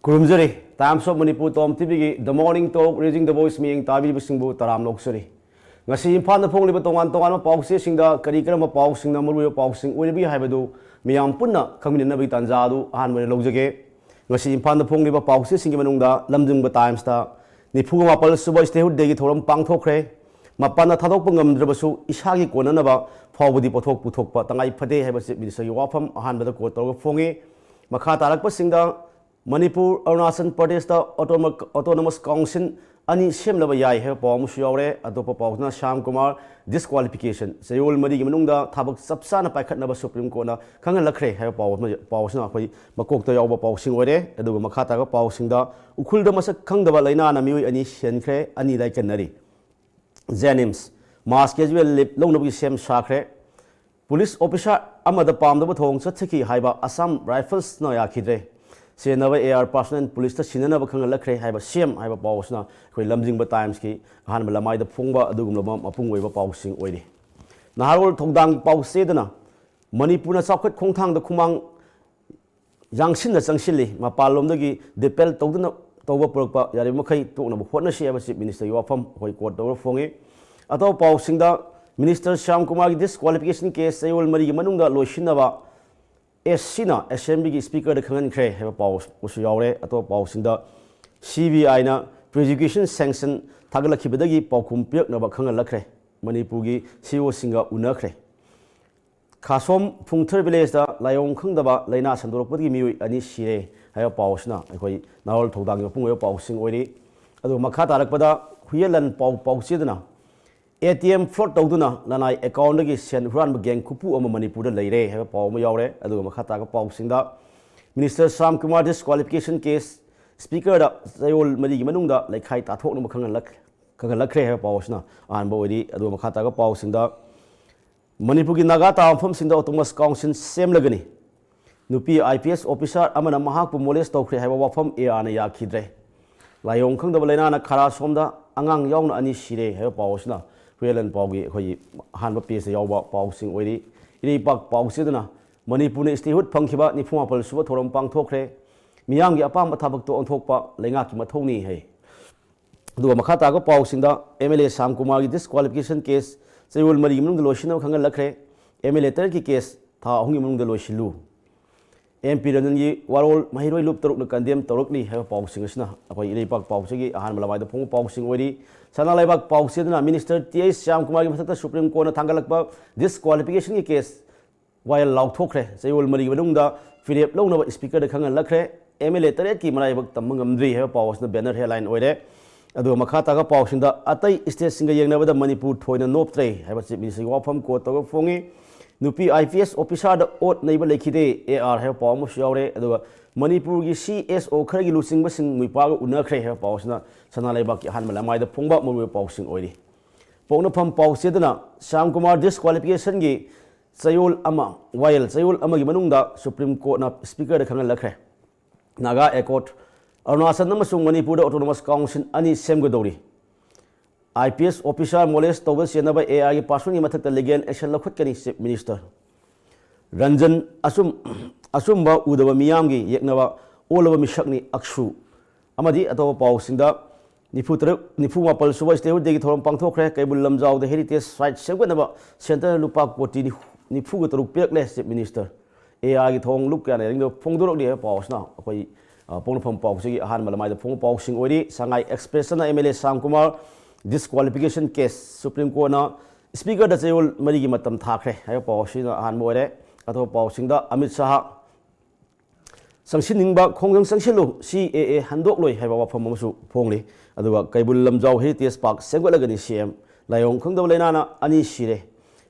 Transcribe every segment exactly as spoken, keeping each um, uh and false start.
ꯈꯨꯔꯨꯝꯖꯔꯤ꯫ Times of Manipur Tom TVꯒꯤ The Morning Talk, Raising the Voice ꯃꯤꯠꯌꯦꯡ ꯇꯥꯕꯤꯔꯤꯕꯁꯤꯡꯕꯨ ꯇꯔꯥꯝꯅ ꯑꯣꯛꯆꯔꯤ꯫ ꯉꯁꯤ ꯏꯝꯐꯥꯜꯗ ꯐꯣꯡꯂꯤꯕ ꯇꯣꯉꯥꯟ ꯇꯣꯉꯥꯟꯕ ꯄꯥꯎꯆꯦꯁꯤꯡꯗ ꯀꯔꯤ ꯀꯔꯝꯕ ꯄꯥꯎꯁꯤꯡꯅ ꯃꯔꯨꯑꯣꯏꯕ ꯄꯥꯎꯁꯤꯡ ꯑꯣꯏꯔꯤꯕꯒꯦ ꯍꯥꯏꯕꯗꯨ ꯃꯤꯌꯥꯝ ꯄꯨꯟꯅ ꯈꯪꯃꯤꯟꯅꯅꯕꯒꯤ ꯇꯥꯟꯖꯥ ꯑꯗꯨ ꯑꯍꯥꯟꯕ ꯑꯣꯏꯅ ꯂꯧꯖꯒꯦ꯫ ꯉꯁꯤ ꯏꯝꯐꯥꯜꯗ ꯐꯣꯡꯂꯤꯕ ꯄꯥꯎꯆꯦꯁꯤꯡꯒꯤ ꯃꯅꯨꯡꯗ ꯂꯝꯖꯤꯡꯕ Timesꯇ ꯅꯤꯐꯨ ꯃꯥꯄꯜ ꯁꯨꯕ Statehood Dayꯒꯤ ꯊꯧꯔꯝ ꯄꯥꯡꯊꯣꯛꯈ꯭ꯔꯦ꯫ ꯃꯄꯥꯟꯗ ꯊꯥꯗꯣꯛꯄ ꯉꯝꯗ꯭ꯔꯕꯁꯨ ꯏꯁꯥꯒꯤ ꯀꯣꯟꯅꯅꯕ ꯐꯥꯎꯕꯗꯤ ꯄꯣꯠꯊꯣꯛ ꯄꯨꯊꯣꯛꯄ ꯇꯉꯥꯏ ꯐꯗꯦ ꯍꯥꯏꯕ Chief Ministerꯒꯤ ꯋꯥꯐꯝ ꯑꯍꯥꯟꯕꯗ quote ꯇꯧꯔꯒ ꯐꯣꯡꯉꯤ꯫ ꯃꯈꯥ ꯇꯥꯔꯛꯄꯁꯤꯡꯗ ꯃꯅꯤꯄꯨꯔ, ꯑꯔꯨꯅꯥꯆꯜ ꯄ꯭ꯔꯗꯦꯁꯇ autonomous, autonomous council ꯑꯅꯤ ꯁꯦꯝꯂꯕ ꯌꯥꯏ ꯍꯥꯏꯕ ꯄꯥꯎ ꯑꯃꯁꯨ ꯌꯥꯎꯔꯦ꯫ ꯑꯇꯣꯞꯄ ꯄꯥꯎꯁꯤꯅ ꯁ꯭ꯌꯥꯝ ꯀꯨꯃꯥꯔ disqualification, ꯆꯌꯣꯜ ꯃꯔꯤꯒꯤ ꯃꯅꯨꯡꯗ ꯊꯕꯛ ꯆꯞ ꯆꯥꯅ ꯄꯥꯏꯈꯠꯅꯕ Supreme Courtꯅ ꯈꯪꯍꯜꯂꯛꯈ꯭ꯔꯦ ꯍꯥꯏꯕ ꯄꯥꯎ ꯑꯃ, ꯄꯥꯎꯁꯤꯅ ꯑꯩꯈꯣꯏ ꯃꯀꯣꯛꯇ ꯌꯥꯎꯕ ꯄꯥꯎꯁꯤꯡ ꯑꯣꯏꯔꯦ꯫ ꯑꯗꯨꯒ ꯃꯈꯥ ꯇꯥꯕ ꯄꯥꯎꯁꯤꯡꯗ ꯎꯈ꯭ꯔꯨꯜꯗ ꯃꯁꯛ ꯈꯪꯗꯕ ꯂꯥꯏꯅꯥꯅ ꯃꯤꯑꯣꯏ ꯑꯅꯤ ꯁꯤꯍꯟꯈ꯭ꯔꯦ, ꯑꯅꯤ ꯂꯥꯏꯀꯠꯅꯔꯤ꯫ JNIMS mass casual leave ꯂꯧꯅꯕꯒꯤ ꯁꯦꯝ ꯁꯥꯈ꯭ꯔꯦ꯫ ꯄꯨꯂꯤꯁ ꯑꯣꯐꯤꯁꯥꯔ ꯑꯃꯗ ꯄꯥꯝꯗꯕ ꯊꯧꯑꯣꯡ ꯆꯠꯊꯈꯤ ꯍꯥꯏꯕ Assam Riflesꯅ ꯌꯥꯈꯤꯗ꯭ꯔꯦ꯫ ꯁꯦꯟꯅꯕ AR personnel ꯄꯨꯂꯤꯁꯇ ꯁꯤꯟꯅꯅꯕ ꯈꯪꯍꯜꯂꯛꯈ꯭ꯔꯦ ꯍꯥꯏꯕ ꯁꯦꯝ ꯍꯥꯏꯕ ꯄꯥꯎ ꯑꯁꯤꯅ ꯑꯩꯈꯣꯏ ꯂꯝꯖꯤꯡꯕ Timesꯀꯤ ꯑꯍꯥꯟꯕ ꯂꯃꯥꯏꯗ ꯐꯣꯡꯕ ꯑꯗꯨꯒꯨꯝꯂꯕ ꯃꯄꯨꯡ ꯑꯣꯏꯕ ꯄꯥꯎꯁꯤꯡ ꯑꯣꯏꯔꯤ꯫ ꯅꯍꯥꯔꯣꯜ ꯊꯧꯗꯥꯡ ꯄꯥꯎꯆꯦꯗꯅ ꯃꯅꯤꯄꯨꯔꯅ ꯆꯥꯎꯈꯠ ꯈꯣꯡꯊꯥꯡꯗ ꯈꯨꯃꯥꯡ ꯌꯥꯡꯁꯤꯟꯅ ꯆꯪꯁꯤꯜꯂꯤ, ꯃꯄꯥꯟꯂꯣꯝꯗꯒꯤ depend ꯇꯧꯗꯨꯅ ꯇꯧꯕ ꯄꯨꯔꯛꯄ ꯌꯥꯔꯤꯕ ꯃꯈꯩ ꯇꯣꯛꯅꯕ ꯍꯣꯠꯅꯁꯤ ꯍꯥꯏꯕ Chief Ministerꯒꯤ ꯋꯥꯐꯝ ꯑꯩꯈꯣꯏ quote ꯇꯧꯔꯒ ꯐꯣꯡꯉꯤ꯫ ꯑꯇꯣꯞꯄ ꯄꯥꯎꯁꯤꯡꯗ Minister ꯁ꯭ꯌꯥꯝ ꯀꯨꯃꯥꯔꯒꯤ disqualification case ꯆꯌꯣꯜ ꯃꯔꯤꯒꯤ ꯃꯅꯨꯡꯗ ꯂꯣꯏꯁꯤꯟꯅꯕ SCꯅ Assemblyꯒꯤ Speakerꯗ ꯈꯪꯍꯟꯈ꯭ꯔꯦ ꯍꯥꯏꯕ ꯄꯥꯎ ꯑꯃꯁꯨ ꯌꯥꯎꯔꯦ꯫ ꯑꯇꯣꯞꯄ ꯄꯥꯎꯁꯤꯡꯗ CBIꯅ pre-education sanction ꯊꯥꯒꯠꯂꯛꯈꯤꯕꯗꯒꯤ ꯄꯥꯎꯈꯨꯝ ꯄꯤꯔꯛꯅꯕ ꯈꯪꯍꯜꯂꯛꯈ꯭ꯔꯦ꯫ ꯃꯅꯤꯄꯨꯔꯒꯤ CEOꯁꯤꯡꯒ ꯎꯅꯈ꯭ꯔꯦ꯫ ꯈꯥꯁꯣꯝ ꯐꯨꯡꯊꯔ villageꯇ ꯂꯥꯏꯑꯣꯡ ꯈꯪꯗꯕ ꯂꯥꯏꯅꯥ ꯁꯟꯗꯣꯔꯛꯄꯗꯒꯤ ꯃꯤꯑꯣꯏ ꯑꯅꯤ ꯁꯤꯔꯦ ꯍꯥꯏꯕ ꯄꯥꯎ ꯑꯁꯤꯅ ꯑꯩꯈꯣꯏ ꯅꯍꯥꯔꯣꯜ ꯊꯧꯗꯥꯡꯒꯤ ꯃꯄꯨꯡ ꯑꯣꯏꯕ ꯄꯥꯎꯁꯤꯡ ꯑꯣꯏꯔꯤ꯫ ꯑꯗꯨꯒ ꯃꯈꯥ ꯇꯥꯔꯛꯄꯗ ꯍꯨꯌꯦꯟꯂꯟ ꯄꯥꯎ ꯄꯥꯎꯆꯦꯗꯅ ATM fraud ꯇꯧꯗꯨꯅ ꯂꯅꯥꯏ accountꯗꯒꯤ ꯁꯦꯟ ꯍꯨꯔꯥꯟꯕ gang ꯈꯨꯄꯨ ꯑꯃ ꯃꯅꯤꯄꯨꯔꯗ ꯂꯩꯔꯦ ꯍꯥꯏꯕ ꯄꯥꯎ ꯑꯃ ꯌꯥꯎꯔꯦ꯫ ꯑꯗꯨꯒ ꯃꯈꯥ ꯇꯥꯔꯛꯄ ꯄꯥꯎꯁꯤꯡꯗ Minister Shyam Kumar disqualification case Speakerꯗ ꯆꯌꯣꯜ ꯃꯔꯤꯒꯤ ꯃꯅꯨꯡꯗ ꯂꯩꯈꯥꯏ ꯇꯥꯊꯣꯛꯅꯕ ꯈꯪꯍꯜꯂꯛ-, ꯈꯪꯍꯜꯂꯛꯈ꯭ꯔꯦ ꯍꯥꯏꯕ ꯄꯥꯎ ꯑꯁꯤꯅ ꯑꯍꯥꯟꯕ ꯑꯣꯏꯔꯤ꯫ ꯑꯗꯨꯒ ꯃꯈꯥ ꯇꯥꯔꯛꯄ ꯄꯥꯎꯁꯤꯡꯗ ꯃꯅꯤꯄꯨꯔꯒꯤ ꯅꯥꯒꯥ ꯇꯥꯕ ꯃꯐꯝꯁꯤꯡꯗ autonomous council ꯁꯦꯝꯂꯒꯅꯤ꯫ ꯅꯨꯄꯤ IPS officer ꯑꯃꯅ ꯃꯍꯥꯛꯄꯨ molest ꯇꯧꯈ꯭ꯔꯦ ꯍꯥꯏꯕ ꯋꯥꯐꯝ ARꯅ ꯌꯥꯈꯤꯗ꯭ꯔꯦ꯫ ꯂꯥꯏꯑꯣꯡ ꯈꯪꯗꯕ ꯂꯥꯏꯅꯥꯅ ꯈꯔꯥꯁꯣꯝꯗ ꯑꯉꯥꯡ ꯌꯥꯎꯅ ꯑꯅꯤ ꯁꯤꯔꯦ ꯍꯥꯏꯕ ꯄꯥꯎ ꯑꯁꯤꯅ ꯍꯨꯌꯦꯟꯂꯟ ꯄꯥꯎꯒꯤ ꯑꯩꯈꯣꯏꯒꯤ ꯑꯍꯥꯟꯕ pageꯇ ꯌꯥꯎꯕ ꯄꯥꯎꯁꯤꯡ ꯑꯣꯏꯔꯤ꯫ ꯏꯔꯩꯄꯥꯛ ꯄꯥꯎꯆꯦꯗꯅ ꯃꯅꯤꯄꯨꯔꯅ statehood ꯐꯪꯈꯤꯕ ꯅꯤꯐꯨ ꯃꯥꯄꯜ ꯁꯨꯕ ꯊꯧꯔꯝ ꯄꯥꯡꯊꯣꯛꯈ꯭ꯔꯦ꯫ ꯃꯤꯌꯥꯝꯒꯤ ꯑꯄꯥꯝꯕ ꯊꯕꯛꯇ ꯑꯣꯟꯊꯣꯛꯄ ꯂꯩꯉꯥꯛꯀꯤ ꯃꯊꯧꯅꯤ ꯍꯥꯏ꯫ ꯑꯗꯨꯒ ꯃꯈꯥ ꯇꯥꯕ ꯄꯥꯎꯁꯤꯡꯗ, MLA ꯁ꯭ꯌꯥꯝ ꯀꯨꯃꯥꯔꯒꯤ disqualification case ꯆꯌꯣꯜ ꯃꯔꯤꯒꯤ ꯃꯅꯨꯡꯗ ꯂꯣꯏꯁꯤꯟꯅꯕ ꯈꯪꯍꯜꯂꯛꯈ꯭ꯔꯦ꯫ MLA ꯇꯔꯦꯠꯀꯤ case ꯊꯥ ꯑꯍꯨꯝꯒꯤ ꯃꯅꯨꯡꯗ ꯂꯣꯏꯁꯤꯜꯂꯨ꯫ MP ꯔꯟꯖꯟꯒꯤ ꯋꯥꯔꯣꯜ ꯃꯍꯩꯔꯣꯏ ꯂꯨꯞ ꯇꯔꯨꯛꯅ condemn ꯇꯧꯔꯛꯂꯤ ꯍꯥꯏꯕ ꯄꯥꯎꯁꯤꯡ ꯑꯁꯤꯅ ꯑꯩꯈꯣꯏ ꯏꯔꯩꯄꯥꯛ ꯄꯥꯎꯆꯦꯒꯤ ꯑꯍꯥꯟꯕ ꯂꯃꯥꯏꯗ ꯐꯣꯡꯕ ꯄꯥꯎꯁꯤꯡ ꯑꯣꯏꯔꯤ꯫ ꯁꯅꯥ ꯂꯩꯕꯥꯛ ꯄꯥꯎꯆꯦꯗꯅ Minister T H ꯁ꯭ꯌꯥꯝ ꯀꯨꯃꯥꯔꯒꯤ ꯃꯊꯛꯇ Supreme Courtꯅ ꯊꯥꯡꯒꯠꯂꯛꯄ disqualificationꯒꯤ case ꯋꯥꯌꯦꯜ ꯂꯥꯎꯊꯣꯛꯈ꯭ꯔꯦ꯫ ꯆꯌꯣꯜ ꯃꯔꯤꯒꯤ ꯃꯅꯨꯡꯗ ꯐꯤꯔꯦꯞ ꯂꯧꯅꯕ Speakerꯗ ꯈꯪꯍꯜꯂꯛꯈ꯭ꯔꯦ꯫ MLA ꯇꯔꯦꯠꯀꯤ ꯃꯔꯥꯏꯕꯛ ꯇꯝꯕ ꯉꯝꯗ꯭ꯔꯤ ꯍꯥꯏꯕ ꯄꯥꯎ ꯑꯁꯤꯅ banner headline ꯑꯣꯏꯔꯦ꯫ ꯑꯗꯨꯒ ꯃꯈꯥ ꯇꯥꯕ ꯄꯥꯎꯁꯤꯡꯗ, ꯑꯇꯩ stateꯁꯤꯡꯒ ꯌꯦꯡꯅꯕꯗ ꯃꯅꯤꯄꯨꯔ ꯊꯣꯏꯅ ꯅꯣꯞꯇ꯭ꯔꯦ ꯍꯥꯏꯕ Chief Ministerꯒꯤ ꯋꯥꯐꯝ quote ꯇꯧꯔꯒ ꯐꯣꯡꯉꯤ꯫ ꯅꯨꯄꯤ IPS officerꯗ ꯑꯣꯠ ꯅꯩꯕ ꯂꯩꯈꯤꯗꯦ, AR ꯍꯥꯏꯕ ꯄꯥꯎ ꯑꯃꯁꯨ ꯌꯥꯎꯔꯦ꯫ ꯑꯗꯨꯒ ꯃꯅꯤꯄꯨꯔꯒꯤ CSO ꯈꯔꯒꯤ ꯂꯨꯆꯤꯡꯕꯁꯤꯡ ꯃꯨꯏꯄꯥꯒ ꯎꯅꯈ꯭ꯔꯦ ꯍꯥꯏꯕ ꯄꯥꯎ ꯑꯁꯤꯅ ꯁꯅꯥ ꯂꯩꯕꯥꯛꯀꯤ ꯑꯍꯥꯟꯕ ꯂꯃꯥꯏꯗ ꯐꯣꯡꯕ ꯃꯔꯨꯑꯣꯏꯕ ꯄꯥꯎꯁꯤꯡ ꯑꯣꯏꯔꯤ꯫ ꯄꯣꯛꯅꯐꯝ ꯄꯥꯎꯆꯦꯗꯅ ꯁ꯭ꯌꯥꯝ ꯀꯨꯃꯥꯔ disqualificationꯒꯤ ꯆꯌꯣꯜ ꯑꯃ, ꯋꯥꯌꯦꯜ ꯆꯌꯣꯜ ꯑꯃꯒꯤ ꯃꯅꯨꯡꯗ Supreme Courtꯅ Speakerꯗ ꯈꯪꯍꯜꯂꯛꯈ꯭ꯔꯦ꯫ ꯅꯥꯒꯥ ꯑꯦꯀꯣꯔꯗ, ꯑꯔꯨꯅꯥꯆꯜ ꯑꯃꯁꯨꯡ ꯃꯅꯤꯄꯨꯔꯗ autonomous council ꯑꯅꯤ ꯁꯦꯝꯒꯗꯧꯔꯤ꯫ IPS officer molest ꯇꯧꯕ ꯆꯦꯟꯅꯕ ARꯒꯤ personꯒꯤ ꯃꯊꯛꯇ legal action ꯂꯧꯈꯠꯀꯅꯤ Chief Minister꯫ Ranjan ꯑꯆꯨꯝ-, ꯑꯆꯨꯝꯕ ꯎꯗꯕ ꯃꯤꯌꯥꯝꯒꯤ ꯌꯦꯛꯅꯕ ꯑꯣꯜꯂꯕ ꯃꯤꯁꯛꯅꯤ ꯑꯛꯁꯨ꯫ ꯑꯃꯗꯤ ꯑꯇꯣꯞꯄ ꯄꯥꯎꯁꯤꯡꯗ, ꯅꯤꯐꯨ ꯇꯔꯨꯛ, ꯅꯤꯐꯨ ꯃꯥꯄꯜ ꯁꯨꯕ Statehood Dayꯒꯤ ꯊꯧꯔꯝ ꯄꯥꯡꯊꯣꯛꯈ꯭ꯔꯦ꯫ ꯀꯩꯕꯨꯜ ꯂꯝꯖꯥꯎꯗ heritage site ꯁꯦꯝꯒꯠꯅꯕ centreꯅ ꯂꯨꯄꯥ ꯀꯣꯇꯤ ꯅꯤꯐꯨꯒ ꯇꯔꯨꯛ ꯄꯤꯔꯛꯂꯦ Chief Minister꯫ ARꯒꯤ ꯊꯧꯑꯣꯡ ꯂꯨꯞ ꯀꯌꯥꯅ ꯌꯥꯅꯤꯡꯗꯕ ꯐꯣꯡꯗꯣꯔꯛꯂꯤ ꯍꯥꯏꯕ ꯄꯥꯎ ꯑꯁꯤꯅ ꯑꯩꯈꯣꯏ, ꯑ, ꯄꯣꯛꯅꯐꯝ ꯄꯥꯎꯆꯦꯒꯤ ꯑꯍꯥꯟꯕ ꯂꯃꯥꯏꯗ ꯐꯣꯡꯕ ꯄꯥꯎꯁꯤꯡ ꯑꯣꯏꯔꯤ꯫ ꯁꯉꯥꯏ Expressꯅ MLA Shyam Kumar disqualification case Supreme Courtꯅ Speakerꯗ ꯆꯌꯣꯜ ꯃꯔꯤꯒꯤ ꯃꯇꯝ ꯊꯥꯈ꯭ꯔꯦ ꯍꯥꯏꯕ ꯄꯥꯎ ꯑꯁꯤꯅ ꯑꯍꯥꯟꯕ ꯑꯣꯏꯔꯦ꯫ ꯑꯇꯣꯞꯄ ꯄꯥꯎꯁꯤꯡꯗ, ꯑꯃꯤꯠ ꯁꯥꯍ ꯆꯪꯁꯤꯟꯅꯤꯡꯕ ꯈꯣꯡꯖꯪ ꯆꯪꯁꯤꯜꯂꯨ, CAA ꯍꯟꯗꯣꯛꯂꯣꯏ ꯍꯥꯏꯕ ꯋꯥꯐꯝ ꯑꯃꯁꯨ ꯐꯣꯡꯂꯤ꯫ ꯑꯗꯨꯒ Keibul Lamjao heritage park ꯁꯦꯝꯒꯠꯂꯒꯅꯤ CM꯫ ꯂꯥꯏꯑꯣꯡ ꯈꯪꯗꯕ ꯂꯥꯏꯅꯥꯅ ꯑꯅꯤ ꯁꯤꯔꯦ꯫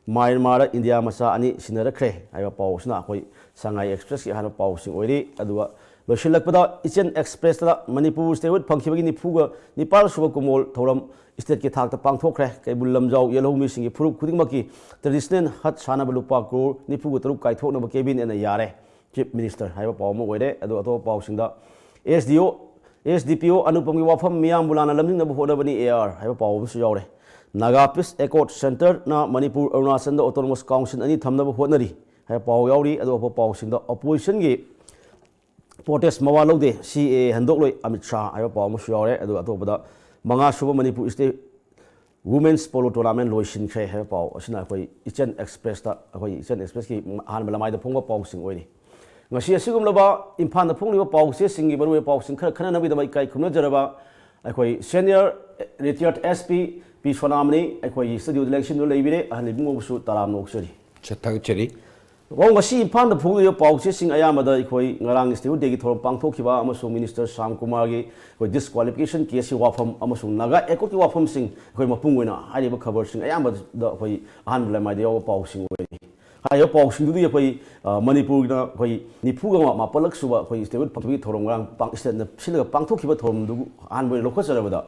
ꯃ꯭ꯌꯥꯟꯃꯥꯔꯗ ꯏꯟꯗꯤꯌꯥ ꯃꯆꯥ ꯑꯅꯤ ꯁꯤꯟꯅꯔꯛꯈ꯭ꯔꯦ ꯍꯥꯏꯕ ꯄꯥꯎ ꯑꯁꯤꯅ ꯑꯩꯈꯣꯏ ꯁꯉꯥꯏ Expressꯀꯤ ꯑꯍꯥꯟꯕ ꯄꯥꯎꯁꯤꯡ ꯑꯣꯏꯔꯤ꯫ ꯑꯗꯨꯒ ꯂꯣꯏꯁꯤꯜꯂꯛꯄꯗ, ꯏꯆꯦꯜ Expressꯇ ꯃꯅꯤꯄꯨꯔ statehood ꯐꯪꯈꯤꯕꯒꯤ ꯅꯤꯐꯨꯒ ꯅꯤꯄꯥꯜ ꯁꯨꯕ ꯀꯨꯝꯑꯣꯜ ꯊꯧꯔꯝ stateꯀꯤ ꯊꯥꯛꯇ ꯄꯥꯡꯊꯣꯛꯈ꯭ꯔꯦ꯫ ꯀꯩꯕꯨꯜ ꯂꯝꯖꯥꯎ ꯌꯦꯜꯍꯧꯃꯤꯁꯤꯡꯒꯤ ꯐꯨꯔꯨꯞ ꯈꯨꯗꯤꯡꯃꯛꯀꯤ traditional hut ꯁꯥꯅꯕ ꯂꯨꯄꯥ ꯀ꯭ꯔꯣꯔ ꯅꯤꯐꯨꯒ ꯇꯔꯨꯛ ꯀꯥꯏꯊꯣꯛꯅꯕ cabinetꯅ ꯌꯥꯔꯦ꯫ Chief Minister ꯍꯥꯏꯕ ꯄꯥꯎ ꯑꯃ ꯑꯣꯏꯔꯦ꯫ ꯑꯗꯨ ꯑꯇꯣꯞꯄ ꯄꯥꯎꯁꯤꯡꯗ, SDO, SDPO ꯑꯅꯨꯄꯝꯒꯤ ꯋꯥꯐꯝ ꯃꯤꯌꯥꯝꯕꯨ ꯂꯥꯟꯅ ꯂꯝꯖꯤꯡꯅꯕ ꯍꯣꯠꯅꯕꯅꯤ AR ꯍꯥꯏꯕ ꯄꯥꯎ ꯑꯃꯁꯨ ꯌꯥꯎꯔꯦ꯫ Naga Peace Accord, centreꯅ Manipur, ꯑꯔꯨꯅꯥꯆꯜꯗ autonomous council ꯑꯅꯤ ꯊꯝꯅꯕ ꯍꯣꯠꯅꯔꯤ ꯍꯥꯏꯕ ꯄꯥꯎ ꯌꯥꯎꯔꯤ꯫ ꯑꯗꯨ ꯑꯇꯣꯞꯄ ꯄꯥꯎꯁꯤꯡꯗ, oppositionꯒꯤ ꯄ꯭ꯔꯣꯇꯦꯁ ꯃꯋꯥ ꯂꯧꯗꯦ, ꯁꯤ ꯑꯦ ꯍꯟꯗꯣꯛꯂꯣꯏ ꯑꯃꯤꯠ ꯁꯥꯍ ꯍꯥꯏꯕ ꯄꯥꯎ ꯑꯃꯁꯨ ꯌꯥꯎꯔꯦ꯫ ꯑꯗꯨꯒ ꯑꯇꯣꯞꯄꯗ ꯃꯉꯥ ꯁꯨꯕ Manipur state women's polo tournament ꯂꯣꯏꯁꯤꯟꯈ꯭ꯔꯦ ꯍꯥꯏꯕ ꯄꯥꯎ ꯑꯁꯤꯅ ꯑꯩꯈꯣꯏ ꯏꯆꯟ ꯑꯦꯛꯁꯄ꯭ꯔꯦꯁꯇ, ꯑꯩꯈꯣꯏ ꯏꯆꯟ ꯑꯦꯛꯁꯄ꯭ꯔꯦꯁꯀꯤ ꯑꯍꯥꯟꯕ ꯂꯃꯥꯏꯗ ꯐꯣꯡꯕ ꯄꯥꯎꯁꯤꯡ ꯑꯣꯏꯔꯤ꯫ ꯉꯁꯤ ꯑꯁꯤꯒꯨꯝꯂꯕ ꯏꯝꯐꯥꯜꯗ ꯐꯣꯡꯂꯤꯕ ꯄꯥꯎ ꯆꯦꯁꯤꯡꯒꯤ ꯃꯔꯨꯑꯣꯏꯕ ꯄꯥꯎꯁꯤꯡ ꯈꯔ ꯈꯟꯅꯅꯕꯒꯤꯗꯃꯛ ꯏꯀꯥꯏ ꯈꯨꯝꯅꯖꯔꯕ ꯑꯩꯈꯣꯏ ꯁꯦꯅꯤꯌꯔ ꯔꯤꯇꯤꯌꯔꯠ ꯑꯦꯁ ꯄꯤ ꯄꯤ ꯁꯣꯅꯥꯃꯅꯤ ꯑꯩꯈꯣꯏꯒꯤ ꯁ꯭ꯇꯨꯗꯤꯑꯣꯗ ꯂꯦꯡꯁꯤꯟꯗꯨꯅ ꯂꯩꯕꯤꯔꯦ꯫ ꯑꯍꯜ ꯏꯕꯨꯡꯉꯣꯕꯨꯁꯨ ꯇꯔꯥꯝꯅ ꯑꯣꯛꯆꯔꯤ꯫ ꯊꯥꯒꯠꯆꯔꯤ꯫ ꯋꯥꯍꯪ ꯉꯁꯤ ꯏꯝꯐꯥꯜꯗ ꯐꯣꯡꯂꯤꯕ ꯄꯥꯎ ꯆꯦꯁꯤꯡ ꯑꯌꯥꯝꯕꯗ ꯑꯩꯈꯣꯏ ꯉꯔꯥꯡꯒꯤ ꯁ꯭ꯇꯦꯠ ꯍꯨꯠ ꯗꯦꯒꯤ ꯊꯧꯔꯝ ꯄꯥꯡꯊꯣꯛꯈꯤꯕ ꯑꯃꯁꯨꯡ ꯃꯤꯅꯤꯁꯇꯔ ꯁ꯭ꯌꯥꯝ ꯀꯨꯃꯥꯔꯒꯤ ꯑꯩꯈꯣꯏ ꯗꯤꯁꯀ꯭ꯋꯥꯂꯤꯐꯤꯀꯦꯁꯟ ꯀꯦꯁꯀꯤ ꯋꯥꯐꯝ ꯑꯃꯁꯨꯡ ꯅꯥꯒꯥ ꯑꯦꯀꯣꯔꯗꯀꯤ ꯋꯥꯐꯝꯁꯤꯡ, ꯑꯩꯈꯣꯏ ꯃꯄꯨꯡ ꯑꯣꯏꯅ ꯍꯥꯏꯔꯤꯕ ꯈꯕꯔꯁꯤꯡ ꯑꯌꯥꯝꯕꯗ ꯑꯩꯈꯣꯏ ꯑꯍꯥꯟꯕ ꯂꯃꯥꯏꯗ ꯌꯥꯎꯕ ꯄꯥꯎꯁꯤꯡ ꯑꯣꯏꯔꯤ꯫ ꯍꯥꯏꯔꯤꯕ ꯄꯥꯎꯁꯤꯡꯗꯨꯗꯤ ꯑꯩꯈꯣꯏ, ꯑ, ꯃꯅꯤꯄꯨꯔꯒꯤꯅ ꯑꯩꯈꯣꯏ ꯅꯤꯐꯨꯒ ꯃꯥꯄꯜꯂꯛ ꯁꯨꯕ ꯑꯩꯈꯣꯏ ꯁ꯭ꯇꯦꯠ ꯍꯨꯠ ꯐꯪꯕꯒꯤ ꯊꯧꯔꯝ ꯉꯔꯥꯡ ꯄꯥꯡ-, ꯁ꯭ꯇꯦꯠꯅ ꯁꯤꯜꯂꯒ ꯄꯥꯡꯊꯣꯛꯈꯤꯕ ꯊꯧꯔꯝꯗꯨ ꯑꯍꯥꯟꯕ ꯑꯣꯏꯅ ꯂꯧꯈꯠꯆꯔꯕꯗ,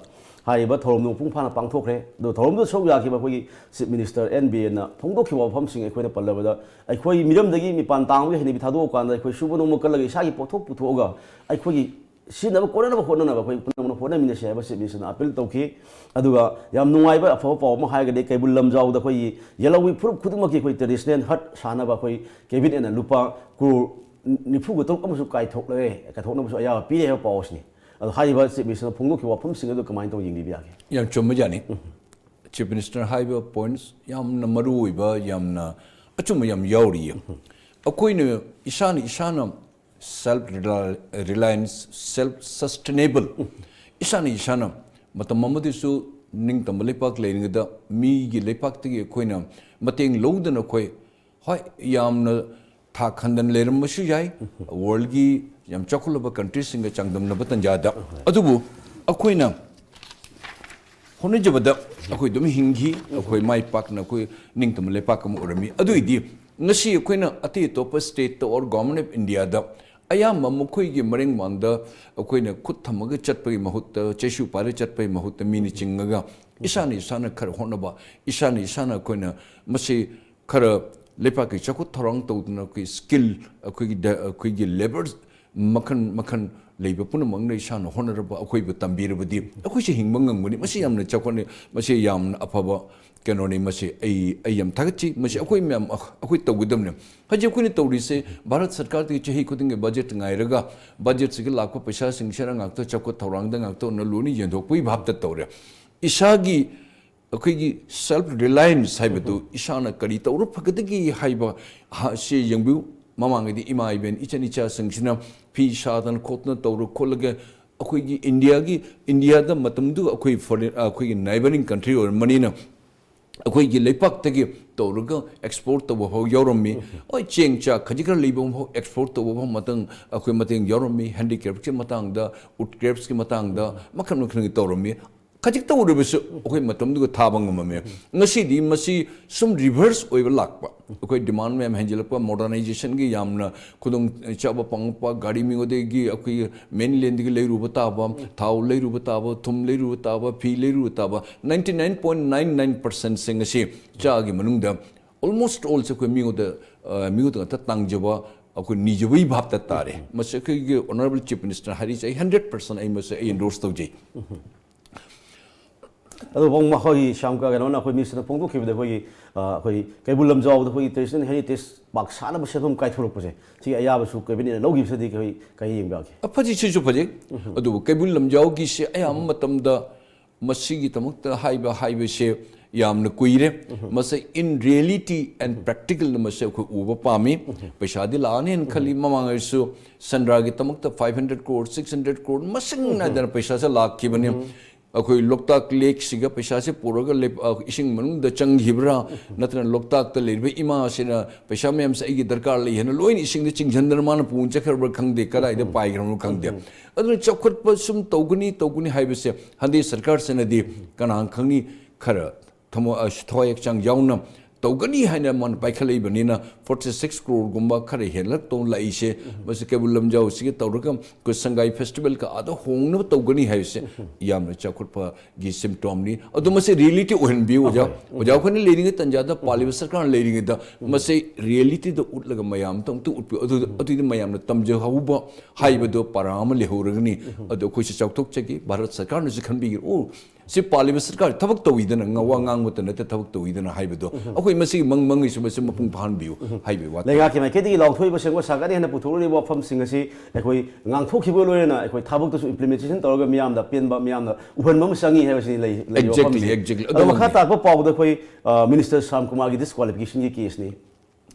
ꯍꯥꯏꯔꯤꯕ ꯊꯧꯔꯝꯗꯨ ꯃꯄꯨꯡ ꯐꯥꯅ ꯄꯥꯡꯊꯣꯛꯈ꯭ꯔꯦ꯫ ꯑꯗꯨ ꯊꯧꯔꯝꯗꯨꯗ ꯁꯔꯨꯛ ꯌꯥꯈꯤꯕ ꯑꯩꯈꯣꯏꯒꯤ ꯆꯤꯐ ꯃꯤꯅꯤꯁꯇꯔ ꯑꯦꯟ ꯕꯤꯔꯦꯟꯅ ꯐꯣꯡꯗꯣꯛꯈꯤꯕ ꯋꯥꯐꯝꯁꯤꯡ ꯑꯩꯈꯣꯏꯅ ꯄꯜꯂꯕꯗ, ꯑꯩꯈꯣꯏ ꯃꯤꯔꯝꯗꯒꯤ ꯃꯄꯥꯟ ꯇꯥꯡꯕꯒꯤ ꯍꯩꯅꯕꯤ ꯊꯥꯗꯣꯛꯑꯀꯥꯟꯗ ꯑꯩꯈꯣꯏ ꯁꯨꯕ ꯅꯣꯝꯕ ꯀꯜꯂꯒ ꯏꯁꯥꯒꯤ ꯄꯣꯠꯊꯣꯛ ꯄꯨꯊꯣꯛꯑꯒ ꯑꯩꯈꯣꯏꯒꯤ ꯁꯤꯖꯤꯟꯅꯕ ꯀꯣꯟꯅꯅꯕ ꯍꯣꯠꯅꯅꯕ ꯑꯩꯈꯣꯏ ꯄꯨꯝꯅꯃꯛꯅ ꯍꯣꯠꯅꯃꯤꯟꯅꯁꯤ ꯍꯥꯏꯕ ꯆꯤꯐ ꯃꯤꯅꯤꯁꯇꯔꯅ ꯑꯄꯤꯜ ꯇꯧꯈꯤ꯫ ꯑꯗꯨꯒ ꯌꯥꯝ ꯅꯨꯡꯉꯥꯏꯕ ꯑꯐꯕ ꯄꯥꯎ ꯑꯃ ꯍꯥꯏꯔꯒꯗꯤ ꯀꯩꯕꯨꯜ ꯂꯝꯖꯥꯎꯗ ꯑꯩꯈꯣꯏꯒꯤ ꯌꯦꯜꯍꯧꯃꯤ ꯐꯨꯔꯨꯞ ꯈꯨꯗꯤꯡꯃꯛꯀꯤ ꯑꯩꯈꯣꯏ ꯇ꯭ꯔꯦꯗꯤꯁꯅꯦꯜ ꯍꯠ ꯁꯥꯅꯕ ꯑꯩꯈꯣꯏ ꯀꯦꯕꯤꯅꯦꯠꯅ ꯂꯨꯄꯥ ꯀ꯭ꯔꯣꯔ ꯅꯤꯐꯨꯒ ꯇꯔꯨꯛ ꯑꯃꯁꯨ ꯀꯥꯏꯊꯣꯛꯂꯦ, ꯀꯥꯏꯊꯣꯛꯅꯕꯁꯨ ꯑꯌꯥꯕ ꯄꯤꯔꯦ ꯍꯥꯏꯕ ꯄꯥꯎ ꯑꯁꯤꯅꯤ꯫ ꯑꯗꯣ ꯍꯥꯏꯔꯤꯕ ꯆꯤꯐ ꯃꯤꯅꯤꯁꯇꯔꯅ ꯐꯣꯡꯗꯣꯛꯈꯤꯕ ꯋꯥꯐꯝꯁꯤꯡ ꯑꯗꯨ ꯀꯃꯥꯏꯅ ꯇꯧꯅ ꯌꯦꯡꯕꯤꯕ ꯌꯥꯒꯦ? ꯌꯥꯝ ꯆꯨꯝꯕꯖꯥꯠꯅꯤ꯫ ꯆꯤꯐ ꯃꯤꯅꯤꯁꯇꯔ ꯍꯥꯏꯕ ꯄꯣꯏꯟꯠꯁ ꯌꯥꯝꯅ ꯃꯔꯨ ꯑꯣꯏꯕ, ꯌꯥꯝꯅ ꯑꯆꯨꯝꯕ ꯌꯥꯝ ꯌꯥꯎꯔꯤꯌꯦ꯫ ꯑꯩꯈꯣꯏꯅ ꯏꯁꯥꯅ ꯏꯁꯥꯅ ꯁꯦꯜꯐ ꯔꯤꯂꯥꯏꯟꯁ, ꯁꯦꯜꯐ ꯁꯁꯇꯦꯅꯦꯕꯜ, ꯏꯁꯥꯅ ꯏꯁꯥꯅ ꯃꯇꯝ ꯑꯃꯗꯁꯨ ꯅꯤꯡꯇꯝꯕ ꯂꯩꯄꯥꯛ ꯂꯩꯔꯤꯉꯩꯗ ꯃꯤꯒꯤ ꯂꯩꯄꯥꯛꯇꯒꯤ ꯑꯩꯈꯣꯏꯅ ꯃꯇꯦꯡ ꯂꯧꯗꯅ ꯑꯩꯈꯣꯏ, ꯍꯣꯏ, ꯌꯥꯝꯅ ꯊꯥꯛ ꯍꯟꯗꯅ ꯂꯩꯔꯝꯕꯁꯨ ꯌꯥꯏ, ꯋꯥꯔꯜꯒꯤ ꯌꯥꯝ ꯆꯥꯎꯈꯠꯂꯕ ꯀꯟꯇ꯭ꯔꯤꯁꯤꯡꯒ ꯆꯥꯡꯗꯝꯅꯕ ꯇꯥꯟꯖꯥꯗ꯫ ꯑꯗꯨꯕꯨ ꯑꯩꯈꯣꯏꯅ ꯍꯣꯠꯅꯖꯕꯗ ꯑꯩꯈꯣꯏ ꯑꯗꯨꯝ ꯍꯤꯡꯈꯤ, ꯑꯩꯈꯣꯏ ꯃꯥꯏ ꯄꯥꯛꯅ ꯑꯩꯈꯣꯏ ꯅꯤꯡꯇꯝꯕ ꯂꯩꯄꯥꯛ ꯑꯃ ꯑꯣꯏꯔꯝꯃꯤ꯫ ꯑꯗꯨꯏꯗꯤ ꯉꯁꯤ ꯑꯩꯈꯣꯏꯅ ꯑꯇꯩ ꯑꯇꯣꯞꯄ ꯁ꯭ꯇꯦꯠꯇ ꯑꯣꯔ ꯒꯣꯚꯔꯟꯃꯦꯟꯠ ꯑꯣꯐ ꯏꯟꯗꯤꯌꯥꯗ ꯑꯌꯥꯝꯕ ꯃꯈꯣꯏꯒꯤ ꯃꯔꯦꯡ ꯃꯥꯡꯗ ꯑꯩꯈꯣꯏꯅ ꯈꯨꯠ ꯊꯝꯃꯒ ꯆꯠꯄꯒꯤ ꯃꯍꯨꯠꯇ, ꯆꯩꯁꯨ ꯄꯥꯏꯔꯒ ꯆꯠꯄꯒꯤ ꯃꯍꯨꯠꯇ ꯃꯤꯅ ꯆꯤꯡꯉꯒ ꯏꯁꯥꯅ ꯏꯁꯥꯅ ꯈꯔ ꯍꯣꯠꯅꯕ, ꯏꯁꯥꯅ ꯏꯁꯥꯅ ꯑꯩꯈꯣꯏꯅ ꯃꯁꯤ ꯈꯔ ꯂꯩꯄꯥꯛꯀꯤ ꯆꯥꯎꯈꯠ ꯊꯧꯔꯥꯡ ꯇꯧꯗꯨꯅ ꯑꯩꯈꯣꯏ ꯁ꯭ꯀꯤꯜ, ꯑꯩꯈꯣꯏꯒꯤ ꯗ-, ꯑꯩꯈꯣꯏꯒꯤ ꯂꯦꯕꯔ ꯃꯈꯜ ꯃꯈꯜ ꯂꯩꯕ ꯄꯨꯝꯅꯃꯛꯅ ꯏꯁꯥꯅ ꯍꯣꯠꯅꯔꯕ ꯑꯩꯈꯣꯏꯕꯨ ꯇꯝꯕꯤꯔꯕꯗꯤ ꯑꯩꯈꯣꯏꯁꯦ ꯍꯤꯡꯕ ꯉꯝꯒꯅꯤ꯫ ꯃꯁꯤ ꯌꯥꯝꯅ ꯆꯥꯎꯈꯠꯅꯤ, ꯃꯁꯤ ꯌꯥꯝꯅ ꯑꯐꯕ ꯀꯩꯅꯣꯅꯤ꯫ ꯃꯁꯤ ꯑꯩ, ꯑꯩ ꯌꯥꯝ ꯊꯥꯒꯠꯆꯩ꯫ ꯃꯁꯤ ꯑꯩꯈꯣꯏ ꯃꯌꯥꯝ, ꯑꯩꯈꯣꯏ ꯇꯧꯒꯗꯕꯅꯤ꯫ ꯍꯧꯖꯤꯛ ꯑꯩꯈꯣꯏꯅ ꯇꯧꯔꯤꯁꯦ ꯚꯥꯔꯠ ꯁꯔꯀꯥꯔꯗꯒꯤ ꯆꯍꯤ ꯈꯨꯗꯤꯡꯒꯤ ꯕꯖꯦꯠ ꯉꯥꯏꯔꯒ ꯕꯖꯦꯠꯁꯤꯒꯤ ꯂꯥꯛꯄ ꯄꯩꯁꯥꯁꯤꯡꯁꯤꯅ ꯉꯥꯛꯇ ꯆꯥꯎꯈꯠ ꯊꯧꯔꯥꯡꯗ ꯉꯥꯛꯇ ꯑꯣꯏꯅ ꯂꯣꯏꯅ ꯌꯦꯟꯊꯣꯛꯄꯒꯤ ꯚꯥꯞꯇ ꯇꯧꯔꯦ꯫ ꯏꯁꯥꯒꯤ ꯑꯩꯈꯣꯏꯒꯤ self reliance ꯍꯥꯏꯕꯗꯨ, ꯏꯁꯥꯅ ꯀꯔꯤ ꯇꯧꯔ ꯐꯒꯗꯒꯦ ꯍꯥꯏꯕ ꯍꯥ-, ꯁꯤ ꯌꯦꯡꯕꯤꯌꯨ꯫ ꯃꯃꯥꯡꯉꯩꯗꯤ ꯏꯃꯥ ꯏꯕꯦꯟ ꯏꯆꯟ ꯏꯆꯥꯁꯤꯡꯁꯤꯅ ꯐꯤ ꯁꯥꯗꯅ ꯈꯣꯠꯇꯅ ꯇꯧꯔ ꯈꯣꯠꯂꯒ ꯑꯩꯈꯣꯏꯒꯤ ꯏꯟꯗꯤꯌꯥꯒꯤ, ꯏꯟꯗꯤꯌꯥꯗ ꯃꯇꯝꯗꯨ ꯑꯩꯈꯣꯏ foreign, ꯑꯩꯈꯣꯏꯒꯤ neighbouring country ꯑꯣꯏꯔꯝꯕꯅꯤꯅ ꯑꯩꯈꯣꯏꯒꯤ ꯂꯩꯄꯥꯛꯇꯒꯤ ꯇꯧꯔꯒ export ꯇꯧꯕ ꯐꯥꯎ ꯌꯥꯎꯔꯝꯃꯤ꯫ ꯍꯣꯏ, ꯆꯦꯡ ꯆꯥꯛ ꯈꯖꯤꯛ ꯈꯔ ꯂꯩꯕ ꯐꯥꯎ export ꯇꯧꯕ ꯐꯥꯎ ꯃꯇꯪ ꯑꯩꯈꯣꯏ ꯃꯇꯦꯡ ꯌꯥꯎꯔꯝꯃꯤ꯫ Handicrafts ꯀꯤ ꯃꯇꯥꯡꯗ, wood crafts ꯀꯤ ꯃꯇꯥꯡꯗ ꯃꯈꯜ ꯃꯈꯜꯒꯤ ꯇꯧꯔꯝꯃꯤ꯫ ꯈꯖꯤꯛꯇ ꯑꯣꯏꯔꯕꯁꯨ ꯑꯩꯈꯣꯏ ꯃꯇꯝꯗꯨꯒ ꯊꯥꯕ ꯉꯝꯃꯝꯃꯦ꯫ ꯉꯁꯤꯗꯤ ꯃꯁꯤ ꯁꯨꯝ reverse ꯑꯣꯏꯕ ꯂꯥꯛꯄ, ꯑꯩꯈꯣꯏ demand ꯃꯌꯥꯝ ꯍꯦꯟꯖꯤꯜꯂꯛꯄ, modernization ꯒꯤ ꯌꯥꯝꯅ ꯈꯨꯗꯣꯡ ꯆꯥꯕ ꯐꯪꯉꯛꯄ, ꯒꯥꯔꯤ ꯃꯤꯉꯣꯟꯗꯒꯤ ꯑꯩꯈꯣꯏ mainland ꯗꯒꯤ ꯂꯩꯔꯨꯕ ꯇꯥꯕ, ꯊꯥꯎ ꯂꯩꯔꯨꯕ ꯇꯥꯕ, ꯊꯨꯝ ꯂꯩꯔꯨꯕ ꯇꯥꯕ, ꯐꯤ ꯂꯩꯔꯨꯕ ꯇꯥꯕ, ninety nine point nine nine percent ꯁꯦ ꯉꯁꯤ ꯆꯥꯒꯤ ꯃꯅꯨꯡꯗ almost all ꯁꯦ ꯑꯩꯈꯣꯏ ꯃꯤꯉꯣꯟꯗ, ꯑ, ꯃꯤꯉꯣꯟꯗ ꯉꯥꯛꯇ ꯇꯥꯡꯖꯕ, ꯑꯩꯈꯣꯏ ꯅꯤꯖꯕꯒꯤ ꯚꯥꯞꯇ ꯇꯥꯔꯦ꯫ ꯃꯁꯤ ꯑꯩꯈꯣꯏꯒꯤ honourable chief minister ꯅ ꯍꯥꯏꯔꯤꯁꯦ ꯑꯩ hundred percent ꯑꯩ ꯃꯁꯤ ꯑꯩ endorse ꯇꯧꯖꯩ꯫ ꯑꯗꯣ ꯄꯨꯡ ꯃꯈꯣꯏꯒꯤ ꯁ꯭ꯌꯥꯝ ꯀ-, ꯀꯩꯅꯣꯅ ꯑꯩꯈꯣꯏ minister ꯅ ꯐꯣꯡꯗꯣꯛꯈꯤꯕꯗ ꯑꯩꯈꯣꯏꯒꯤ, ꯑ, ꯑꯩꯈꯣꯏ ꯀꯩꯕꯨꯜ ꯂꯝꯖꯥꯎꯗ ꯑꯩꯈꯣꯏꯒꯤ traditional heritage park ꯁꯥꯅꯕ ꯁꯦꯟꯐꯝ ꯀꯥꯏꯊꯣꯔꯛꯄꯁꯦ, ꯁꯤꯒꯤ ꯑꯌꯥꯕꯁꯨ cabinet ꯅ ꯂꯧꯈꯤꯕꯁꯤꯗꯤ ꯑꯩꯈꯣꯏ ꯀꯔꯤ ꯌꯦꯡꯕꯤꯔꯛꯀꯦ? ꯑ, ꯐꯖꯩ, ꯁꯤꯁꯨ ꯐꯖꯩ꯫ ꯑꯗꯨꯕꯨ ꯀꯩꯕꯨꯜ ꯂꯝꯖꯥꯎꯒꯤꯁꯦ ꯑꯌꯥꯝꯕ ꯃꯇꯝꯗ ꯃꯁꯤꯒꯤꯗꯃꯛꯇ ꯍꯥꯏꯕ ꯍꯥꯏꯕꯁꯦ ꯌꯥꯝꯅ ꯀꯨꯏꯔꯦ꯫ ꯃꯁꯤ in reality and practical ꯗ ꯃꯁꯤ ꯑꯩꯈꯣꯏ ꯎꯕ ꯄꯥꯝꯃꯤ꯫ ꯄꯩꯁꯥꯗꯤ ꯂꯥꯛꯑꯅꯤ ꯍꯥꯏꯅ ꯈꯜꯂꯤ꯫ ꯃꯃꯥꯡꯉꯩꯁꯨ ꯁꯦꯟꯗ꯭ꯔꯥꯒꯤ ꯗꯃꯛꯇ five hundred crore, six hundred crore ꯃꯁꯤꯡ ꯅꯥꯏꯗꯅ ꯄꯩꯁꯥꯁꯦ ꯂꯥꯛꯈꯤꯕꯅꯤ꯫ ꯑꯩꯈꯣꯏ ꯂꯣꯛꯇꯥꯛ lake ꯁꯤꯒ ꯄꯩꯁꯥꯁꯦ ꯄꯨꯔꯒ ꯂꯩ-, ꯑ, ꯏꯁꯤꯡ ꯃꯅꯨꯡꯗ ꯆꯪꯈꯤꯕ꯭ꯔꯥ, ꯅꯠꯇ꯭ꯔꯒ ꯂꯣꯛꯇꯥꯛꯇ ꯂꯩꯔꯤꯕ ꯏꯃꯥꯁꯤꯅ ꯄꯩꯁꯥ ꯃꯌꯥꯝꯁꯦ ꯑꯩꯒꯤ ꯗꯔꯀꯥꯔ ꯂꯩ ꯍꯥꯏꯅ ꯂꯣꯏꯅ ꯏꯁꯤꯡꯗ ꯆꯤꯡꯁꯤꯟꯗꯅ ꯃꯥꯅ ꯄꯨꯅ ꯆꯠꯈ꯭ꯔꯕ꯭ꯔꯥ ꯈꯪꯗꯦ, ꯀꯗꯥꯏꯗ ꯄꯥꯏꯈ꯭ꯔꯕꯅꯣ ꯈꯪꯗꯦ꯫ ꯑꯗꯨꯅ ꯆꯥꯎꯈꯠꯄ ꯁꯨꯝ ꯇꯧꯒꯅꯤ, ꯇꯧꯒꯅꯤ ꯍꯥꯏꯕꯁꯦ ꯍꯟꯗꯛ ꯁꯔꯀꯥꯔꯁꯤꯅꯗꯤ ꯀꯅꯥ ꯈꯪꯅꯤ, ꯈꯔ ꯊꯃꯣꯏ, ꯑ, ꯊꯋꯥꯏ ꯍꯛꯆꯥꯡ ꯌꯥꯎꯅ ꯇꯧꯒꯅꯤ ꯍꯥꯏꯅ ꯃꯥꯅ ꯄꯥꯏꯈꯠꯂꯛꯏꯕꯅꯤꯅ, ꯐꯣꯔꯇꯤ ꯁꯤꯛꯁ ꯀ꯭ꯔꯣꯔꯒꯨꯝꯕ ꯈꯔ ꯍꯦꯜꯂꯛꯇꯧ ꯂꯥꯛꯏꯁꯦ꯫ ꯃꯁꯤ ꯀꯩꯕꯨꯜ ꯂꯝꯖꯥꯎꯁꯤꯒ ꯇꯧꯔꯒ ꯑꯩꯈꯣꯏ ꯁꯉꯥꯏ ꯐꯦꯁꯇꯤꯚꯦꯜꯒ ꯑꯥꯗ ꯍꯣꯡꯅꯕ ꯇꯧꯒꯅꯤ ꯍꯥꯏꯕꯁꯦ ꯌꯥꯝꯅ ꯆꯥꯎꯈꯠꯄꯒꯤ ꯁꯤꯝꯇꯣꯝꯅꯤ꯫ ꯑꯗꯣ ꯃꯁꯤ ꯔꯤꯌꯦꯂꯤꯇꯤ ꯑꯣꯏꯍꯟꯕꯤꯌꯨ ꯑꯣꯖꯥ꯫ ꯑꯣꯖꯥ ꯑꯩꯈꯣꯏꯅ ꯂꯩꯔꯤꯉꯩ ꯇꯟꯖꯥꯗ, ꯄꯥꯜꯂꯤꯕ ꯁꯔꯀꯥꯔꯅ ꯂꯩꯔꯤꯉꯩꯗ ꯃꯁꯤ ꯔꯤꯌꯦꯂꯤꯇꯤꯗ ꯎꯠꯂꯒ ꯃꯌꯥꯝꯗ ꯑꯃꯨꯛꯇ ꯎꯠꯄꯤꯌꯨ꯫ ꯑꯗꯨ, ꯑꯗꯨꯏꯗꯤ ꯃꯌꯥꯝꯅ ꯇꯝꯖꯍꯧꯕ ꯍꯥꯏꯕꯗꯣ ꯄꯔꯥ ꯑꯃ ꯂꯩꯍꯧꯔꯒꯅꯤ꯫ ꯑꯗꯣ ꯑꯩꯈꯣꯏꯁꯨ ꯆꯥꯎꯊꯣꯛꯆꯒꯦ, ꯚꯥꯔꯠ ꯁꯔꯀꯥꯔꯅꯁꯨ ꯈꯟꯕꯤꯒꯦ꯫ ꯑꯣ, ꯁꯤ ꯄꯥꯜꯂꯤꯕ ꯁꯔꯀꯥꯔ ꯊꯕꯛ ꯇꯧꯋꯤꯗꯅ, ꯉ-, ꯋꯥ ꯉꯥꯡꯕꯇ ꯅꯠꯇꯦ, ꯊꯕꯛ ꯇꯧꯋꯤꯗꯅ ꯍꯥꯏꯕꯗꯣ ꯑꯩꯈꯣꯏ ꯃꯁꯤꯒꯤ ꯃꯪ ꯃꯪꯉꯤꯁꯨ ꯃꯁꯤ ꯃꯄꯨꯡ ꯐꯥꯍꯟꯕꯤꯌꯨ ꯍꯥꯏꯕꯒꯤ ꯋꯥ꯫ ꯂꯩꯉꯥꯛꯀꯤ ꯃꯥꯏꯀꯩꯗꯒꯤ ꯂꯥꯎꯊꯣꯛꯏꯕ ꯁꯦꯝꯒꯠ ꯁꯥꯒꯠꯅꯤ ꯍꯥꯏꯅ ꯄꯨꯊꯣꯛꯂꯤꯕ ꯋꯥꯐꯝꯁꯤꯡ ꯑꯁꯤ ꯑꯩꯈꯣꯏ ꯉꯥꯡꯊꯣꯛꯈꯤꯕ ꯂꯣꯏꯅꯅ ꯑꯩꯈꯣꯏ ꯊꯕꯛꯇꯁꯨ ꯏꯝꯄ꯭ꯂꯤꯃꯦꯟꯇꯦꯁꯟ ꯇꯧꯔꯒ ꯃꯤꯌꯥꯝꯗ ꯑꯄꯦꯟꯕ, ꯃꯤꯌꯥꯝꯅ ꯎꯍꯟꯕ ꯑꯃ ꯆꯪꯉꯤ ꯍꯥꯏꯕꯁꯤꯅꯤ ꯂꯩ-, ꯂꯩꯔꯤꯕ Exactly, ꯋꯥꯐꯝꯁꯦ꯫ Exactly. ꯑꯗꯣ ꯃꯈꯥ ꯑꯗꯨꯃꯛꯅꯤ꯫ ꯇꯥꯔꯛꯄ ꯄꯥꯎꯗ ꯑꯩꯈꯣꯏ, ꯑ, ꯃꯤꯅꯤꯁꯇꯔ ꯁ꯭ꯌꯥꯝ ꯀꯨꯃꯥꯔꯒꯤ ꯗꯤꯁꯀ꯭ꯋꯥꯂꯤꯐꯤꯀꯦꯁꯟꯒꯤ ꯀꯦꯁꯅꯤ꯫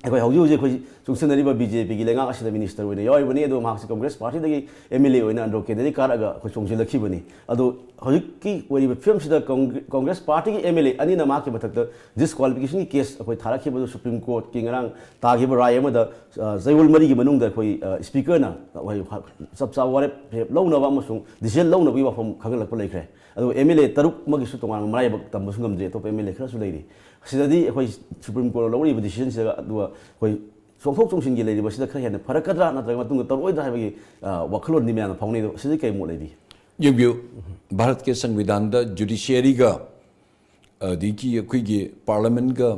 ꯑꯩꯈꯣꯏ ꯍꯧꯖꯤꯛ ꯍꯧꯖꯤꯛ ꯑꯩꯈꯣꯏ ꯆꯨꯡꯁꯤꯟꯅꯔꯤꯕ ꯕꯤ ꯖꯦ ꯄꯤꯒꯤ ꯂꯩꯉꯥꯛ ꯑꯁꯤꯗ ꯃꯤꯅꯤꯁꯇꯔ ꯑꯣꯏꯅ ꯌꯥꯎꯔꯤꯕꯅꯤ, ꯑꯗꯨꯕꯨ ꯃꯍꯥꯛꯁꯤ ꯀꯪꯒ꯭ꯔꯦꯁ ꯄꯥꯔꯇꯤꯗꯒꯤ ꯑꯦꯝ ꯑꯦꯜ ꯑꯦ ꯑꯣꯏꯅ ꯑꯟꯗ꯭ꯔꯣ ꯀꯦꯟꯗꯤꯗꯦꯠ ꯀꯥꯔꯛꯑꯒ ꯑꯩꯈꯣꯏ ꯆꯣꯡꯁꯤꯜꯂꯛꯈꯤꯕꯅꯤ꯫ ꯑꯗꯣ ꯍꯧꯖꯤꯛꯀꯤ ꯑꯣꯏꯔꯤꯕ ꯐꯤꯕꯝꯁꯤꯗ ꯀꯪꯒ꯭ꯔꯦ-, ꯀꯪꯒ꯭ꯔꯦꯁ ꯄꯥꯔꯇꯤꯒꯤ ꯑꯦꯝ ꯑꯦꯜ ꯑꯦ ꯑꯅꯤꯅ ꯃꯍꯥꯛꯀꯤ ꯃꯊꯛꯇ ꯗꯤꯁꯀ꯭ꯋꯥꯂꯤꯐꯤꯀꯦꯁꯟꯒꯤ ꯀꯦꯁ ꯑꯩꯈꯣꯏ ꯊꯥꯔꯛꯈꯤꯕꯗꯨ ꯁꯨꯄ꯭ꯔꯤꯝ ꯀꯣꯔꯠꯀꯤ ꯉꯔꯥꯡ ꯇꯥꯈꯤꯕ ꯔꯥꯏ ꯑꯃꯗ, ꯑ, ꯆꯌꯣꯜ ꯃꯔꯤꯒꯤ ꯃꯅꯨꯡꯗ ꯑꯩꯈꯣꯏ, ꯑ, ꯁ꯭ꯄꯤꯀꯔꯅ ꯑꯩꯈꯣꯏ ꯆꯞ ꯆꯥꯕ ꯋꯥꯔꯦꯞ ꯂꯧꯅꯕ ꯑꯃꯁꯨꯡ ꯗꯤꯁꯤꯖꯟ ꯂꯧꯅꯕꯒꯤ ꯋꯥꯐꯝ ꯈꯪꯍꯜꯂꯛꯄ ꯂꯩꯈ꯭ꯔꯦ꯫ ꯑꯗꯨꯒ ꯑꯦꯝ ꯑꯦꯜ ꯑꯦ ꯇꯔꯨꯛ ꯑꯃꯒꯤꯁꯨ ꯇꯣꯉꯥꯟꯕ ꯃꯔꯥꯏꯕꯛ ꯇꯝꯕꯁꯨ ꯉꯝꯗ꯭ꯔꯤ, ꯑꯇꯣꯞꯄ ꯑꯦꯝ ꯑꯦꯜ ꯑꯦ ꯈꯔꯁꯨ ꯂꯩꯔꯤ꯫ ꯁꯤꯗꯗꯤ ꯑꯩꯈꯣꯏ ꯁꯨꯄ꯭ꯔꯤꯝ ꯀꯣꯔꯠꯅ ꯂꯧꯔꯤꯕ ꯗꯤꯁꯤꯖꯟꯁꯤꯗ ꯑꯗꯨꯒ ꯑꯩꯈꯣꯏ ꯆꯣꯡꯊꯣꯛ ꯆꯣꯡꯁꯤꯟꯒꯤ ꯂꯩꯔꯤꯕꯁꯤꯗ ꯈꯔ ꯍꯦꯟꯅ ꯐꯔꯛꯀꯗ꯭ꯔꯥ ꯅꯠꯇ꯭ꯔꯒ ꯃꯇꯨꯡꯗ ꯇꯧꯔꯛꯑꯣꯏꯗ꯭ꯔꯥ ꯍꯥꯏꯕꯒꯤ, ꯑ, ꯋꯥꯈꯜꯂꯣꯟꯗꯤ ꯃꯌꯥꯝꯅ ꯐꯥꯎꯅꯩ꯫ ꯑꯗꯣ ꯁꯤꯗꯤ ꯀꯔꯤ ꯃꯣꯠ ꯂꯩꯕꯤ? ꯌꯦꯡꯕꯤꯌꯨ, ꯚꯥꯔꯠꯀꯤ ꯁꯪꯕꯤꯙꯥꯟꯗ ꯖꯨꯗꯤꯁꯤꯌꯔꯤꯒ, ꯑꯗꯒꯤ ꯑꯩꯈꯣꯏꯒꯤ ꯄꯥꯔꯂꯃꯦꯟꯒ,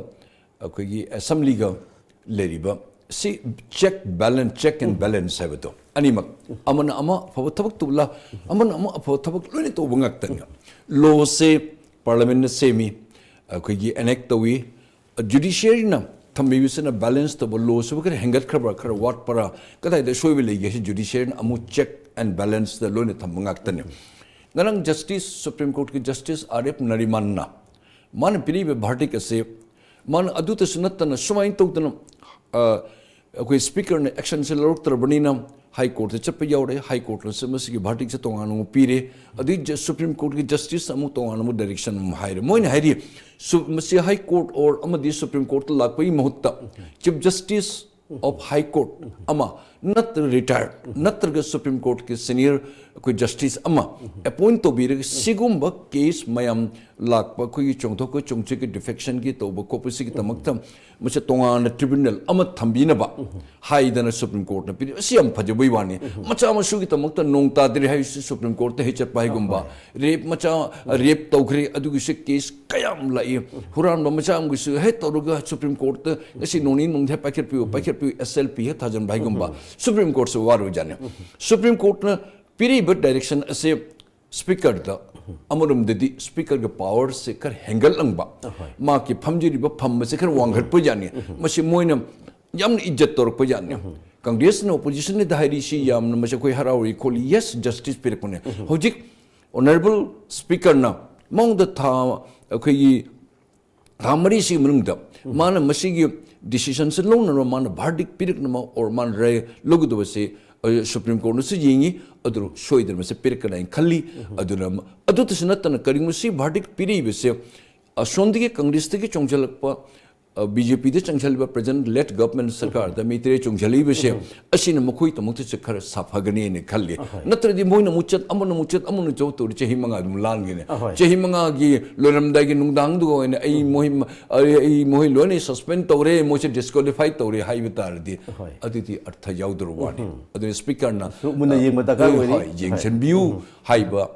ꯑꯩꯈꯣꯏꯒꯤ ꯑꯦꯁꯦꯝꯕ꯭ꯂꯤꯒ ꯂꯩꯔꯤꯕ ꯁꯤ check balance, check and balance ꯍꯥꯏꯕꯗꯣ ꯑꯅꯤꯃꯛ, ꯑꯃꯅ ꯑꯃ ꯑꯐꯕ ꯊꯕꯛ ꯇꯧꯕ, ꯑꯃꯅ ꯑꯃ ꯑꯐꯕ ꯊꯕꯛ ꯂꯣꯏꯅ ꯇꯧꯕ ꯉꯥꯛꯇꯅꯤ꯫ ꯂꯣꯁꯦ ꯄꯥꯔꯂꯃꯦꯟꯅ ꯁꯦꯝꯃꯤ, ꯑꯩꯈꯣꯏꯒꯤ ꯑꯦꯅꯦꯛ ꯇꯧꯏ, ꯖꯨꯗꯤꯁꯤꯌꯔꯤꯅ ꯊꯝꯕꯤꯕꯁꯤꯅ ꯕꯦꯂꯦꯟꯁ ꯇꯧꯕ, ꯂꯣꯁꯤꯕꯨ ꯈꯔ ꯍꯦꯟꯒꯠꯈ꯭ꯔꯕ꯭ꯔꯥ, ꯈꯔ ꯋꯥꯠꯄ꯭ꯔꯥ, ꯀꯗꯥꯏꯗ ꯑꯁꯣꯏꯕ ꯂꯩꯒꯦ ꯍꯥꯏꯁꯤ ꯖꯨꯗꯤꯁꯤꯌꯔꯤꯅ ꯑꯃꯨꯛ ꯆꯦꯛ ꯑꯦꯟ ꯕꯦꯂꯦꯟꯁꯇ ꯂꯣꯏꯅ ꯊꯝꯕ ꯉꯥꯛꯇꯅꯤ꯫ ꯉꯔꯥꯡ ꯖꯁꯇꯤꯁ, ꯁꯨꯄ꯭ꯔꯤꯝ ꯀꯣꯔꯠꯀꯤ ꯖꯁꯇꯤꯁ ꯑꯥꯔ ꯑꯦꯐ ꯅꯔꯤꯃꯥꯟꯅ ꯃꯥꯅ ꯄꯤꯔꯤꯕ ꯚꯥꯔꯗꯤꯛ ꯑꯁꯤ ꯃꯥꯅ ꯑꯗꯨꯇꯁꯨ ꯅꯠꯇꯅ ꯁꯨꯃꯥꯏꯅ ꯇꯧꯗꯅ, ꯑ, ꯑꯩꯈꯣꯏ ꯁ꯭ꯄꯤꯀꯔꯅ ꯑꯦꯛꯁꯟꯁꯦ ꯂꯧꯔꯛꯇ꯭ꯔꯕꯅꯤꯅ ꯍꯥꯏ ꯀꯣꯔꯠꯇ ꯆꯠꯄ ꯌꯥꯎꯔꯦ, ꯍꯥꯏ ꯀꯣꯔꯠꯅꯁꯨ ꯃꯁꯤꯒꯤ ꯚꯥꯔꯗꯤꯛꯁꯦ ꯇꯣꯉꯥꯟꯅ ꯑꯃꯨꯛ ꯄꯤꯔꯦ꯫ ꯑꯗꯩ ꯖ-, ꯁꯨꯄ꯭ꯔꯤꯝ ꯀꯣꯔꯠꯀꯤ ꯖꯁꯇꯤꯁ ꯑꯃꯨꯛ ꯇꯣꯉꯥꯟꯅ ꯑꯃꯨꯛ ꯗꯥꯏꯔꯦꯛꯁꯟ ꯑꯃꯨꯛ ꯍꯥꯏꯔꯦ꯫ ꯃꯣꯏꯅ ꯍꯥꯏꯔꯤ, ꯁꯨ-, ꯃꯁꯤ ꯍꯥꯏ ꯀꯣꯔꯠ ꯑꯣꯔ ꯑꯃꯗꯤ ꯁꯨꯄ꯭ꯔꯤꯝ ꯀꯣꯔꯠꯇ ꯂꯥꯛꯄꯒꯤ ꯃꯍꯨꯠꯇ chief justice of high court ꯑꯃ ꯅꯠꯇ꯭ꯔꯒ ꯔꯤꯇꯥꯌꯔ ꯅꯠꯇ꯭ꯔꯒ ꯁꯨꯄ꯭ꯔꯤꯝ ꯀꯣꯔꯠꯀꯤ ꯁꯤꯅꯤꯌꯔ ꯑꯩꯈꯣꯏ ꯖꯁꯇꯤꯁ ꯑꯃ ꯑꯦꯄꯣꯏꯟ ꯇꯧꯕꯤꯔꯒ ꯁꯤꯒꯨꯝꯕ ꯀꯦꯁ ꯃꯌꯥꯝ ꯂꯥꯛꯄ, ꯑꯩꯈꯣꯏꯒꯤ ꯆꯣꯡꯊꯣꯛꯀ ꯆꯣꯡꯁꯤꯟꯒꯤ ꯗꯤꯐꯦꯛꯁꯟꯒꯤ ꯇꯧꯕ ꯈꯣꯠꯄꯁꯤꯒꯤꯗꯃꯛꯇ ꯃꯁꯤ ꯇꯣꯉꯥꯟꯅ ꯇ꯭ꯔꯤꯕ꯭ꯌꯨꯅꯦꯜ ꯑꯃ ꯊꯝꯕꯤꯅꯕ ꯍꯥꯏꯗꯅ ꯁꯨꯄ꯭ꯔꯤꯝ ꯀꯣꯔꯠꯅ ꯄꯤꯔꯤ꯫ ꯑꯁꯤ ꯌꯥꯝ ꯐꯖꯕꯩ ꯋꯥꯅꯤ꯫ ꯃꯆꯥ ꯃꯁꯨꯒꯤꯗꯃꯛꯇ ꯅꯣꯡ ꯇꯥꯗ꯭ꯔꯦ ꯍꯥꯏꯁꯤ ꯁꯨꯄ꯭ꯔꯤꯝ ꯀꯣꯔꯠꯇ ꯍꯦꯛ ꯆꯠꯄ ꯍꯥꯏꯒꯨꯝꯕ, ꯔꯦꯞ ꯃꯆꯥ, ꯔꯦꯞ ꯇꯧꯈ꯭ꯔꯦ ꯑꯗꯨꯒꯤꯁꯨ ꯀꯦꯁ ꯀꯌꯥꯝ ꯂꯥꯛꯏ꯫ ꯍꯨꯔꯥꯟꯕ ꯃꯆꯥ ꯑꯃꯒꯤꯁꯨ ꯍꯦꯛ ꯇꯧꯔꯒ ꯁꯨꯄ꯭ꯔꯤꯝ ꯀꯣꯔꯠꯇ ꯉꯁꯤ ꯅꯣꯡ ꯅꯤꯅꯤ ꯅꯣꯡꯗ ꯍꯦꯛ ꯄꯥꯏꯈꯠꯄꯤꯌꯨ, ꯄꯥꯏꯈꯠꯄꯤꯌꯨ, ꯑꯦꯁ ꯑꯦꯜ ꯄꯤ ꯍꯦꯛ ꯊꯥꯖꯤꯟꯕ ꯍꯥꯏꯒꯨꯝꯕ꯫ ꯁꯨꯄ꯭ꯔꯤꯝ ꯀꯣꯔꯠꯁꯨ ꯋꯥꯔꯣꯏꯖꯥꯠꯅꯤ꯫ ꯁꯨꯄ꯭ꯔꯤꯝ ꯀꯣꯔꯠꯅ ꯄꯤꯔꯤꯕ ꯗꯥꯏꯔꯦꯛꯁꯟ ꯑꯁꯦ ꯁ꯭ꯄꯤꯀꯔꯗ, ꯑꯃꯔꯣꯝꯗꯗꯤ ꯁ꯭ꯄꯤꯀꯔꯒꯤ ꯄꯥꯋꯔꯁꯦ ꯈꯔ ꯍꯦꯟꯒꯠꯂꯝꯕ, ꯃꯍꯥꯛꯀꯤ ꯐꯝꯖꯔꯤꯕ ꯐꯝꯕꯁꯦ ꯈꯔ ꯋꯥꯡꯈꯠꯄ ꯌꯥꯅꯤ꯫ ꯃꯁꯤ ꯃꯣꯏꯅ ꯌꯥꯝꯅ ꯏꯖꯠ ꯇꯧꯔꯛꯄ ꯌꯥꯅꯤ꯫ ꯀꯪꯒ꯭ꯔꯦꯁꯅ ꯑꯣꯄꯣꯖꯤꯁꯟꯗ ꯍꯥꯏꯔꯤꯁꯤ ꯌꯥꯝꯅ ꯃꯁꯤ ꯑꯩꯈꯣꯏ ꯍꯔꯥꯎꯔꯤ ꯈꯣꯠꯂꯤ, ꯌꯦꯁ, ꯖꯁꯇꯤꯁ ꯄꯤꯔꯛꯄꯅꯦ꯫ ꯍꯧꯖꯤꯛ ꯑꯣꯅꯔꯦꯕꯜ ꯁ꯭ꯄꯤꯀꯔꯅ ꯃꯉꯣꯟꯗ ꯊꯥ, ꯑꯩꯈꯣꯏꯒꯤ ꯊꯥ ꯃꯔꯤꯁꯤꯒꯤ ꯃꯅꯨꯡꯗ ꯃꯥꯅ ꯃꯁꯤꯒꯤ ꯗꯤꯁꯤꯖꯟꯁꯦ ꯂꯧꯅꯅꯕ, ꯃꯥꯅ ꯚꯥꯔꯗꯤꯛ ꯄꯤꯔꯛꯅꯕ, ꯑꯣꯔ ꯃꯥꯅ ꯔꯥꯏ ꯂꯧꯒꯗꯕꯁꯦ, ꯑ, ꯁꯨꯄ꯭ꯔꯤꯝ ꯀꯣꯔꯠꯅꯁꯨ ꯌꯦꯡꯉꯤ, ꯑꯗꯨ ꯁꯣꯏꯗꯅ ꯃꯁꯤ ꯄꯤꯔꯛꯀꯅꯤ ꯍꯥꯏꯅ ꯈꯜꯂꯤ꯫ ꯑꯗꯨꯅ ꯑꯗꯨꯇꯁꯨ ꯅꯠꯇꯅ ꯀꯔꯤꯒꯨꯝꯕ ꯁꯤ ꯚꯥꯔꯗꯤꯛ ꯄꯤꯔꯛꯏꯕꯁꯦ ꯑꯁꯣꯝꯗꯒꯤ ꯀꯪꯒ꯭ꯔꯦꯁꯇꯒꯤ ꯆꯣꯡꯁꯤꯜꯂꯛꯄ, ꯑ, ꯕꯤ ꯖꯦ ꯄꯤꯗ ꯆꯪꯁꯤꯜꯂꯤꯕ ꯄ꯭ꯔꯖꯦꯟ ꯂꯦꯐ ꯒꯚꯔꯟꯃꯦꯟꯠ ꯁꯔꯀꯥꯔꯗ ꯃꯤ ꯇꯔꯦꯠ ꯆꯣꯡꯁꯤꯜꯂꯛꯏꯕꯁꯦ, ꯑꯁꯤꯅ ꯃꯈꯣꯏꯒꯤꯗꯃꯛꯇꯁꯨ ꯈꯔ ꯁꯥꯐꯒꯅꯤꯅ ꯈꯜꯂꯤ꯫ ꯅꯠꯇ꯭ꯔꯗꯤ ꯃꯣꯏꯅ ꯑꯃꯨꯛ ꯆꯠ, ꯑꯃꯅ ꯑꯃꯨꯛ ꯆꯠ, ꯑꯃꯅ ꯆꯠ ꯇꯧꯔꯗꯤ ꯆꯍꯤ ꯃꯉꯥ ꯑꯗꯨꯝ ꯂꯥꯟꯒꯅꯤ꯫ ꯆꯍꯤ ꯃꯉꯥꯒꯤ ꯂꯣꯏꯔꯝꯗꯥꯏꯒꯤ ꯅꯨꯡꯗꯥꯡꯗꯨꯒ ꯑꯣꯏꯅ ꯑꯩ ꯃꯣꯏ, ꯑꯩ, ꯑꯩ ꯃꯣꯏ ꯂꯣꯏꯅ ꯁꯁꯄꯦꯟ ꯇꯧꯔꯦ, ꯃꯣꯏꯁꯦ ꯗꯤꯁꯀ꯭ꯋꯥꯂꯤꯐꯥꯏ ꯇꯧꯔꯦ ꯍꯥꯏꯕ ꯇꯥꯔꯗꯤ ꯑꯗꯨꯗꯤ ꯑꯔꯊ ꯌꯥꯎꯗ꯭ꯔꯕ ꯋꯥꯅꯤ꯫ ꯑꯗꯨꯅ ꯁ꯭ꯄꯤꯀꯔꯅ, ꯁꯨ ꯃꯨꯟꯅ ꯌꯦꯡꯕ ꯗꯔꯀꯥꯔ ꯑꯣꯏꯔꯤ꯫ ꯍꯣꯏ, ꯌꯦꯡꯁꯤꯟꯕꯤꯌꯨ ꯍꯥꯏꯕ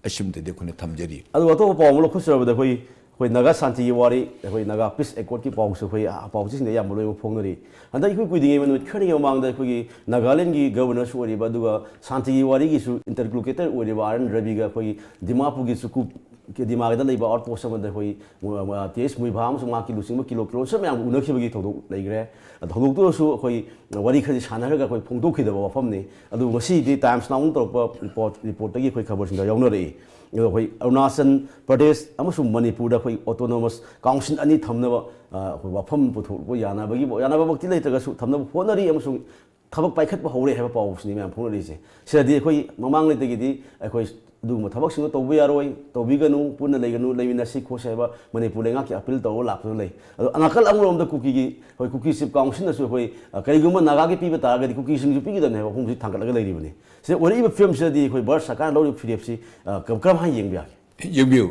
ꯑꯁꯤꯃꯇꯗꯤ ꯑꯩꯈꯣꯏꯅ ꯊꯝꯖꯔꯤ꯫ ꯑꯗꯨꯒ ꯑꯇꯣꯞꯄ ꯄꯥꯎ ꯑꯃ ꯂꯧꯈꯠꯆꯔꯕꯗ ꯑꯩꯈꯣꯏ, ꯑꯩꯈꯣꯏ ꯅꯥꯒꯥ ꯁꯥꯟꯇꯤꯒꯤ ꯋꯥꯔꯤ, ꯑꯩꯈꯣꯏ ꯅꯥꯒꯥ ꯄꯤꯁ ꯑꯦꯀꯣꯔꯗꯀꯤ ꯄꯥꯎꯁꯨ ꯑꯩꯈꯣꯏ, ꯑ, ꯄꯥꯎꯆꯦꯁꯤꯡꯗ ꯑꯌꯥꯝꯕ ꯂꯣꯏꯅꯃꯛ ꯐꯣꯡꯅꯔꯤ꯫ ꯍꯟꯗꯛ ꯏꯀꯨꯏ ꯀꯨꯏꯗ꯭ꯔꯤꯉꯩ ꯅꯨꯃꯤꯠ ꯈꯔꯅꯤꯒꯤ ꯃꯃꯥꯡꯗ ꯑꯩꯈꯣꯏꯒꯤ ꯅꯥꯒꯥꯂꯦꯟꯒꯤ ꯒꯕꯔꯅꯔꯁꯨ ꯑꯣꯏꯔꯤꯕ ꯑꯗꯨꯒ ꯁꯥꯟꯇꯤꯒꯤ ꯋꯥꯔꯤꯒꯤꯁꯨ ꯏꯟꯇꯔꯂꯣꯀ꯭ꯌꯨꯇꯔ ꯑꯣꯏꯔꯤꯕ ꯑꯥꯔ ꯑꯦꯟ ꯔꯕꯤꯒ ꯑꯩꯈꯣꯏꯒꯤ ꯗꯤꯃꯥꯄꯨꯔꯒꯤ ꯆꯨꯀꯨꯞ ꯗꯤꯃꯥꯒꯗ ꯂꯩꯕ ꯑꯥꯎꯠ ꯄꯣꯁ ꯑꯃꯗ ꯑꯩꯈꯣꯏ, ꯑ, ꯇꯤ ꯑꯩꯆ ꯃꯨꯏꯚꯥ ꯑꯃꯁꯨꯡ ꯃꯍꯥꯛꯀꯤ ꯂꯨꯆꯤꯡꯕ ꯀꯤꯂꯣ ꯀꯤꯂꯣ ꯃꯌꯥꯝ ꯎꯅꯈꯤꯕꯒꯤ ꯊꯧꯗꯣꯛ ꯂꯩꯈ꯭ꯔꯦ꯫ ꯑꯗꯣ ꯊꯧꯗꯣꯛꯇꯨꯗꯁꯨ ꯑꯩꯈꯣꯏ ꯋꯥꯔꯤ ꯈꯔꯗꯤ ꯁꯥꯟꯅꯔꯒ ꯑꯩꯈꯣꯏ ꯐꯣꯡꯗꯣꯛꯈꯤꯗꯕ ꯋꯥꯐꯝꯅꯤ꯫ ꯑꯗꯨꯕꯨ ꯉꯁꯤꯗꯤ ꯇꯥꯏꯝꯁ ꯅꯥꯎꯅ ꯇꯧꯔꯛꯄ ꯔꯤꯄꯣꯔꯠ, ꯔꯤꯄꯣꯔꯠꯇꯒꯤ ꯑꯩꯈꯣꯏ ꯈꯕꯔꯁꯤꯡꯗ ꯌꯥꯎꯅꯔꯛꯏ꯫ ꯑꯗꯣ ꯑꯩꯈꯣꯏ ꯑꯔꯨꯅꯥꯆꯜ ꯄ꯭ꯔꯗꯦꯁ ꯑꯃꯁꯨꯡ ꯃꯅꯤꯄꯨꯔꯗ ꯑꯩꯈꯣꯏ ꯑꯣꯇꯣꯅꯣꯃꯁ ꯀꯥꯎꯟꯁꯤꯜ ꯑꯅꯤ ꯊꯝꯅꯕ, ꯑ, ꯑꯩꯈꯣꯏ ꯋꯥꯐꯝ ꯄꯨꯊꯣꯛꯄ ꯌꯥꯅꯕꯒꯤ, ꯌꯥꯅꯕꯃꯛꯇꯤ ꯂꯩꯇ꯭ꯔꯒꯁꯨ ꯊꯝꯅꯕ ꯍꯣꯠꯅꯔꯤ ꯑꯃꯁꯨꯡ ꯊꯕꯛ ꯄꯥꯏꯈꯠꯄ ꯍꯧꯔꯦ ꯍꯥꯏꯕ ꯄꯥꯎꯁꯤꯅꯤ ꯃꯌꯥꯝ ꯐꯣꯡꯅꯔꯤꯁꯦ꯫ ꯁꯤꯗꯗꯤ ꯑꯩꯈꯣꯏ ꯃꯃꯥꯡꯉꯩꯗꯒꯤꯗꯤ ꯑꯩꯈꯣꯏ ꯑꯗꯨꯒꯨꯝꯕ ꯊꯕꯛꯁꯤꯡꯗꯣ ꯇꯧꯕ ꯌꯥꯔꯣꯏ, ꯇꯧꯕꯤꯒꯅꯨ, ꯄꯨꯟꯅ ꯂꯩꯒꯅꯨ, ꯂꯩꯃꯤꯟꯅꯁꯤ ꯈꯣꯠꯁꯤ ꯍꯥꯏꯕ ꯃꯅꯤꯄꯨꯔ ꯂꯩꯉꯥꯛꯀꯤ ꯑꯄꯤꯜ ꯇꯧꯕ ꯂꯥꯛꯄꯁꯨ ꯂꯩ꯫ ꯑꯗꯣ ꯅꯥꯀꯜ ꯑꯃꯔꯣꯝꯗ ꯀꯨꯀꯤꯒꯤ, ꯍꯣꯏ, ꯀꯨꯀꯤ ꯆꯤꯐ ꯀꯥꯎꯟꯁꯤꯜꯅꯁꯨ ꯑꯩꯈꯣꯏ, ꯑ, ꯀꯔꯤꯒꯨꯝꯕ ꯅꯥꯒꯥꯒꯤ ꯄꯤꯕ ꯇꯥꯔꯒꯗꯤ ꯀꯨꯀꯤꯁꯤꯡꯁꯨ ꯄꯤꯒꯗꯕꯅꯤ ꯍꯥꯏꯕ ꯋꯥꯐꯝꯁꯤ ꯊꯥꯡꯒꯠꯂꯒ ꯂꯩꯔꯤꯕꯅꯤ꯫ ꯁꯤꯗ ꯑꯣꯏꯔꯛꯏꯕ ꯐꯤꯕꯝꯁꯤꯗꯗꯤ ꯑꯩꯈꯣꯏ ꯚꯥꯔꯠ ꯁꯔꯀꯥꯔꯅ ꯂꯧꯔꯤꯕ ꯐꯤꯔꯦꯞꯁꯤ, ꯑ, ꯀ-, ꯀꯔꯝꯍꯥꯏꯅ ꯌꯦꯡꯕ ꯌꯥꯒꯦ? ꯌꯦꯡꯕꯤꯌꯨ,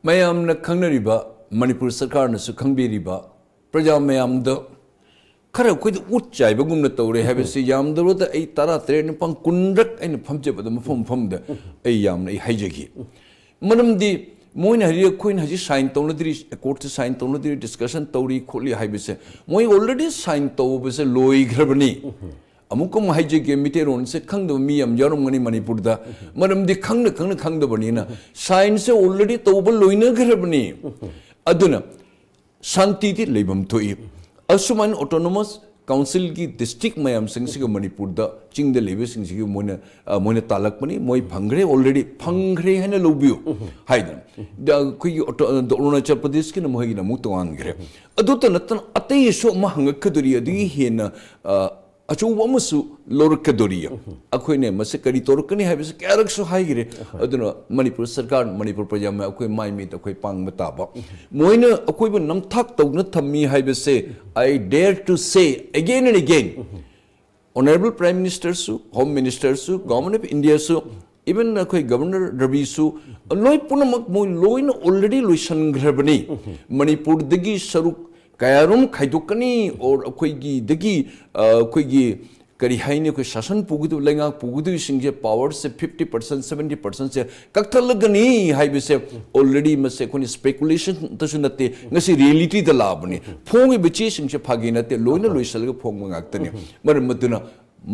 ꯃꯌꯥꯝꯅ ꯈꯪꯅꯔꯤꯕ, ꯃꯅꯤꯄꯨꯔ ꯁꯔꯀꯥꯔꯅꯁꯨ ꯈꯪꯕꯤꯔꯤꯕ, ꯄ꯭ꯔꯖꯥ ꯃꯌꯥꯝꯗ ꯈꯔ ꯑꯩꯈꯣꯏꯗ ꯎꯠ ꯆꯥꯏꯕꯒꯨꯝꯅ ꯇꯧꯔꯦ ꯍꯥꯏꯕꯁꯤ ꯌꯥꯝꯗ꯭ꯔꯕꯗ ꯑꯩ ꯇꯔꯥ ꯇꯔꯦꯠ, ꯅꯤꯄꯥꯜ, ꯀꯨꯟꯔꯛ ꯑꯩꯅ ꯐꯝꯖꯕꯗ ꯃꯐꯝ ꯃꯐꯝꯗ ꯑꯩ ꯌꯥꯝꯅ ꯑꯩ ꯍꯥꯏꯖꯈꯤ꯫ ꯃꯔꯝꯗꯤ ꯃꯣꯏꯅ ꯍꯧꯖꯤꯛ, ꯑꯩꯈꯣꯏꯅ ꯍꯧꯖꯤꯛ ꯁꯥꯏꯟ ꯇꯧꯅꯗ꯭ꯔꯤ, ꯑꯦꯀꯣꯔꯗꯁꯦ ꯁꯥꯏꯟ ꯇꯧꯅꯗ꯭ꯔꯤ, ꯗꯤꯁꯀꯁꯟ ꯇꯧꯔꯤ ꯈꯣꯠꯂꯤ ꯍꯥꯏꯕꯁꯦ, ꯃꯣꯏ ꯑꯣꯜꯔꯦꯗꯤ ꯁꯥꯏꯟ ꯇꯧꯕꯁꯦ ꯂꯣꯏꯈ꯭ꯔꯕꯅꯤ꯫ ꯑꯃꯨꯛꯀ ꯑꯃꯨꯛ ꯍꯥꯏꯖꯒꯦ, ꯃꯤꯇꯩꯔꯣꯟꯁꯦ ꯈꯪꯗꯕ ꯃꯤ ꯌꯥꯝ ꯌꯥꯎꯔꯝꯒꯅꯤ ꯃꯅꯤꯄꯨꯔꯗ, ꯃꯔꯝꯗꯤ ꯈꯪꯅ ꯈꯪꯅ ꯈꯪꯗꯕꯅꯤꯅ꯫ ꯁꯥꯏꯟꯁꯦ ꯑꯣꯜꯔꯦꯗꯤ ꯇꯧꯕ ꯂꯣꯏꯅꯈ꯭ꯔꯕꯅꯤ꯫ ꯑꯗꯨꯅ ꯁꯥꯟꯇꯤꯗꯤ ꯂꯩꯐꯝ ꯊꯣꯛꯏ꯫ ꯑꯁꯨꯃꯥꯏꯅ ꯑꯣꯇꯣꯅꯣꯃꯁ ꯀꯥꯎꯟꯁꯤꯜꯒꯤ ꯗꯤꯁꯇ꯭ꯔꯤꯛ ꯃꯌꯥꯝꯁꯤꯡꯁꯤꯒ ꯃꯅꯤꯄꯨꯔꯗ ꯆꯤꯡꯗ ꯂꯩꯕꯁꯤꯡꯁꯤꯒꯤ ꯃꯣꯏꯅ, ꯑ, ꯃꯣꯏꯅ ꯇꯥꯜꯂꯛꯄꯅꯤ, ꯃꯣꯏ ꯐꯪꯈ꯭ꯔꯦ, ꯑꯣꯜꯔꯦꯗꯤ ꯐꯪꯈ꯭ꯔꯦ ꯍꯥꯏꯅ ꯂꯧꯕꯤꯌꯨ ꯍꯥꯏꯗꯅ꯫ ꯗ-, ꯑꯩꯈꯣꯏꯒꯤ ꯑꯣꯇꯣ-, ꯑ, ꯑꯔꯨꯅꯥꯆꯜ ꯄ꯭ꯔꯗꯦꯁꯀꯤꯅ ꯃꯣꯏꯒꯤꯅ ꯑꯃꯨꯛ ꯇꯣꯉꯥꯟꯈ꯭ꯔꯦ꯫ ꯑꯗꯨꯇ ꯅꯠꯇꯅ ꯑꯇꯩꯁꯨ ꯑꯃ ꯍꯪꯉꯛꯀꯗꯣꯔꯤ, ꯑꯗꯨꯒꯤ ꯍꯦꯟꯅ, ꯑ, ꯑꯆꯧꯕ ꯑꯃꯁꯨ ꯂꯧꯔꯛꯀꯗꯣꯔꯤ꯫ ꯑꯩꯈꯣꯏꯅ ꯃꯁꯤ ꯀꯔꯤ ꯇꯧꯔꯛꯀꯅꯤ ꯍꯥꯏꯕꯁꯤ ꯀꯌꯥꯔꯛꯁꯨ ꯍꯥꯏꯈ꯭ꯔꯦ꯫ ꯑꯗꯨꯅ ꯃꯅꯤꯄꯨꯔ ꯁꯔꯀꯥꯔ, ꯃꯅꯤꯄꯨꯔ ꯄ꯭ꯔꯖꯥ ꯃꯌꯥꯝ ꯑꯩꯈꯣꯏ ꯃꯥꯏ ꯃꯤꯠ ꯑꯩꯈꯣꯏ ꯄꯥꯡꯕ ꯇꯥꯕ꯫ ꯃꯣꯏꯅ ꯑꯩꯈꯣꯏꯕꯨ ꯅꯝꯊꯥꯛ ꯇꯧꯅ ꯊꯝꯃꯤ ꯍꯥꯏꯕꯁꯦ, I dare to say again and again, Honourable Prime Ministerꯁꯨ, Home Ministerꯁꯨ, Government of Indiaꯁꯨ, even ꯑꯩꯈꯣꯏ Governor ꯔꯕꯤꯁꯨ, ꯂꯣꯏ ꯄꯨꯝꯅꯃꯛ ꯃꯣꯏ ꯂꯣꯏꯅ already ꯂꯣꯏꯁꯤꯟꯈ꯭ꯔꯕꯅꯤ꯫ ꯃꯅꯤꯄꯨꯔꯗꯒꯤ ꯁꯔꯨꯛ ꯀꯌꯥꯔꯨꯝ ꯈꯥꯏꯗꯣꯛꯀꯅꯤ, or ꯑꯩꯈꯣꯏꯒꯤꯗꯒꯤ, ꯑ, ꯑꯩꯈꯣꯏꯒꯤ ꯀꯔꯤ ꯍꯥꯏꯅꯤ, ꯑꯩꯈꯣꯏ ꯁꯥꯁꯟ ꯄꯨꯒꯗꯕ, ꯂꯩꯉꯥꯛ ꯄꯨꯒꯗꯕꯁꯤꯡꯁꯦ, powerꯁꯦ fifty percent, seventy percentꯁꯦ ꯀꯛꯊꯠꯂꯒꯅꯤ ꯍꯥꯏꯕꯁꯦ already ꯃꯁꯦ ꯑꯩꯈꯣꯏꯅ speculationꯗꯁꯨ ꯅꯠꯇꯦ, ꯉꯁꯤ realityꯗ ꯂꯥꯛꯑꯕꯅꯤ꯫ ꯐꯣꯡꯉꯤꯕ ꯆꯦꯁꯤꯡꯁꯦ ꯐꯥꯒꯤ ꯅꯠꯇꯦ, ꯂꯣꯏꯅ ꯂꯣꯏꯁꯤꯜꯂꯒ ꯐꯣꯡꯕ ꯉꯥꯛꯇꯅꯤ꯫ ꯃꯔꯝ ꯑꯗꯨꯅ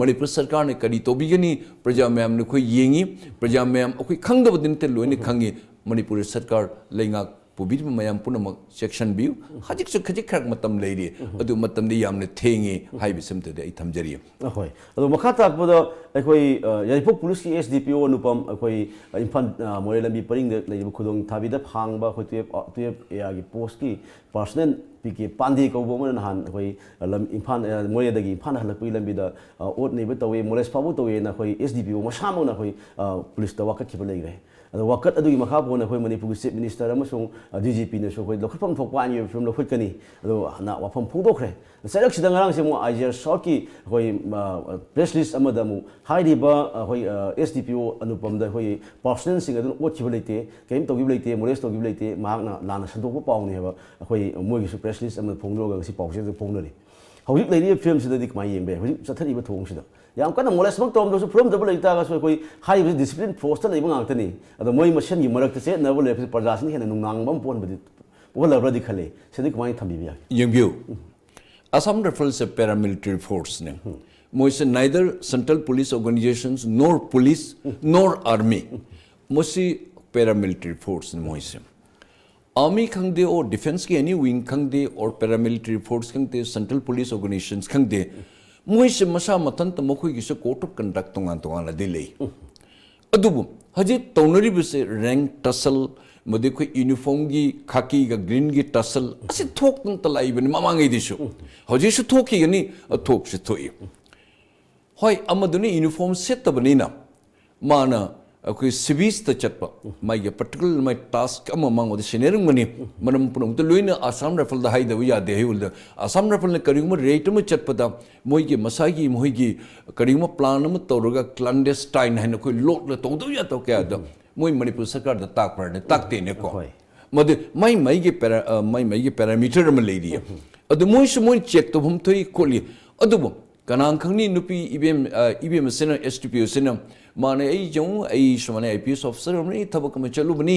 ꯃꯅꯤꯄꯨꯔ ꯁꯔꯀꯥꯔꯅ ꯀꯔꯤ ꯇꯧꯕꯤꯒꯅꯤ, ꯄ꯭ꯔꯖꯥ ꯃꯌꯥꯝꯅ ꯑꯩꯈꯣꯏ ꯌꯦꯡꯉꯤ, ꯄ꯭ꯔꯖꯥ ꯃꯌꯥꯝ ꯑꯩꯈꯣꯏ ꯈꯪꯗꯕꯗꯤ ꯅꯠꯇꯦ, ꯂꯣꯏꯅ ꯈꯪꯉꯤ꯫ ꯃꯅꯤꯄꯨꯔ ꯁꯔꯀꯥꯔ, ꯂꯩꯉꯥꯛ ꯄꯨꯕꯤꯔꯤꯕ ꯃꯌꯥꯝ ꯄꯨꯝꯅꯃꯛ ꯆꯦꯛꯁꯤꯟꯕꯤꯌꯨ꯫ ꯍꯧꯖꯤꯛꯁꯨ ꯈꯖꯤꯛ ꯈꯔ ꯃꯇꯝ ꯂꯩꯔꯤ, ꯑꯗꯨ ꯃꯇꯝꯗꯤ ꯌꯥꯝꯅ ꯊꯦꯡꯉꯤ ꯍꯥꯏꯕꯁꯤꯃꯇꯗꯤ ꯑꯩ ꯊꯝꯖꯔꯤ꯫ ꯑꯍꯣꯏ꯫ ꯑꯗꯣ ꯃꯈꯥ ꯇꯥꯔꯛꯄꯗ, ꯑꯩꯈꯣꯏ ꯑ, ꯌꯥꯏꯔꯤꯄꯣꯛ ꯄꯨꯂꯤꯁꯀꯤ ꯑꯦꯁ ꯗꯤ ꯄꯤ ꯑꯣ ꯑꯅꯨꯄꯝ, ꯑꯩꯈꯣꯏ ꯑ, ꯏꯝꯐꯥꯜ ꯑ, ꯃꯣꯔꯦ ꯂꯝꯕꯤ ꯄꯔꯤꯡꯗ ꯂꯩꯔꯤꯕ ꯈꯨꯗꯣꯡ ꯊꯥꯕꯤꯗ ꯐꯥꯡꯕ ꯑꯩꯈꯣꯏ ꯇꯨꯌꯦꯞ ꯑ, ꯇꯨꯌꯦꯞ ꯑꯦ ꯑꯥꯔꯒꯤ ꯄꯣꯁꯀꯤ ꯄꯥꯔꯁꯅꯦꯜ ꯄꯤ ꯀꯦ ꯄꯥꯟꯗꯦ ꯀꯧꯕ ꯑꯃꯅ ꯅꯍꯥꯟ ꯑꯩꯈꯣꯏ ꯑ, ꯂꯝ ꯏꯝꯐꯥꯜ ꯑ, ꯃꯣꯔꯦꯗꯒꯤ ꯏꯝꯐꯥꯜ ꯍꯜꯂꯛꯄꯒꯤ ꯂꯝꯕꯤꯗ ꯑ, ꯑꯣꯠ ꯅꯩꯕ ꯇꯧꯏ, ꯃꯣꯂꯦꯁ ꯐꯥꯎꯕ ꯇꯧꯏꯅ ꯑꯩꯈꯣꯏ ꯑꯦꯁ ꯗꯤ ꯄꯤ ꯑꯣ ꯃꯁꯥꯃꯛꯅ ꯑꯩꯈꯣꯏ ꯑ, ꯄꯨꯂꯤꯁꯇ ꯋꯥꯀꯠꯈꯤꯕ ꯂꯩꯈ꯭ꯔꯦ꯫ ꯑꯗꯣ ꯋꯥꯀꯠ ꯑꯗꯨꯒꯤ ꯃꯈꯥ ꯄꯣꯟꯅ ꯑꯩꯈꯣꯏ ꯃꯅꯤꯄꯨꯔꯒꯤ ꯆꯤꯐ ꯃꯤꯅꯤꯁꯇꯔ ꯑꯃꯁꯨꯡ ꯗꯤ ꯖꯤ ꯄꯤꯅꯁꯨ ꯑꯩꯈꯣꯏ ꯂꯧꯈꯠꯐꯝ ꯊꯣꯛꯄ ꯑꯥꯏꯟꯒꯤ ꯑꯣꯏꯕ ꯐꯤꯕꯝ ꯂꯧꯈꯠꯀꯅꯤ꯫ ꯑꯗꯣ ꯍꯥꯟꯅ ꯋꯥꯐꯝ ꯐꯣꯡꯗꯣꯛꯈ꯭ꯔꯦ꯫ ꯆꯩꯔꯛꯁꯤꯗ ꯉꯔꯥꯡꯁꯦ ꯑꯃꯨꯛ ꯑꯥꯏ ꯖꯤ ꯑꯥꯔ ꯁꯥꯎꯠꯀꯤ ꯑꯩꯈꯣꯏ ꯄ꯭ꯔꯦꯁ ꯔꯤꯂꯤꯁ ꯑꯃꯗ ꯑꯃꯨꯛ ꯍꯥꯏꯔꯤꯕ ꯑꯩꯈꯣꯏ ꯑꯦꯁ ꯗꯤ ꯄꯤ ꯑꯣ ꯑꯅꯨꯄꯝꯗ ꯑꯩꯈꯣꯏꯒꯤ ꯄꯥꯔꯁꯅꯦꯜꯁꯤꯡ ꯑꯗꯨꯅ ꯑꯣꯠꯈꯤꯕ ꯂꯩꯇꯦ, ꯀꯔꯤꯝ ꯇꯧꯈꯤꯕ ꯂꯩꯇꯦ, ꯃꯣꯂꯦꯁ ꯇꯧꯈꯤꯕ ꯂꯩꯇꯦ, ꯃꯍꯥꯛꯅ ꯂꯥꯟꯅ ꯁꯟꯗꯣꯛꯄ ꯄꯥꯎꯅꯦ ꯍꯥꯏꯕ ꯑꯩꯈꯣꯏ ꯃꯣꯏꯒꯤꯁꯨ ꯄ꯭ꯔꯦꯁ ꯔꯤꯂꯤꯁ ꯑꯃ ꯐꯣꯡꯗꯣꯛꯑꯒ ꯉꯁꯤ ꯄꯥꯎꯆꯦ ꯑꯗꯨ ꯐꯣꯡꯅꯔꯤ꯫ ꯍꯧꯖꯤꯛ ꯂꯩꯔꯤꯕ ꯐꯤꯕꯝꯁꯤꯗꯗꯤ ꯀꯃꯥꯏꯅ ꯌꯦꯡꯕ ꯌꯥꯏ? ꯍꯧꯖꯤꯛ ꯆꯠꯊꯔꯤꯕ ꯊꯧꯑꯣꯡꯁꯤꯗ ꯌꯥꯝ ꯀꯟꯅ ꯃꯣꯂꯦꯁꯃꯛ ꯇꯧꯔꯝꯗ꯭ꯔꯁꯨ ꯐꯨꯔꯝꯗꯕ ꯂꯩ ꯇꯥꯔꯒꯁꯨ ꯑꯩꯈꯣꯏ ꯍꯥꯏꯔꯤꯕꯁꯤ ꯗꯤꯁꯤꯄ꯭ꯂꯤꯟ ꯐꯣꯔꯁꯇ ꯂꯩꯕ ꯉꯥꯛꯇꯅꯤ꯫ ꯑꯗꯣ ꯃꯣꯏ ꯃꯁꯦꯟꯒꯤ ꯃꯔꯛꯇ ꯆꯦꯠꯅꯕ ꯂꯩꯔꯛꯄꯁꯤ ꯄ꯭ꯔꯖꯥꯁꯤꯡ ꯍꯦꯟꯅ ꯅꯨꯡꯅꯥꯡꯕ ꯑꯃ ꯄꯣꯛꯍꯟꯕꯗꯤ ꯄꯣꯛꯍꯜꯂꯕ꯭ꯔꯗꯤ ꯈꯜꯂꯤ꯫ ꯁꯤꯗꯤ ꯀꯃꯥꯏꯅ ꯊꯝꯕꯤꯕ ꯌꯥꯒꯦ? ꯌꯦꯡꯕꯤꯌꯨ, ꯑꯁꯥꯝ ꯔꯥꯏꯐꯜꯁꯦ ꯄꯦꯔꯥꯃꯤꯂꯤꯇꯔꯤ ꯐꯣꯔꯁꯅꯦ꯫ ꯃꯣꯏꯁꯦ neither central police organizations nor police nor army꯫ ꯃꯁꯤ ꯄꯦꯔꯥꯃꯤꯂꯤꯇꯔꯤ ꯐꯣꯔꯁꯅꯤ ꯃꯣꯏꯁꯦ꯫ ꯑꯥꯔꯃꯤ ꯈꯪꯗꯦ, ꯑꯣꯔ ꯗꯤꯐꯦꯟꯁꯀꯤ ꯑꯦꯅꯤ ꯋꯤꯡ ꯈꯪꯗꯦ, ꯑꯣꯔ ꯄꯦꯔꯥꯃꯤꯂꯤꯇꯔꯤ ꯐꯣꯔꯁ ꯈꯪꯗꯦ, ꯁꯦꯟꯇ꯭ꯔꯦꯜ ꯄꯨꯂꯤꯁ ꯑꯣꯔꯒꯅꯥꯏꯖꯦꯁꯟꯁ ꯈꯪꯗꯦ, ꯃꯣꯏꯁꯦ ꯃꯁꯥ ꯃꯊꯟꯇ ꯃꯈꯣꯏꯒꯤꯁꯨ ꯀꯣꯗ ꯑꯣꯐ ꯀꯟꯗꯛ ꯇꯣꯉꯥꯟ ꯇꯣꯉꯥꯟꯅꯗꯤ ꯂꯩ꯫ ꯑꯗꯨꯕꯨ ꯍꯧꯖꯤꯛ ꯇꯧꯅꯔꯤꯕꯁꯦ ꯔꯦꯡ ꯇꯁꯜ, ꯃꯗꯩ ꯑꯩꯈꯣꯏ ꯌꯨꯅꯤꯐꯣꯔꯝꯒꯤ ꯈꯥꯀꯤꯒ ꯒ꯭ꯔꯤꯟꯒꯤ ꯇꯁꯜ ꯑꯁꯤ ꯊꯣꯛꯇꯅꯇ ꯂꯥꯛꯏꯕꯅꯤ ꯃꯃꯥꯡꯉꯩꯗꯁꯨ꯫ ꯍꯧꯖꯤꯛꯁꯨ ꯊꯣꯛꯈꯤꯒꯅꯤ, ꯊꯣꯛꯁꯨ ꯊꯣꯛꯏ꯫ ꯍꯣꯏ, ꯑꯃꯗꯨꯅ ꯌꯨꯅꯤꯐꯣꯔꯝ ꯁꯦꯠꯇꯕꯅꯤꯅ ꯃꯥꯅ ꯑꯩꯈꯣꯏ ꯁꯤꯚꯤꯁꯇ ꯆꯠꯄ, ꯃꯥꯒꯤ ꯄꯔꯇꯤꯀꯨꯂꯔ ꯃꯥꯏ ꯇꯥꯁꯛ ꯑꯃ ꯃꯉꯣꯟꯗ ꯁꯤꯟꯅꯔꯝꯒꯅꯤ꯫ ꯃꯔꯝ ꯄꯨꯝꯅꯃꯛꯇ ꯂꯣꯏꯅ ꯑꯁꯥꯝ ꯔꯥꯏꯐꯜꯗ ꯍꯥꯏꯗꯕ ꯌꯥꯗꯦ꯫ ꯍꯥꯏꯕꯗ ꯑꯁꯥꯝ ꯔꯥꯏꯐꯜꯅ ꯀꯔꯤꯒꯨꯝꯕ ꯔꯦꯠ ꯑꯃ ꯆꯠꯄꯗ ꯃꯣꯏꯒꯤ ꯃꯁꯥꯒꯤ ꯃꯣꯏꯒꯤ ꯀꯔꯤꯒꯨꯝꯕ ꯄ꯭ꯂꯥꯟ ꯑꯃ ꯇꯧꯔꯒ ꯀ꯭ꯂꯥꯟꯗꯦꯁꯇꯥꯏꯟ ꯍꯥꯏꯅ ꯑꯩꯈꯣꯏ ꯂꯣꯠꯂ ꯇꯧꯗꯕ ꯌꯥꯗꯕ ꯀꯌꯥꯗꯣ ꯃꯣꯏ ꯃꯅꯤꯄꯨꯔ ꯁꯔꯀꯥꯔꯗ ꯇꯥꯛꯄ꯭ꯔꯅꯦ? ꯇꯥꯛꯇꯦꯅꯦꯀꯣ꯫ ꯍꯣꯏ꯫ ꯃꯗꯨ ꯃꯥꯏ ꯃꯥꯏꯒꯤ ꯄꯦꯔꯥ-, ꯑ, ꯃꯥꯏ ꯃꯥꯏꯒꯤ ꯄꯦꯔꯥꯃꯤꯇꯔ ꯑꯃ ꯂꯩꯔꯤꯌꯦ꯫ ꯑꯗꯨ ꯃꯣꯏꯁꯨ ꯃꯣꯏ ꯆꯦꯛ ꯇꯧꯐꯝ ꯊꯣꯛꯏ ꯈꯣꯠꯂꯤ꯫ ꯑꯗꯨꯕꯨ ꯀꯅꯥ ꯈꯪꯅꯤ, ꯅꯨꯄꯤ ꯏꯕꯦꯝ, ꯑ, ꯏꯕꯦꯝ ꯑꯁꯤꯅ, ꯑꯦꯁ ꯗꯤ ꯄꯤ ꯑꯣ ꯑꯁꯤꯅ, ꯃꯥꯅ ꯑꯩ ꯌꯦꯡꯉꯨ, ꯑꯩ ꯁꯨꯃꯥꯏꯅ ꯑꯥꯏ ꯄꯤ ꯑꯦꯁ ꯑꯣꯐꯤꯁꯔ ꯑꯃꯅꯤ, ꯑꯩ ꯊꯕꯛ ꯑꯃ ꯆꯠꯂꯨꯕꯅꯤ,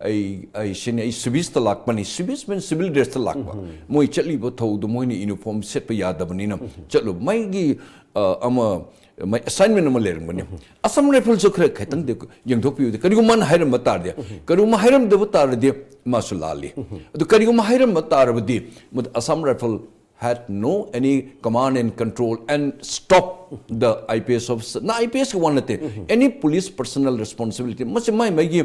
ꯑꯩ, ꯑꯩ ꯁꯤꯅꯤ, ꯑꯩ ꯁꯤꯚꯤꯁꯇ ꯂꯥꯛꯄꯅꯤ, ꯁꯤꯚꯤꯁ ꯃꯤꯟ ꯁꯤꯚꯤꯜ ꯗ꯭ꯔꯦꯁꯇ ꯂꯥꯛꯄ꯫ ꯃꯣꯏ ꯆꯠꯂꯤꯕ ꯊꯧꯗꯣ ꯃꯣꯏꯅ ꯌꯨꯅꯤꯐꯣꯔꯝ ꯁꯦꯠꯄ ꯌꯥꯗꯕꯅꯤꯅ ꯆꯠꯂꯨꯕ꯫ ꯃꯥꯒꯤ, ꯑ, ꯑꯃ, ꯃꯥꯏ ꯑꯦꯁꯥꯏꯟꯃꯦꯟ ꯑꯃ ꯂꯩꯔꯝꯒꯅꯤ꯫ ꯑꯁꯥꯝ ꯔꯥꯏꯐꯜꯁꯨ ꯈꯔ ꯈꯤꯇꯪꯗꯤ ꯌꯦꯡꯊꯣꯛꯄꯤꯌꯨꯗ꯫ ꯀꯔꯤꯒꯨꯝꯕ ꯃꯥꯅ ꯍꯥꯏꯔꯝꯕ ꯇꯥꯔꯗꯤ, ꯀꯔꯤꯒꯨꯝꯕ ꯍꯥꯏꯔꯝꯗꯕ ꯇꯥꯔꯗꯤ ꯃꯥꯁꯨ ꯂꯥꯜꯂꯤ꯫ ꯑꯗꯨ ꯀꯔꯤꯒꯨꯝꯕ ꯍꯥꯏꯔꯝꯕ ꯇꯥꯔꯕꯗꯤ ꯃꯗꯨ Assam rifle had no any command and control and stop the I P S officer. ꯅ I P S ꯀꯤ ꯋꯥ ꯅꯠꯇꯦ, any police personnel responsibility. ꯃꯁꯤ ꯃꯥꯏ ꯃꯥꯏꯒꯤ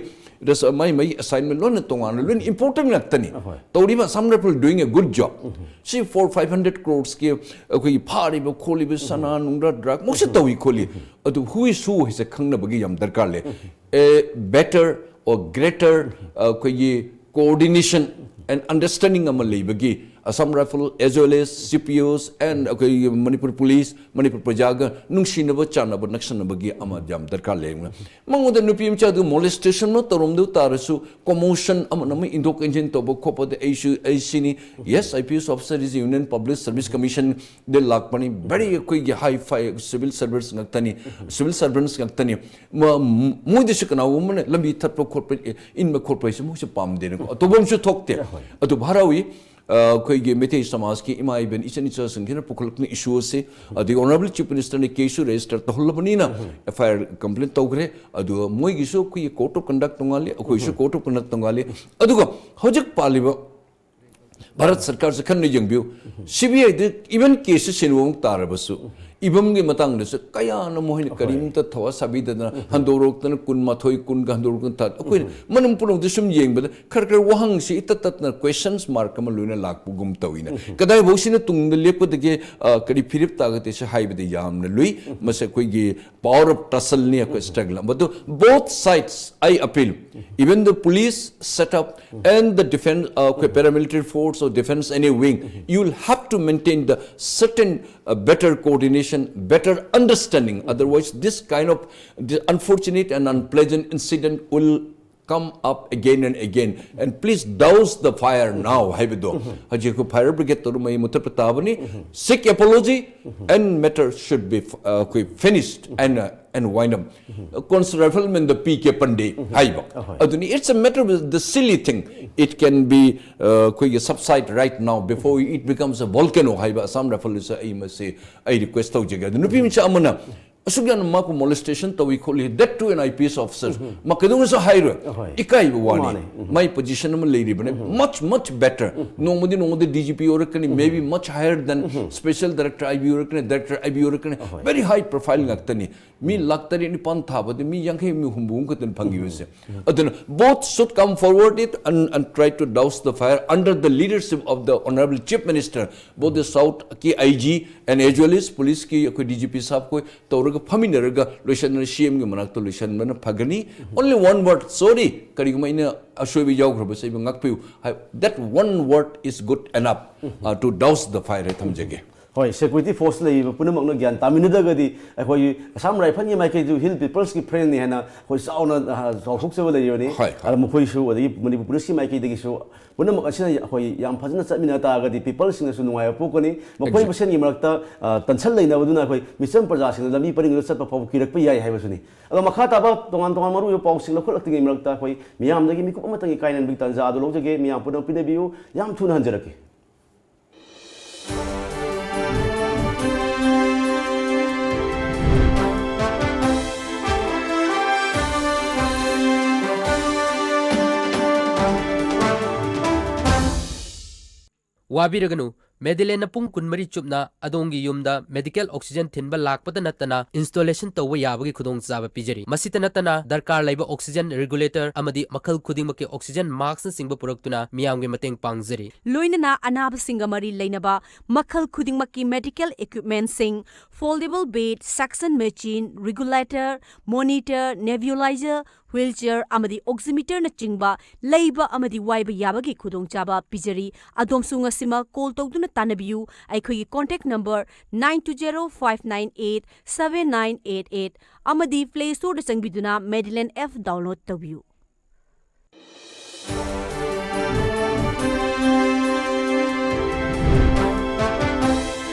res- ꯃꯥꯏ ꯃꯥꯏꯒꯤ assignment ꯂꯣꯏꯅ ꯇꯣꯉꯥꯟꯅ ꯂꯣꯏꯅ important ꯉꯥꯛꯇꯅꯤ꯫ ꯇꯧꯔꯤꯕ Assam Rifle doing a good job. ꯁꯤ four five hundred crores ꯀꯤ ꯑꯩꯈꯣꯏꯒꯤ ꯐꯥꯔꯤꯕ ꯈꯣꯠꯂꯤꯕ ꯁꯅꯥ ꯅꯨꯡꯗ꯭ꯔꯥ drug ꯃꯣꯏꯁꯤ ꯇꯧꯏ ꯈꯣꯠꯂꯤ꯫ ꯑꯗꯨ who is who ꯍꯥꯏꯁꯦ ꯈꯪꯅꯕꯒꯤ ꯌꯥꯝ ꯗꯔꯀꯥꯔ ꯂꯩ꯫ A better or greater ꯑꯩꯈꯣꯏꯒꯤ coordination and understanding ꯑꯃ ꯂꯩꯕꯒꯤ Assam Rifle as well as C P Os and ꯑꯩꯈꯣꯏꯒꯤ ꯃꯅꯤꯄꯨꯔ ꯄꯨꯂꯤꯁ, ꯃꯅꯤꯄꯨꯔ ꯄ꯭ꯔꯖꯥꯒ ꯅꯨꯡꯁꯤꯅꯕ ꯆꯥꯟꯅꯕ ꯅꯛꯁꯟꯅꯕꯒꯤ ꯑꯃ ꯌꯥꯝ ꯗꯔꯀꯥꯔ ꯂꯩ꯫ ꯃꯉꯣꯟꯗ ꯅꯨꯄꯤ ꯃꯆꯥꯗꯨ molestation ꯇꯧꯔꯝꯗ ꯇꯥꯔꯁꯨ, commotion ꯑꯃꯅ ꯑꯃ ꯏꯟꯊꯣꯛ ꯏꯟꯁꯤꯟ ꯇꯧꯕ ꯈꯣꯠꯄꯗ ꯑꯩꯁꯨ ꯑꯩ ꯁꯤꯅꯤ꯫ Yes, I P S officer is Union Public Service Commission ꯗ ꯂꯥꯛꯄꯅꯤ꯫ Very ꯑꯩꯈꯣꯏꯒꯤ high fi civil servants ꯉꯥꯛꯇꯅꯤ꯫ Civil servants ꯉꯥꯛꯇꯅꯤ꯫ ꯃ- ꯃꯣꯏꯗꯁꯨ ꯀꯅꯥꯒꯨꯝꯕꯅ ꯂꯝꯕꯤ ꯊꯠꯄ ꯈꯣꯠꯄ, ꯑꯦ, ꯏꯟꯕ ꯈꯣꯠꯄ ꯍꯥꯏꯁꯦ ꯃꯣꯏꯁꯨ ꯄꯥꯝꯗꯦꯅꯀꯣ꯫ ꯑꯇꯣꯞꯄ ꯑꯃꯁꯨ ꯊꯣꯛꯇꯦ꯫ ꯑꯗꯨ ꯍꯔꯥꯎꯏ꯫ ꯑ, ꯑꯩꯈꯣꯏꯒꯤ ꯃꯩꯇꯩ ꯁꯃꯥꯖꯀꯤ ꯏꯃꯥ ꯏꯕꯦꯟ ꯏꯆꯟ ꯏꯆꯥꯁꯤꯡꯁꯤꯅ ꯄꯨꯈꯠꯂꯛꯇꯨꯅ issue ꯑꯁꯤ, ꯑꯗꯒꯤ Honorable Chief Minister ꯅ case ꯁꯨ register ꯇꯧꯍꯜꯂꯕꯅꯤꯅ F I R complaint ꯇꯧꯈ꯭ꯔꯦ꯫ ꯑꯗꯨꯒ ꯃꯣꯏꯒꯤꯁꯨ ꯑꯩꯈꯣꯏꯒꯤ code of conduct ꯇꯣꯉꯥꯜꯂꯤ, ꯑꯩꯈꯣꯏꯁꯨ code of conduct ꯇꯣꯉꯥꯜꯂꯤ꯫ ꯑꯗꯨꯒ ꯍꯧꯖꯤꯛ ꯄꯥꯜꯂꯤꯕ ꯚꯥꯔꯠ ꯁꯔꯀꯥꯔꯁꯦ ꯈꯟꯅ ꯌꯦꯡꯕꯤꯌꯨ꯫ C B I the even case ꯁꯦ ꯁꯤꯟꯕ ꯑꯃ ꯇꯥꯔꯕꯁꯨ, ꯏꯕꯝꯒꯤ ꯃꯇꯥꯡꯗꯁꯨ ꯀꯌꯥꯅ ꯃꯈꯣꯏꯅ ꯀꯔꯤꯝꯇ ꯊꯋꯥ ꯁꯥꯕꯤꯗꯗꯅ ꯍꯟꯗꯣꯔꯛꯇꯅ ꯀꯨꯟꯃꯥꯊꯣꯏ, ꯀꯨꯟꯒ ꯍꯟꯗꯣꯔꯛꯇꯅ ꯊꯥ-, ꯑꯩꯈꯣꯏꯅ ꯃꯅꯝ ꯄꯨꯝꯅꯃꯛꯇ ꯁꯨꯝ ꯌꯦꯡꯕꯗ ꯈꯔ ꯈꯔ ꯋꯥꯍꯪꯁꯤ ꯏꯇꯠ ꯇꯠꯇꯅ questions mark ꯑꯃ ꯂꯣꯏꯅ ꯂꯥꯛꯄꯒꯨꯝ ꯇꯧꯏꯅ꯫ ꯀꯗꯥꯏꯐꯥꯎꯁꯤꯅ ꯇꯨꯡꯗ ꯂꯦꯞꯀꯗꯒꯦ, ꯑ, ꯀꯔꯤ ꯐꯤꯔꯦꯞ ꯇꯥꯒꯗꯦ ꯁꯤ ꯍꯥꯏꯕꯗꯤ ꯌꯥꯝꯅ ꯂꯨꯏ꯫ ꯃꯁꯤ ꯑꯩꯈꯣꯏꯒꯤ power of tussle ꯅꯤ ꯑꯩꯈꯣꯏ struggle꯫ ꯑꯗꯨ both sides, I appeal, even the police setup and the defense, uh, okay, paramilitary force or defense any wing, you will have to maintain the certain, uh, better coordination, better understanding. Otherwise, this kind of the unfortunate and unpleasant incident will come up again and again. And please douse the fire now ꯍꯥꯏꯕꯗꯣ꯫ ꯍꯧꯖꯤꯛ ꯑꯩꯈꯣꯏ fire brigade ꯇꯧꯔ ꯃꯩ ꯃꯨꯊꯠꯄ ꯇꯥꯕꯅꯤ꯫ Seek apology and matter should be, uh, ꯑꯩꯈꯣꯏ finished and, uh, and wind up꯫ Constable Rifleman the P K Pandey ꯍꯥꯏꯕ꯫ ꯑꯗꯨꯅꯤ, it's a matter of the silly thing. It can be, uh, ꯑꯩꯈꯣꯏꯒꯤ subside right now before it becomes a volcano ꯍꯥꯏꯕ Assam Rifle ꯁꯦ ꯑꯩ ꯃꯁꯤ ꯑꯩ request ꯇꯧꯖꯒꯦ꯫ ꯑꯗꯨ ꯅꯨꯄꯤ ꯃꯆꯥ ꯑꯃꯅ ꯑꯁꯨꯛ ꯌꯥꯝꯅ ꯃꯥꯕꯨ molestation ꯇꯧꯏ ꯈꯣꯠꯂꯤ, that to an I P S officer, ꯃꯥ ꯀꯩꯗꯧꯅꯁꯨ ꯍꯥꯏꯔꯣꯏ꯫ ꯑꯍꯣꯏ꯫ ꯏꯀꯥꯏꯕ ꯋꯥꯅꯤ꯫ ꯃꯥꯅꯦ꯫ ꯃꯥꯏ position ꯑꯃ ꯂꯩꯔꯤꯕꯅꯦ꯫ Much much better. ꯅꯣꯡꯃꯗꯤ ꯅꯣꯡꯃꯗꯤ D G P ꯑꯣꯏꯔꯛꯀꯅꯤ, maybe much higher than special director I B ꯑꯣꯏꯔꯛꯀꯅꯤ, director I B ꯑꯣꯏꯔꯛꯀꯅꯤ꯫ Very high profile ꯉꯥꯛꯇꯅꯤ꯫ ꯃꯤ ꯂꯥꯛ ꯇꯔꯦꯠ ꯅꯤꯄꯥꯟ ꯊꯥꯕꯗ ꯃꯤ ꯌꯥꯡꯈꯩ ꯃꯤ ꯍꯨꯝꯐꯨ ꯈꯛꯇꯅꯤ ꯐꯪꯈꯤꯕꯁꯦ꯫ ꯑꯗꯨꯅ both should come forward it and, and try to douse the fire under the leadership of the honorable Chief Minister, both the South ꯀꯤ I G and as well as police ꯀꯤ ꯑꯩꯈꯣꯏ D G P ꯁꯥꯍꯕ ꯈꯣꯏ ꯇꯧꯔꯒ ꯐꯝꯃꯤꯟꯅꯔꯒ ꯂꯣꯏꯁꯟꯅ C M ꯒꯤ ꯃꯅꯥꯛꯇ ꯂꯣꯏꯁꯟꯕꯅ ꯐꯒꯅꯤ꯫ Only one word, sorry, ꯀꯔꯤꯒꯨꯝꯕ ꯑꯩꯅ ꯑꯁꯣꯏꯕ ꯌꯥꯎꯈ꯭ꯔꯕꯁꯦ ꯑꯩꯕꯨ ꯉꯥꯛꯄꯤꯌꯨ꯫ That one word is good enough, uh, to douse the fire ꯍꯥꯏ ꯊꯝꯖꯒꯦ꯫ ꯍꯣꯏ, security force ꯂꯩꯔꯤꯕ ꯄꯨꯝꯅꯃꯛꯅ ꯒ꯭ꯌꯥꯟ ꯇꯥꯃꯤꯟꯅꯗ꯭ꯔꯒꯗꯤ ꯑꯩꯈꯣꯏ Assam Rifle ꯒꯤ ꯃꯥꯏꯀꯩꯗꯨ Hill People's ꯀꯤ friend ꯅꯤ ꯍꯥꯏꯅ ꯑꯩꯈꯣꯏ ꯆꯥꯎꯅ, ꯑ, ꯆꯥꯎꯊꯣꯛꯆꯕ ꯂꯩꯔꯤꯕꯅꯤ꯫ ꯍꯣꯏ, ꯍꯣꯏ꯫ ꯑꯗ ꯃꯈꯣꯏꯁꯨ ꯑꯗꯒꯤ ꯃꯅꯤꯄꯨꯔ police ꯀꯤ ꯃꯥꯏꯀꯩꯗꯒꯤꯁꯨ ꯄꯨꯝꯅꯃꯛ ꯑꯁꯤꯅ ꯑꯩꯈꯣꯏ ꯌꯥꯝ ꯐꯖꯅ ꯆꯠꯃꯤꯟꯅ ꯇꯥꯔꯒꯗꯤ people ꯁꯤꯡꯅꯁꯨ ꯅꯨꯡꯉꯥꯏꯕ ꯄꯣꯛꯀꯅꯤ꯫ ꯃꯈꯣꯏ Exactly. ꯃꯁꯦꯟꯒꯤ ꯃꯔꯛꯇ, ꯑ, tension ꯂꯩꯅꯕꯗꯨꯅ ꯑꯩꯈꯣꯏ ꯃꯤꯆꯝ ꯄ꯭ꯔꯖꯥꯁꯤꯡꯅ ꯂꯝꯕꯤ ꯄꯔꯤꯡꯗ ꯆꯠꯄ ꯐꯥꯎꯕ ꯀꯤꯔꯛꯄ ꯌꯥꯏ ꯍꯥꯏꯕꯁꯤꯅꯤ꯫ ꯑꯗꯣ ꯃꯈꯥ ꯇꯥꯕ ꯇꯣꯉꯥꯟ ꯇꯣꯉꯥꯟꯕ ꯃꯔꯨꯑꯣꯏꯕ ꯄꯥꯎꯁꯤꯡ ꯂꯧꯈꯠꯂꯛꯇ꯭ꯔꯤꯉꯩ ꯃꯔꯛꯇ ꯑꯩꯈꯣꯏ ꯃꯤꯌꯥꯝꯗꯒꯤ ꯃꯤꯀꯨꯞ ꯑꯃꯇꯪꯒꯤ ꯀꯥꯏꯅꯕꯒꯤ ꯇꯥꯟꯖꯥ ꯑꯗꯨ ꯂꯧꯖꯒꯦ꯫ ꯃꯤꯌꯥꯝ ꯄꯨꯝꯅꯃꯛ ꯄꯤꯅꯕꯤꯌꯨ꯫ ꯌꯥꯝ ꯊꯨꯅ ꯍꯟꯖꯔꯛꯀꯦ꯫ ꯋꯥꯕꯤꯔꯒꯅꯨ, ꯃꯦꯗꯤꯂꯦꯟꯅ ꯄꯨꯡ ꯀꯨꯟꯃꯔꯤ ꯆꯨꯞꯅ ꯑꯗꯣꯝꯒꯤ ꯌꯨꯝꯗ medical oxygen ꯊꯤꯟꯕ ꯂꯥꯛꯄꯗ ꯅꯠꯇꯅ installation ꯇꯧꯕ ꯌꯥꯕꯒꯤ ꯈꯨꯗꯣꯡꯆꯥꯕ ꯄꯤꯖꯔꯤ꯫ ꯃꯁꯤꯇ ꯅꯠꯇꯅ ꯗꯔꯀꯥꯔ ꯂꯩꯕ oxygen regulator ꯑꯃꯗꯤ ꯃꯈꯜ ꯈꯨꯗꯤꯡꯃꯛꯀꯤ oxygen maskꯅꯆꯤꯡꯕ ꯄꯨꯔꯛꯇꯨꯅ ꯃꯤꯌꯥꯝꯒꯤ ꯃꯇꯦꯡ ꯄꯥꯡꯖꯔꯤ꯫ ꯂꯣꯏꯅꯅ ꯑꯅꯥꯕꯁꯤꯡꯒ ꯃꯔꯤ ꯂꯩꯅꯕ ꯃꯈꯜ ꯈꯨꯗꯤꯡꯃꯛꯀꯤ medical equipmentꯁꯤꯡ, foldable bed, suction machine, regulator, monitor, nebulizer, wheelchair ꯑꯃꯗꯤ oximeterꯅꯆꯤꯡꯕ ꯂꯩꯕ ꯑꯃꯗꯤ ꯋꯥꯏꯕ ꯌꯥꯕꯒꯤ ꯈꯨꯗꯣꯡꯆꯥꯕ ꯄꯤꯖꯔꯤ꯫ ꯑꯗꯣꯝꯁꯨ ꯉꯁꯤꯃꯛ call ꯇꯧꯗꯨꯅ ꯇꯥꯟꯅꯕꯤꯌꯨ꯫ ꯑꯩꯈꯣꯏꯒꯤ contact number nine two zero five nine eight seven nine eight eight ꯑꯃꯗꯤ Play Storeꯗ ꯆꯪꯕꯤꯗꯨꯅ Medilane app download ꯇꯧꯕꯤꯌꯨ꯫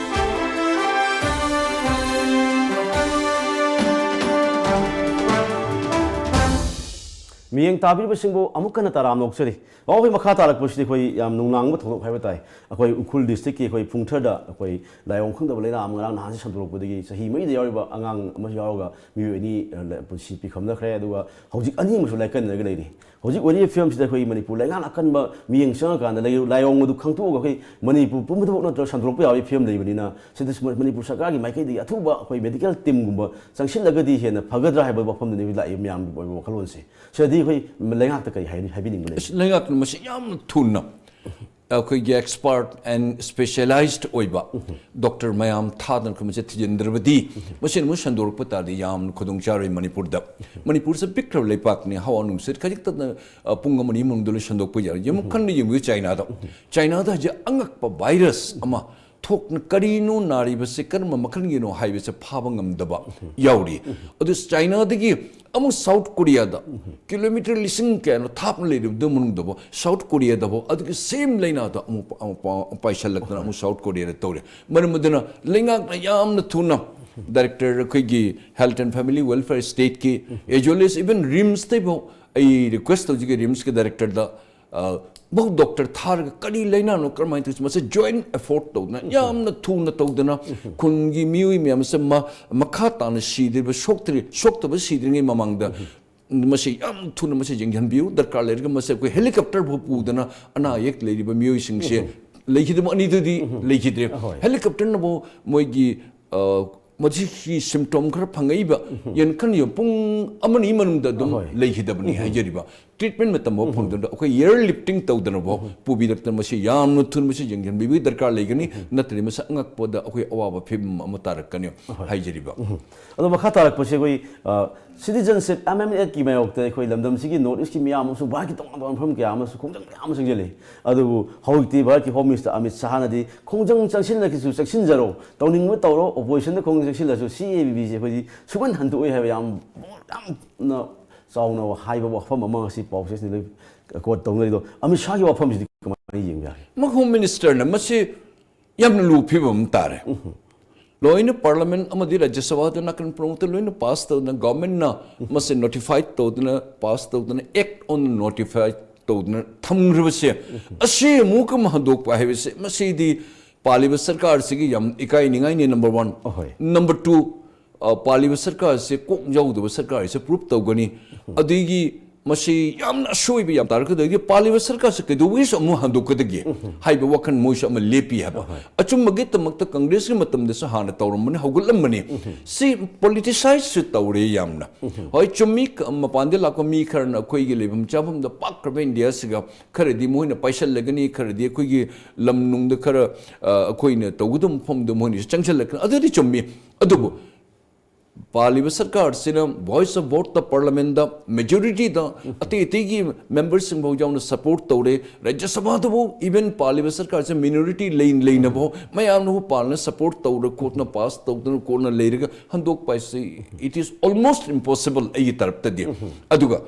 ꯃꯤꯠꯌꯦꯡ ꯇꯥꯕꯤꯔꯤꯕꯁꯤꯡꯕꯨ ꯑꯃꯨꯛ ꯍꯟꯅ ꯇꯔꯥꯝꯅ ꯑꯣꯛꯆꯔꯤ꯫ ꯑꯣ, ꯑꯩꯈꯣꯏ ꯃꯈꯥ ꯇꯥꯔꯛꯄꯁꯤꯗꯤ ꯑꯩꯈꯣꯏ ꯌꯥꯝ ꯅꯨꯡꯅꯥꯡꯕ ꯊꯧꯗꯣꯛ ꯍꯥꯏꯕ ꯇꯥꯏ꯫ ꯑꯩꯈꯣꯏ ꯎꯈ꯭ꯔꯨꯜ district ꯀꯤ ꯑꯩꯈꯣꯏ ꯐꯨꯡꯊꯔꯗ ꯑꯩꯈꯣꯏ ꯂꯥꯏꯑꯣꯡ ꯈꯪꯗꯕ ꯂꯩꯅꯥ ꯑꯃ ꯉꯔꯥꯡ ꯅꯍꯥꯟꯁꯦ ꯁꯟꯗꯣꯔꯛꯄꯗꯒꯤ ꯆꯍꯤ ꯃꯔꯤꯗ ꯌꯥꯎꯔꯤꯕ ꯑꯉꯥꯡ ꯑꯃꯁꯨ ꯌꯥꯎꯔꯒ ꯃꯤꯑꯣꯏ ꯑꯅꯤ, ꯑ, ꯂ-, ꯄꯨꯟꯁꯤ ꯄꯤꯈꯝꯅꯈ꯭ꯔꯦ꯫ ꯑꯗꯨꯒ ꯍꯧꯖꯤꯛ ꯑꯅꯤ ꯑꯃꯁꯨ ꯂꯥꯏꯀꯠꯅꯔꯒ ꯂꯩꯔꯤ꯫ ꯍꯧꯖꯤꯛ ꯑꯣꯏꯔꯤꯕ ꯐꯤꯕꯝꯁꯤꯗ ꯑꯩꯈꯣꯏ ꯃꯅꯤꯄꯨꯔ ꯂꯩꯉꯥꯛꯅ ꯑꯀꯟꯕ ꯃꯤꯠꯌꯦꯡ ꯆꯪꯉꯀꯥꯟꯗ ꯂꯩ-, ꯂꯥꯏꯑꯣꯡ ꯑꯗꯨ ꯈꯪꯗꯣꯛꯑꯒ ꯑꯩꯈꯣꯏ ꯃꯅꯤꯄꯨꯔ ꯄꯨꯝꯕꯗꯃꯛ ꯅꯠꯇ꯭ꯔꯒ ꯁꯟꯗꯣꯔꯛꯄ ꯌꯥꯕꯒꯤ ꯐꯤꯕꯝ ꯂꯩꯕꯅꯤꯅ, ꯁꯤꯗ ꯃꯅꯤꯄꯨꯔ ꯁꯔꯀꯥꯔꯒꯤ ꯃꯥꯏꯀꯩꯗꯒꯤ ꯑꯊꯨꯕ ꯑꯩꯈꯣꯏ medical team ꯒꯨꯝꯕ ꯆꯪꯁꯤꯜꯂꯒꯗꯤ ꯍꯦꯟꯅ ꯐꯒꯗ꯭ꯔꯥ ꯍꯥꯏꯕ ꯋꯥꯐꯝꯗꯨꯅꯤ ꯂꯥꯛꯏ ꯃꯌꯥꯝꯒꯤ ꯑꯣꯏꯕ ꯋꯥꯈꯜꯂꯣꯟꯁꯦ꯫ ꯁꯤꯗꯗꯤ ꯑꯩꯈꯣꯏ ꯂꯩꯉꯥꯛꯇ ꯀꯔꯤ ꯍꯥꯏ-, ꯍꯥꯏꯕꯤꯅꯤꯡꯕ ꯂꯩ? ꯑꯁ, ꯂꯩꯉꯥꯛꯅ ꯃꯁꯤ ꯌꯥꯝꯅ ꯊꯨꯅ ꯑꯩꯈꯣꯏꯒꯤ expert and specialized ꯑꯣꯏꯕ doctor ꯃꯌꯥꯝ ꯊꯥꯗꯅ ꯑꯩꯈꯣꯏ ꯃꯁꯤ ꯊꯤꯖꯤꯟꯗ꯭ꯔꯕꯗꯤ, ꯃꯁꯤꯅ ꯑꯃꯨꯛ ꯁꯟꯗꯣꯔꯛꯄ ꯇꯥꯔꯗꯤ ꯌꯥꯝꯅ ꯈꯨꯗꯣꯡ ꯆꯥꯔꯣꯏ ꯃꯅꯤꯄꯨꯔꯗ꯫ ꯃꯅꯤꯄꯨꯔꯁꯦ ꯄꯤꯛꯈ꯭ꯔꯕ ꯂꯩꯄꯥꯛꯅꯤ, ꯍꯋꯥ ꯅꯨꯡꯁꯤꯠ ꯈꯖꯤꯛꯇꯗ, ꯑ, ꯄꯨꯡ ꯑꯃ ꯑꯅꯤ ꯃꯅꯨꯡꯗ ꯂꯣꯏ ꯁꯟꯗꯣꯛꯄ ꯌꯥꯔꯦ꯫ ꯌꯦꯡꯉꯨ, ꯈꯟꯅ ꯌꯦꯡꯕꯤꯌꯨ ꯆꯥꯏꯅꯥꯗ꯫ ꯆꯥꯏꯅꯥꯗ ꯍꯧꯖꯤꯛ ꯑꯉꯛꯄ virus ꯑꯃ ꯊꯣꯛꯅ ꯀꯔꯤꯅꯣ ꯅꯥꯔꯤꯕꯁꯦ, ꯀꯔꯝꯕ ꯃꯈꯜꯒꯤꯅꯣ ꯍꯥꯏꯕꯁꯦ ꯐꯥꯕ ꯉꯝꯗꯕ ꯌꯥꯎꯔꯤ꯫ ꯑꯗꯨ ꯆꯥꯏꯅꯥꯗꯒꯤ ꯑꯃꯨꯛ ꯁꯥꯎꯠ ꯀꯣꯔꯤꯌꯥꯗ, ꯀꯤꯂꯣꯃꯤꯇꯔ ꯂꯤꯁꯤꯡ ꯀꯌꯥꯅꯣ ꯊꯥꯞꯅ ꯂꯩꯔꯤꯕꯗꯨ ꯃꯅꯨꯡꯗꯐꯥꯎ, ꯁꯥꯎꯠ ꯀꯣꯔꯤꯌꯥꯗꯐꯥꯎ ꯑꯗꯨꯒꯤ same ꯂꯥꯏꯅꯥꯗꯣ ꯑꯃꯨꯛ, ꯑꯃꯨꯛ ꯄꯥꯏꯁꯜꯂꯛꯇꯅ ꯑꯃꯨꯛ ꯁꯥꯎꯠ ꯀꯣꯔꯤꯌꯥꯗ ꯇꯧꯔꯦ꯫ ꯃꯔꯝ ꯑꯗꯨꯅ ꯂꯩꯉꯥꯛꯅ ꯌꯥꯝꯅ ꯊꯨꯅ director ꯑꯩꯈꯣꯏꯒꯤ Health and Family Welfare State ꯀꯤ, as well as even RIMS ꯇꯩꯐꯥꯎ ꯑꯩ request ꯇꯧꯖꯒꯦ, RIMS ꯀꯤ director ꯗ, ꯑ, ꯃꯍꯨ doctor ꯊꯥꯔꯒ ꯀꯔꯤ ꯂꯩꯅꯥꯅꯣ, ꯀꯔꯝꯍꯥꯏꯅ ꯇꯧꯁꯤ, ꯃꯁꯤ joint effort ꯇꯧꯗꯅ, ꯌꯥꯝꯅ ꯊꯨꯅ ꯇꯧꯗꯅ, ꯈꯨꯟꯒꯤ ꯃꯤꯑꯣꯏ ꯃꯌꯥꯝ ꯑꯁꯦ ꯃ-, ꯃꯈꯥ ꯇꯥꯅ ꯁꯤꯗ꯭ꯔꯤꯕ, ꯁꯣꯛꯇ꯭ꯔꯤ-, ꯁꯣꯛꯇꯕ ꯁꯤꯗ꯭ꯔꯤꯉꯩ ꯃꯃꯥꯡꯗ ꯃꯁꯤ ꯌꯥꯝ ꯊꯨꯅ ꯃꯁꯤ ꯌꯦꯡꯁꯤꯟꯕꯤꯌꯨ꯫ ꯗꯔꯀꯥꯔ ꯂꯩꯔꯒ ꯃꯁꯤ ꯑꯩꯈꯣꯏ helicopter ꯐꯥꯎ ꯄꯨꯗꯅ ꯑꯅꯥ ꯑꯌꯦꯛ ꯂꯩꯔꯤꯕ ꯃꯤꯑꯣꯏꯁꯤꯡꯁꯦ, ꯂꯩꯈꯤꯗꯕ ꯑꯅꯤꯗꯨꯗꯤ ꯂꯩꯈꯤꯗ꯭ꯔꯦ꯫ ꯑꯍꯣꯏ꯫ Helicopter ꯅꯕꯨ ꯃꯣꯏꯒꯤ, ꯑ, ꯃꯁꯤꯒꯤ symptom ꯈꯔ ꯐꯪꯉꯛꯏꯕ ꯌꯦꯟꯈꯟ ꯌꯣ ꯄꯨꯡ ꯑꯃꯅꯤ ꯃꯅꯨꯡꯗ ꯑꯗꯨꯝ ꯑꯍꯣꯏ꯫ ꯂꯩꯈꯤꯗꯕꯅꯤ ꯍꯥꯏꯖꯔꯤꯕ꯫ Treatment ꯃꯇꯝ ꯐꯥꯎ ꯐꯪꯗꯅ ꯑꯩꯈꯣꯏ airlifting ꯇꯧꯗꯅꯐꯥꯎ ꯄꯨꯕꯤꯔꯛꯇꯅ ꯃꯁꯤ ꯌꯥꯝꯅ ꯊꯨꯅ ꯃꯁꯤ ꯌꯦꯡꯁꯤꯟꯕꯤꯕꯒꯤ ꯗꯔꯀꯥꯔ ꯂꯩꯒꯅꯤ꯫ ꯅꯠꯇ꯭ꯔꯗꯤ ꯃꯁꯤ ꯑꯉꯛꯄꯗ ꯑꯩꯈꯣꯏ ꯑꯋꯥꯕ ꯐꯤꯕꯝ ꯑꯃ ꯇꯥꯔꯛꯀꯅꯤ ꯍꯥꯏꯖꯔꯤꯕ꯫ ꯑꯗꯣ ꯃꯈꯥ ꯇꯥꯔꯛꯄꯁꯦ ꯑꯩꯈꯣꯏ, ꯑ, citizenship amendment ꯀꯤ ꯃꯥꯌꯣꯛꯇ ꯑꯩꯈꯣꯏ ꯂꯝꯗꯝꯁꯤꯒꯤ North East ꯀꯤ ꯃꯤꯌꯥꯝ ꯑꯃꯁꯨ ꯚꯥꯔꯠꯀꯤ ꯇꯣꯉꯥꯟ ꯇꯣꯉꯥꯟꯕ ꯃꯐꯝ ꯀꯌꯥ ꯑꯃꯁꯨ ꯈꯣꯡꯖꯪ ꯃꯌꯥꯝ ꯑꯃ ꯆꯪꯁꯤꯜꯂꯤ꯫ ꯑꯗꯨꯕꯨ ꯍꯧꯖꯤꯛꯇꯤ ꯚꯥꯔꯠꯀꯤ Home Minister ꯑꯃꯤꯠ ꯁꯥꯍꯅꯗꯤ ꯈꯣꯡꯖꯪ ꯆꯪꯁꯤꯜꯂꯒꯁꯨ ꯆꯪꯁꯤꯟꯖꯔꯣ, ꯇꯧꯅꯤꯡꯕ ꯇꯧꯔꯣ, opposition ꯗ ꯈꯣꯡꯖꯪ ꯆꯪꯁꯤꯜꯂꯁꯨ C A A B ꯁꯦ ꯑꯩꯈꯣꯏꯗꯤ ꯁꯨꯃꯟ ꯍꯟꯗꯣꯛꯑꯣꯏ ꯍꯥꯏꯕ ꯌꯥꯝ, ꯌꯥꯝꯅ ꯆꯥꯎꯅ ꯍꯥꯏꯕ ꯋꯥꯐꯝ ꯑꯃ ꯉꯁꯤ ꯄꯥꯎꯆꯦꯁꯤꯡꯗ quote ꯇꯧꯅꯔꯤꯗꯣ, ꯑꯃꯤꯠ ꯁꯥꯍꯒꯤ ꯋꯥꯐꯝꯁꯤꯗꯤ ꯀꯃꯥꯏꯅ ꯌꯦꯡꯕ ꯌꯥꯒꯦ? ꯃꯥ Home Minister ꯅ ꯃꯁꯤ ꯌꯥꯝꯅ ꯂꯨꯕ ꯐꯤꯕꯝ ꯑꯃ ꯇꯥꯔꯦ꯫ ꯂꯣꯏꯅ ꯄꯥꯔꯂꯤꯌꯥꯃꯦꯟ ꯑꯃꯗꯤ ꯔꯥꯖ꯭ꯌ ꯁꯚꯥꯗ ꯅꯥꯀꯟ ꯄꯨꯝꯅꯃꯛꯇ ꯂꯣꯏꯅ ꯄꯥꯁ ꯇꯧꯗꯅ, ꯒꯚꯔꯟꯃꯦꯟꯠꯅ ꯃꯁꯤ ꯅꯣꯇꯤꯐꯥꯏ ꯇꯧꯗꯅ, ꯄꯥꯁ ꯇꯧꯗꯅ, ꯑꯦꯛ ꯑꯣꯏꯅ ꯅꯣꯇꯤꯐꯥꯏ ꯇꯧꯗꯅ ꯊꯝꯈ꯭ꯔꯕꯁꯦ, ꯑꯁꯤ ꯑꯃꯨꯛ ꯑꯃ ꯍꯟꯗꯣꯛꯄ ꯍꯥꯏꯕꯁꯦ, ꯃꯁꯤꯗꯤ ꯄꯥꯜꯂꯤꯕ ꯁꯔꯀꯥꯔꯁꯤꯒꯤ ꯌꯥꯝ ꯏꯀꯥꯏꯅꯤꯡꯉꯥꯏꯅꯤ, ꯅꯝꯕꯔ ꯋꯥꯟ꯫ ꯑꯍꯣꯏ꯫ ꯅꯝꯕꯔ ꯇꯨ, ꯑ, ꯄꯥꯜꯂꯤꯕ ꯁꯔꯀꯥꯔꯁꯦ ꯀꯣꯛ ꯌꯥꯎꯗꯕ ꯁꯔꯀꯥꯔꯁꯦ ꯄ꯭ꯔꯨꯞ ꯇꯧꯒꯅꯤ꯫ ꯑꯗꯒꯤ ꯃꯁꯤ ꯌꯥꯝꯅ ꯑꯁꯣꯏꯕ ꯌꯥꯝ ꯇꯥꯔꯛꯀꯗꯣꯏꯗꯤ, ꯄꯥꯜꯂꯤꯕ ꯁꯔꯀꯥꯔꯁꯦ ꯀꯩꯗꯧꯕꯒꯤꯁꯨ ꯑꯃꯨꯛ ꯍꯟꯗꯣꯛꯀꯗꯒꯦ ꯍꯥꯏꯕ ꯋꯥꯈꯜ ꯃꯣꯏꯁꯨ ꯑꯃ ꯂꯦꯞꯄꯤ ꯍꯥꯏꯕ꯫ ꯑꯆꯨꯝꯕꯒꯤꯗꯃꯛꯇ ꯀꯪꯒ꯭ꯔꯦꯁꯀꯤ ꯃꯇꯝꯗꯁꯨ ꯍꯥꯟꯅ ꯇꯧꯔꯝꯕꯅꯤ, ꯍꯧꯒꯠꯂꯝꯕꯅꯤ꯫ ꯁꯤ ꯄꯣꯂꯤꯇꯤꯁꯥꯏꯖꯁꯨ ꯇꯧꯔꯦ ꯌꯥꯝꯅ꯫ ꯍꯣꯏ, ꯆꯨꯝꯃꯤ, ꯀ-, ꯃꯄꯥꯟꯗ ꯂꯥꯛꯄ ꯃꯤ ꯈꯔꯅ ꯑꯩꯈꯣꯏꯒꯤ ꯂꯩꯐꯝ ꯆꯥꯐꯝꯗ ꯄꯥꯛꯈ꯭ꯔꯕ ꯏꯟꯗꯤꯌꯥꯁꯤꯒ ꯈꯔꯗꯤ ꯃꯣꯏꯅ ꯄꯥꯏꯁꯜꯂꯒꯅꯤ, ꯈꯔꯗꯤ ꯑꯩꯈꯣꯏꯒꯤ ꯂꯝ ꯅꯨꯡꯗ ꯈꯔ, ꯑ, ꯑꯩꯈꯣꯏꯅ ꯇꯧꯒꯗꯕ ꯃꯐꯝꯗ ꯃꯣꯏꯅꯁꯨ ꯆꯪꯁꯤꯜꯂꯛꯀꯅꯤ, ꯑꯗꯨꯗꯤ ꯆꯨꯝꯃꯤ꯫ ꯑꯗꯨꯕꯨ ꯄꯥꯜꯂꯤꯕ ꯁꯔꯀꯥꯔꯁꯤꯅ Voice of Vote ꯇ ꯄꯥꯔꯂꯤꯌꯥꯃꯦꯟꯠꯗ ꯃꯦꯖꯣꯔꯤꯇꯤꯗ ꯑꯇꯩ ꯑꯇꯩꯒꯤ ꯃꯦꯝꯕꯔꯁꯤꯡꯐꯥꯎ ꯌꯥꯎꯅ ꯁꯄꯣꯔꯠ ꯇꯧꯔꯦ, ꯔꯥꯖ꯭ꯌ ꯁꯚꯥꯗꯐꯥꯎ ꯏꯚꯟ ꯄꯥꯜꯂꯤꯕ ꯁꯔꯀꯥꯔꯁꯦ ꯃꯤꯅꯣꯔꯤꯇꯤ ꯂꯩ ꯂꯩꯅꯐꯥꯎ ꯃꯌꯥꯝꯅꯕꯨ ꯄꯥꯜꯅ ꯁꯄꯣꯔꯠ ꯇꯧꯔ ꯈꯣꯠꯅ ꯄꯥꯁ ꯇꯧꯗꯅ ꯈꯣꯠꯅ ꯂꯩꯔꯒ ꯍꯟꯗꯣꯛꯄ ꯍꯥꯏꯁꯤ, it is almost impossible ꯑꯩꯒꯤ ꯇꯔꯞꯇꯗꯤ꯫ ꯑꯗꯨꯒ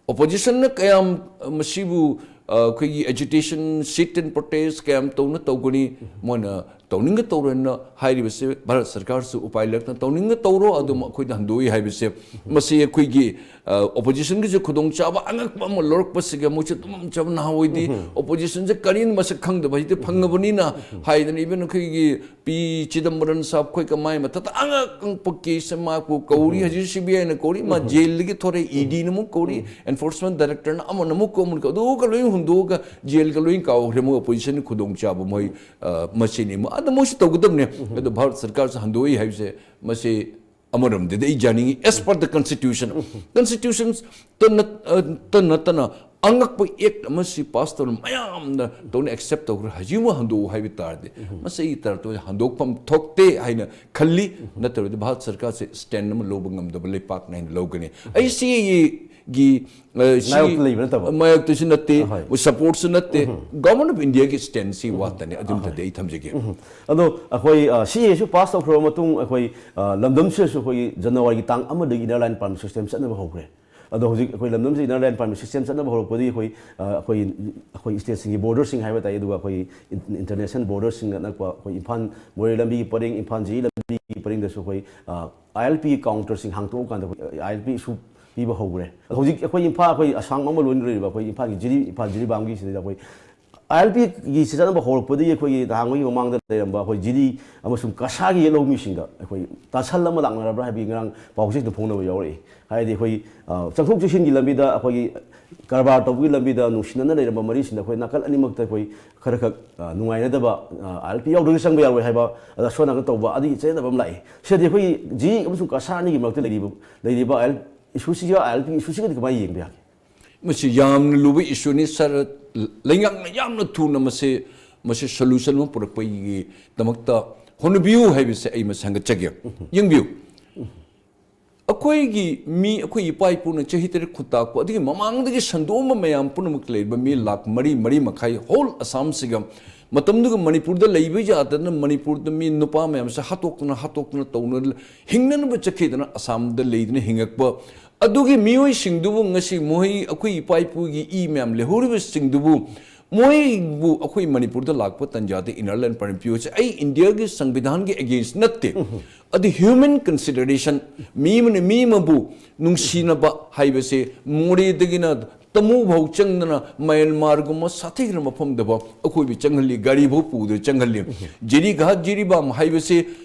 ꯑꯣꯄꯣꯖꯤꯁꯟꯅ ꯀꯌꯥꯝ, ꯑ, ꯃꯁꯤꯕꯨ, ꯑ, ꯑꯩꯈꯣꯏꯒꯤ ꯑꯦꯖꯤꯇꯦꯁꯟ, ꯁꯤꯠ ꯑꯦꯟ ꯄ꯭ꯔꯣꯇꯦꯁ ꯀꯌꯥꯝ ꯇꯧꯅ ꯇꯧꯒꯅꯤ, ꯃꯣꯏꯅ ꯇꯧꯅꯤꯡꯒ ꯇꯧꯔꯣꯏꯅ ꯍꯥꯏꯔꯤꯕꯁꯦ ꯚꯥꯔꯠ ꯁꯔꯀꯥꯔꯁꯨ ꯎꯄꯥꯏ ꯂꯩꯔꯛꯇꯅ ꯇꯧꯅꯤꯡꯒ ꯇꯧꯔꯣ, ꯑꯗꯨꯝ ꯑꯩꯈꯣꯏꯗ ꯍꯟꯗꯣꯛꯏ ꯍꯥꯏꯕꯁꯦ, ꯃꯁꯤ ꯑꯩꯈꯣꯏꯒꯤ, ꯑ, ꯑꯣꯄꯣꯖꯤꯁꯟꯒꯤꯁꯨ ꯈꯨꯗꯣꯡꯆꯥꯕ ꯑꯉꯛꯄ ꯑꯃ ꯂꯧꯔꯛꯄꯁꯤꯒ ꯃꯣꯏꯁꯦ ꯇꯨꯝꯐꯝ ꯆꯥꯐꯝ, ꯅꯍꯥꯟꯋꯥꯏꯗꯤ ꯑꯣꯄꯣꯖꯤꯁꯟꯁꯦ ꯀꯔꯤꯅ ꯃꯁꯛ ꯈꯪꯗꯕ, ꯍꯧꯖꯤꯛꯇꯤ ꯐꯪꯉꯕꯅꯤꯅ ꯍꯥꯏꯗꯅ, ꯏꯚꯟ ꯑꯩꯈꯣꯏꯒꯤ ꯄꯤ ꯆꯤꯗꯝꯕꯔꯝ ꯁꯥꯍꯕ ꯈꯣꯏ ꯀꯃꯥꯏ ꯃꯊꯛꯇ ꯑꯉꯛ ꯑꯉꯛꯄ ꯀꯦꯁ ꯃꯥꯄꯨ ꯀꯧꯔꯤ, ꯍꯧꯖꯤꯛ ꯁꯤ ꯕꯤ ꯑꯥꯏꯅ ꯀꯧꯔꯤ, ꯃꯥ ꯖꯦꯜꯗꯒꯤ ꯊꯣꯔꯛꯏ, ꯏ ꯗꯤꯅ ꯑꯃꯨꯛ ꯀꯧꯔꯤ, ꯑꯦꯟꯐꯣꯔꯁꯃꯦꯟꯠ ꯗꯥꯏꯔꯦꯛꯇꯔꯅ ꯑꯃꯅ ꯑꯃꯨꯛ ꯀꯧ, ꯑꯃꯅ ꯀꯧ, ꯑꯗꯨꯒ ꯂꯣꯏ ꯍꯨꯟꯗꯣꯛꯑꯒ ꯖꯦꯜꯒ ꯂꯣꯏ ꯀꯥꯎꯈ꯭ꯔꯦ꯫ ꯃꯣꯏ ꯑꯣꯄꯣꯖꯤꯁꯟꯒꯤ ꯈꯨꯗꯣꯡꯆꯥꯕ ꯃꯣꯏ, ꯑ, ꯃꯁꯤꯅꯤ꯫ ꯃ-, ꯑꯗꯣ ꯃꯣꯏꯁꯨ ꯇꯧꯒꯗꯕꯅꯤ꯫ ꯑꯗꯣ ꯚꯥꯔꯠ ꯁꯔꯀꯥꯔꯁꯨ ꯍꯟꯗꯣꯛꯏ ꯍꯥꯏꯕꯁꯦ, ꯃꯁꯤ ꯑꯃꯔꯣꯝꯗꯗꯤ ꯑꯩ ꯌꯥꯅꯤꯡꯉꯤ, as per the constitution꯫ Constitution ꯇ ꯅꯠ-, ꯑ, ꯇ ꯅꯠꯇꯅ ꯑꯉꯛꯄ ꯑꯦꯛ ꯑꯃ ꯁꯤ ꯄꯥꯁ ꯇꯧꯔ ꯃꯌꯥꯝꯅ ꯇꯧꯅ ꯑꯦꯛꯁꯦꯞ ꯇꯧꯈ꯭ꯔꯦ, ꯍꯧꯖꯤꯛ ꯑꯃꯨꯛ ꯍꯟꯗꯣꯛꯎ ꯍꯥꯏꯕ ꯇꯥꯔꯗꯤ, ꯃꯁꯤ ꯑꯩꯒꯤ ꯇꯔꯞꯇ ꯍꯟꯗꯣꯛꯐꯝ ꯊꯣꯛꯇꯦ ꯍꯥꯏꯅ ꯈꯜꯂꯤ꯫ ꯅꯠꯇ꯭ꯔꯕꯗꯤ ꯚꯥꯔꯠ ꯁꯔꯀꯥꯔꯁꯦ ꯁ꯭ꯇꯦꯟ ꯑꯃ ꯂꯧꯕ ꯉꯝꯗꯕ ꯂꯩꯄꯥꯛꯅꯤ ꯍꯥꯏꯅ ꯂꯧꯒꯅꯤ꯫ ꯑꯩ ꯁꯤ ꯒꯤ, ꯑ, ꯁꯤ ꯃꯥꯌꯣꯛꯇ ꯂꯩꯕ ꯅꯠꯇꯕ꯫ ꯃꯥꯌꯣꯛꯇꯁꯨ ꯅꯠꯇꯦ, ꯑꯍꯣꯏ꯫ ꯁꯄꯣꯔꯠꯁꯨ ꯅꯠꯇꯦ, ꯒꯚꯔꯟꯃꯦꯟꯠ ꯑꯣꯐ ꯏꯟꯗꯤꯌꯥꯒꯤ ꯁ꯭ꯇꯦꯟꯁꯤ ꯋꯥꯠꯇꯅꯤ꯫ ꯑꯗꯨꯝꯇꯗꯤ ꯑꯩ ꯊꯝꯖꯒꯦ꯫ ꯑꯗꯣ ꯑꯩꯈꯣꯏ, ꯑ, ꯁꯤ ꯑꯦꯁꯨ ꯄꯥꯁ ꯇꯧꯈ꯭ꯔꯕ ꯃꯇꯨꯡ ꯑꯩꯈꯣꯏ, ꯑ, ꯂꯝꯗꯝꯁꯤꯗꯁꯨ ꯑꯩꯈꯣꯏꯒꯤ ꯖꯅꯋꯥꯔꯤꯒꯤ ꯇꯥꯡ ꯑꯃꯗꯒꯤ ꯏꯟꯅꯔ ꯂꯥꯏꯟ ꯄꯥꯔꯃꯤꯠ ꯁꯤꯁꯇꯦꯝ ꯆꯠꯅꯕ ꯍꯧꯈ꯭ꯔꯦ꯫ ꯑꯗꯣ ꯍꯧꯖꯤꯛ ꯑꯩꯈꯣꯏ ꯂꯝꯗꯝꯁꯤꯗ Inner Line Permit System ꯆꯠꯅꯕ ꯍꯧꯔꯛꯄꯗꯒꯤ ꯑꯩꯈꯣꯏ, ꯑ, ꯑꯩꯈꯣꯏ, ꯑꯩꯈꯣꯏ stateꯁꯤꯡꯒꯤ borderꯁꯤꯡ ꯍꯥꯏꯕ ꯇꯥꯏ, ꯑꯗꯨꯒ ꯑꯩꯈꯣꯏ in-, international borderꯁꯤꯡ ꯑꯅꯛꯄ ꯑꯩꯈꯣꯏ ꯏꯝꯐꯥꯜ ꯃꯣꯔꯦ ꯂꯝꯕꯤꯒꯤ ꯄꯔꯤꯡ, ꯏꯝꯐꯥꯜ ꯖꯤꯔꯤ ꯂꯝꯕꯤꯒꯤ ꯄꯔꯤꯡꯗꯁꯨ ꯑꯩꯈꯣꯏ, ꯑ, ILP counterꯁꯤꯡ ꯍꯥꯡꯗꯣꯛꯑꯀꯥꯟꯗ ꯑꯩꯈꯣꯏ ILP issue ꯄꯤꯕ ꯍꯧꯈ꯭ꯔꯦ꯫ ꯑꯗꯣ ꯍꯧꯖꯤꯛ ꯑꯩꯈꯣꯏ ꯏꯝꯐꯥꯜ, ꯑꯩꯈꯣꯏ ꯑꯁꯥꯡ ꯑꯃ ꯂꯣꯏꯅ ꯂꯩꯔꯤꯕ ꯑꯩꯈꯣꯏ ꯏꯝꯐꯥꯜꯒꯤ ꯖꯤꯔꯤ, ꯏꯝꯐꯥꯜ ꯖꯤꯔꯤꯕꯥꯝꯒꯤ ꯁꯤꯗꯩꯗ ꯑꯩꯈꯣꯏ ILPꯒꯤ ꯆꯠꯅꯕ ꯍꯧꯔꯛꯄꯗꯒꯤ ꯑꯩꯈꯣꯏꯒꯤ ꯅꯍꯥꯟꯋꯥꯏꯒꯤ ꯃꯃꯥꯡꯗ ꯂꯩꯔꯝꯕ ꯑꯩꯈꯣꯏ ꯖꯤꯔꯤ ꯑꯃꯁꯨꯡ ꯀꯁꯥꯒꯤ ꯌꯦꯠꯂꯧꯃꯤꯁꯤꯡꯗ ꯑꯩꯈꯣꯏ ꯇꯥꯁꯜ ꯑꯃ ꯂꯥꯛꯅꯔꯕ꯭ꯔꯥ ꯍꯥꯏꯕꯒꯤ ꯉꯔꯥꯡ ꯄꯥꯎꯆꯦꯗ ꯐꯣꯡꯅꯕ ꯌꯥꯎꯔꯛꯏ꯫ ꯍꯥꯏꯗꯤ ꯑꯩꯈꯣꯏ, ꯑ, ꯆꯪꯊꯣꯛ ꯆꯪꯁꯤꯟꯒꯤ ꯂꯝꯕꯤꯗ, ꯑꯩꯈꯣꯏꯒꯤ ꯀꯔꯕꯥꯔ ꯇꯧꯕꯒꯤ ꯂꯝꯕꯤꯗ ꯅꯨꯡꯁꯤꯅꯅ ꯂꯩꯔꯝꯕ ꯃꯔꯤꯁꯤꯡꯗ ꯑꯩꯈꯣꯏ ꯅꯥꯀꯜ ꯑꯅꯤꯃꯛꯇ ꯑꯩꯈꯣꯏ ꯈꯔ ꯈꯛ, ꯑ, ꯅꯨꯡꯉꯥꯏꯅꯗꯕ, ꯑ, ILP ꯌꯥꯎꯗ꯭ꯔꯒꯗꯤ ꯆꯪꯕ ꯌꯥꯔꯣꯏ ꯍꯥꯏꯕ, ꯑꯗ ꯑꯁꯣꯟ ꯅꯥꯀꯟ ꯇꯧꯕ ꯑꯗꯨꯒꯤ ꯆꯌꯦꯠꯅꯕ ꯑꯃ ꯂꯥꯛꯏ꯫ ꯁꯤꯗꯤ ꯑꯩꯈꯣꯏꯒꯤ ꯖꯤꯔꯤ ꯑꯃꯁꯨꯡ ꯀꯁꯥ ꯑꯅꯤꯒꯤ ꯃꯔꯛꯇ ꯂꯩꯔꯤꯕ, ꯂꯩꯔꯤꯕ IL, issueꯁꯤꯒ ILP issueꯁꯤꯒꯗꯤ ꯀꯃꯥꯏꯅ ꯌꯦꯡꯕ ꯌꯥꯒꯦ? ꯃꯁꯤ ꯌꯥꯝꯅ ꯂꯨꯕ issueꯅꯤ꯫ ꯁꯥꯔ, ꯂꯩꯉꯥꯛꯅ ꯌꯥꯝꯅ ꯊꯨꯅ ꯃꯁꯤ, ꯃꯁꯤ solution ꯑꯃ ꯄꯨꯔꯛꯄꯒꯤꯗꯃꯛꯇ ꯍꯣꯠꯅꯕꯤꯌꯨ ꯍꯥꯏꯕꯁꯦ ꯑꯩ ꯃꯁꯤ ꯍꯪꯒꯠꯆꯒꯦ꯫ ꯌꯦꯡꯕꯤꯌꯨ, ꯑꯩꯈꯣꯏꯒꯤ ꯃꯤ, ꯑꯩꯈꯣꯏ ꯏꯄꯥ ꯏꯄꯨꯅ ꯆꯍꯤ ꯇꯔꯦꯠ ꯈꯨꯟꯇꯥꯛꯄ, ꯑꯗꯨꯒꯤ ꯃꯃꯥꯡꯗꯒꯤ ꯁꯟꯗꯣꯛꯑꯝꯕ ꯃꯌꯥꯝ ꯄꯨꯝꯅꯃꯛ ꯂꯩꯔꯤꯕ ꯃꯤ ꯂꯥꯈ ꯃꯔꯤ, ꯃꯔꯤ ꯃꯈꯥꯏ whole ꯑꯁꯥꯝꯁꯤꯒ, ꯃꯇꯝꯗꯨꯒ ꯃꯅꯤꯄꯨꯔꯗ ꯂꯩꯕ ꯌꯥꯗꯗꯅ ꯃꯅꯤꯄꯨꯔꯗ ꯃꯤ ꯅꯨꯄꯥ ꯃꯌꯥꯝꯁꯦ ꯍꯥꯠꯇꯣꯛꯇꯅ, ꯍꯥꯠꯇꯣꯛꯇꯅ ꯇꯧꯅ ꯍꯤꯡꯅꯅꯕ ꯆꯠꯈꯤꯗꯅ ꯑꯁꯥꯝꯗ ꯂꯩꯗꯅ ꯍꯤꯡꯉꯛꯄ ꯑꯗꯨꯒꯤ ꯃꯤꯑꯣꯏꯁꯤꯡꯗꯨꯕꯨ ꯉꯁꯤ ꯃꯣꯏ ꯑꯩꯈꯣꯏ ꯏꯄꯥ ꯏꯄꯨꯒꯤ ꯏ ꯃꯌꯥꯝ ꯂꯩꯍꯧꯔꯤꯕꯁꯤꯡꯗꯨꯕꯨ, ꯃꯣꯏꯕꯨ ꯑꯩꯈꯣꯏ ꯃꯅꯤꯄꯨꯔꯗ ꯂꯥꯛꯄ ꯇꯟꯖꯥꯗ Inner Line Permit ꯄꯤꯌꯨ ꯍꯥꯏꯁꯦ ꯑꯩ ꯏꯟꯗꯤꯌꯥꯒꯤ ꯁꯪꯕꯤꯙꯥꯟꯒꯤ against ꯅꯠꯇꯦ꯫ ꯑꯗꯨ human consideration, ꯃꯤ ꯑꯃꯅ ꯃꯤ ꯑꯃꯕꯨ ꯅꯨꯡꯁꯤꯅꯕ ꯍꯥꯏꯕꯁꯦ ꯃꯣꯔꯦꯗꯒꯤꯅ ꯇꯃꯨ ꯐꯥꯎ ꯆꯪꯗꯅ ꯃꯌꯥꯟꯃꯥꯔꯒꯨꯝꯕ ꯁꯥꯊꯤꯈ꯭ꯔꯕ ꯃꯐꯝꯗꯐꯥꯎ ꯑꯩꯈꯣꯏꯕꯨ ꯆꯪꯍꯜꯂꯤ, ꯒꯥꯔꯤꯐꯥꯎ ꯄꯨꯗꯅ ꯆꯪꯍꯜꯂꯤ꯫ ꯖꯤꯔꯤꯘꯥꯠ ꯖꯤꯔꯤꯕꯥꯝ ꯍꯥꯏꯕꯁꯦ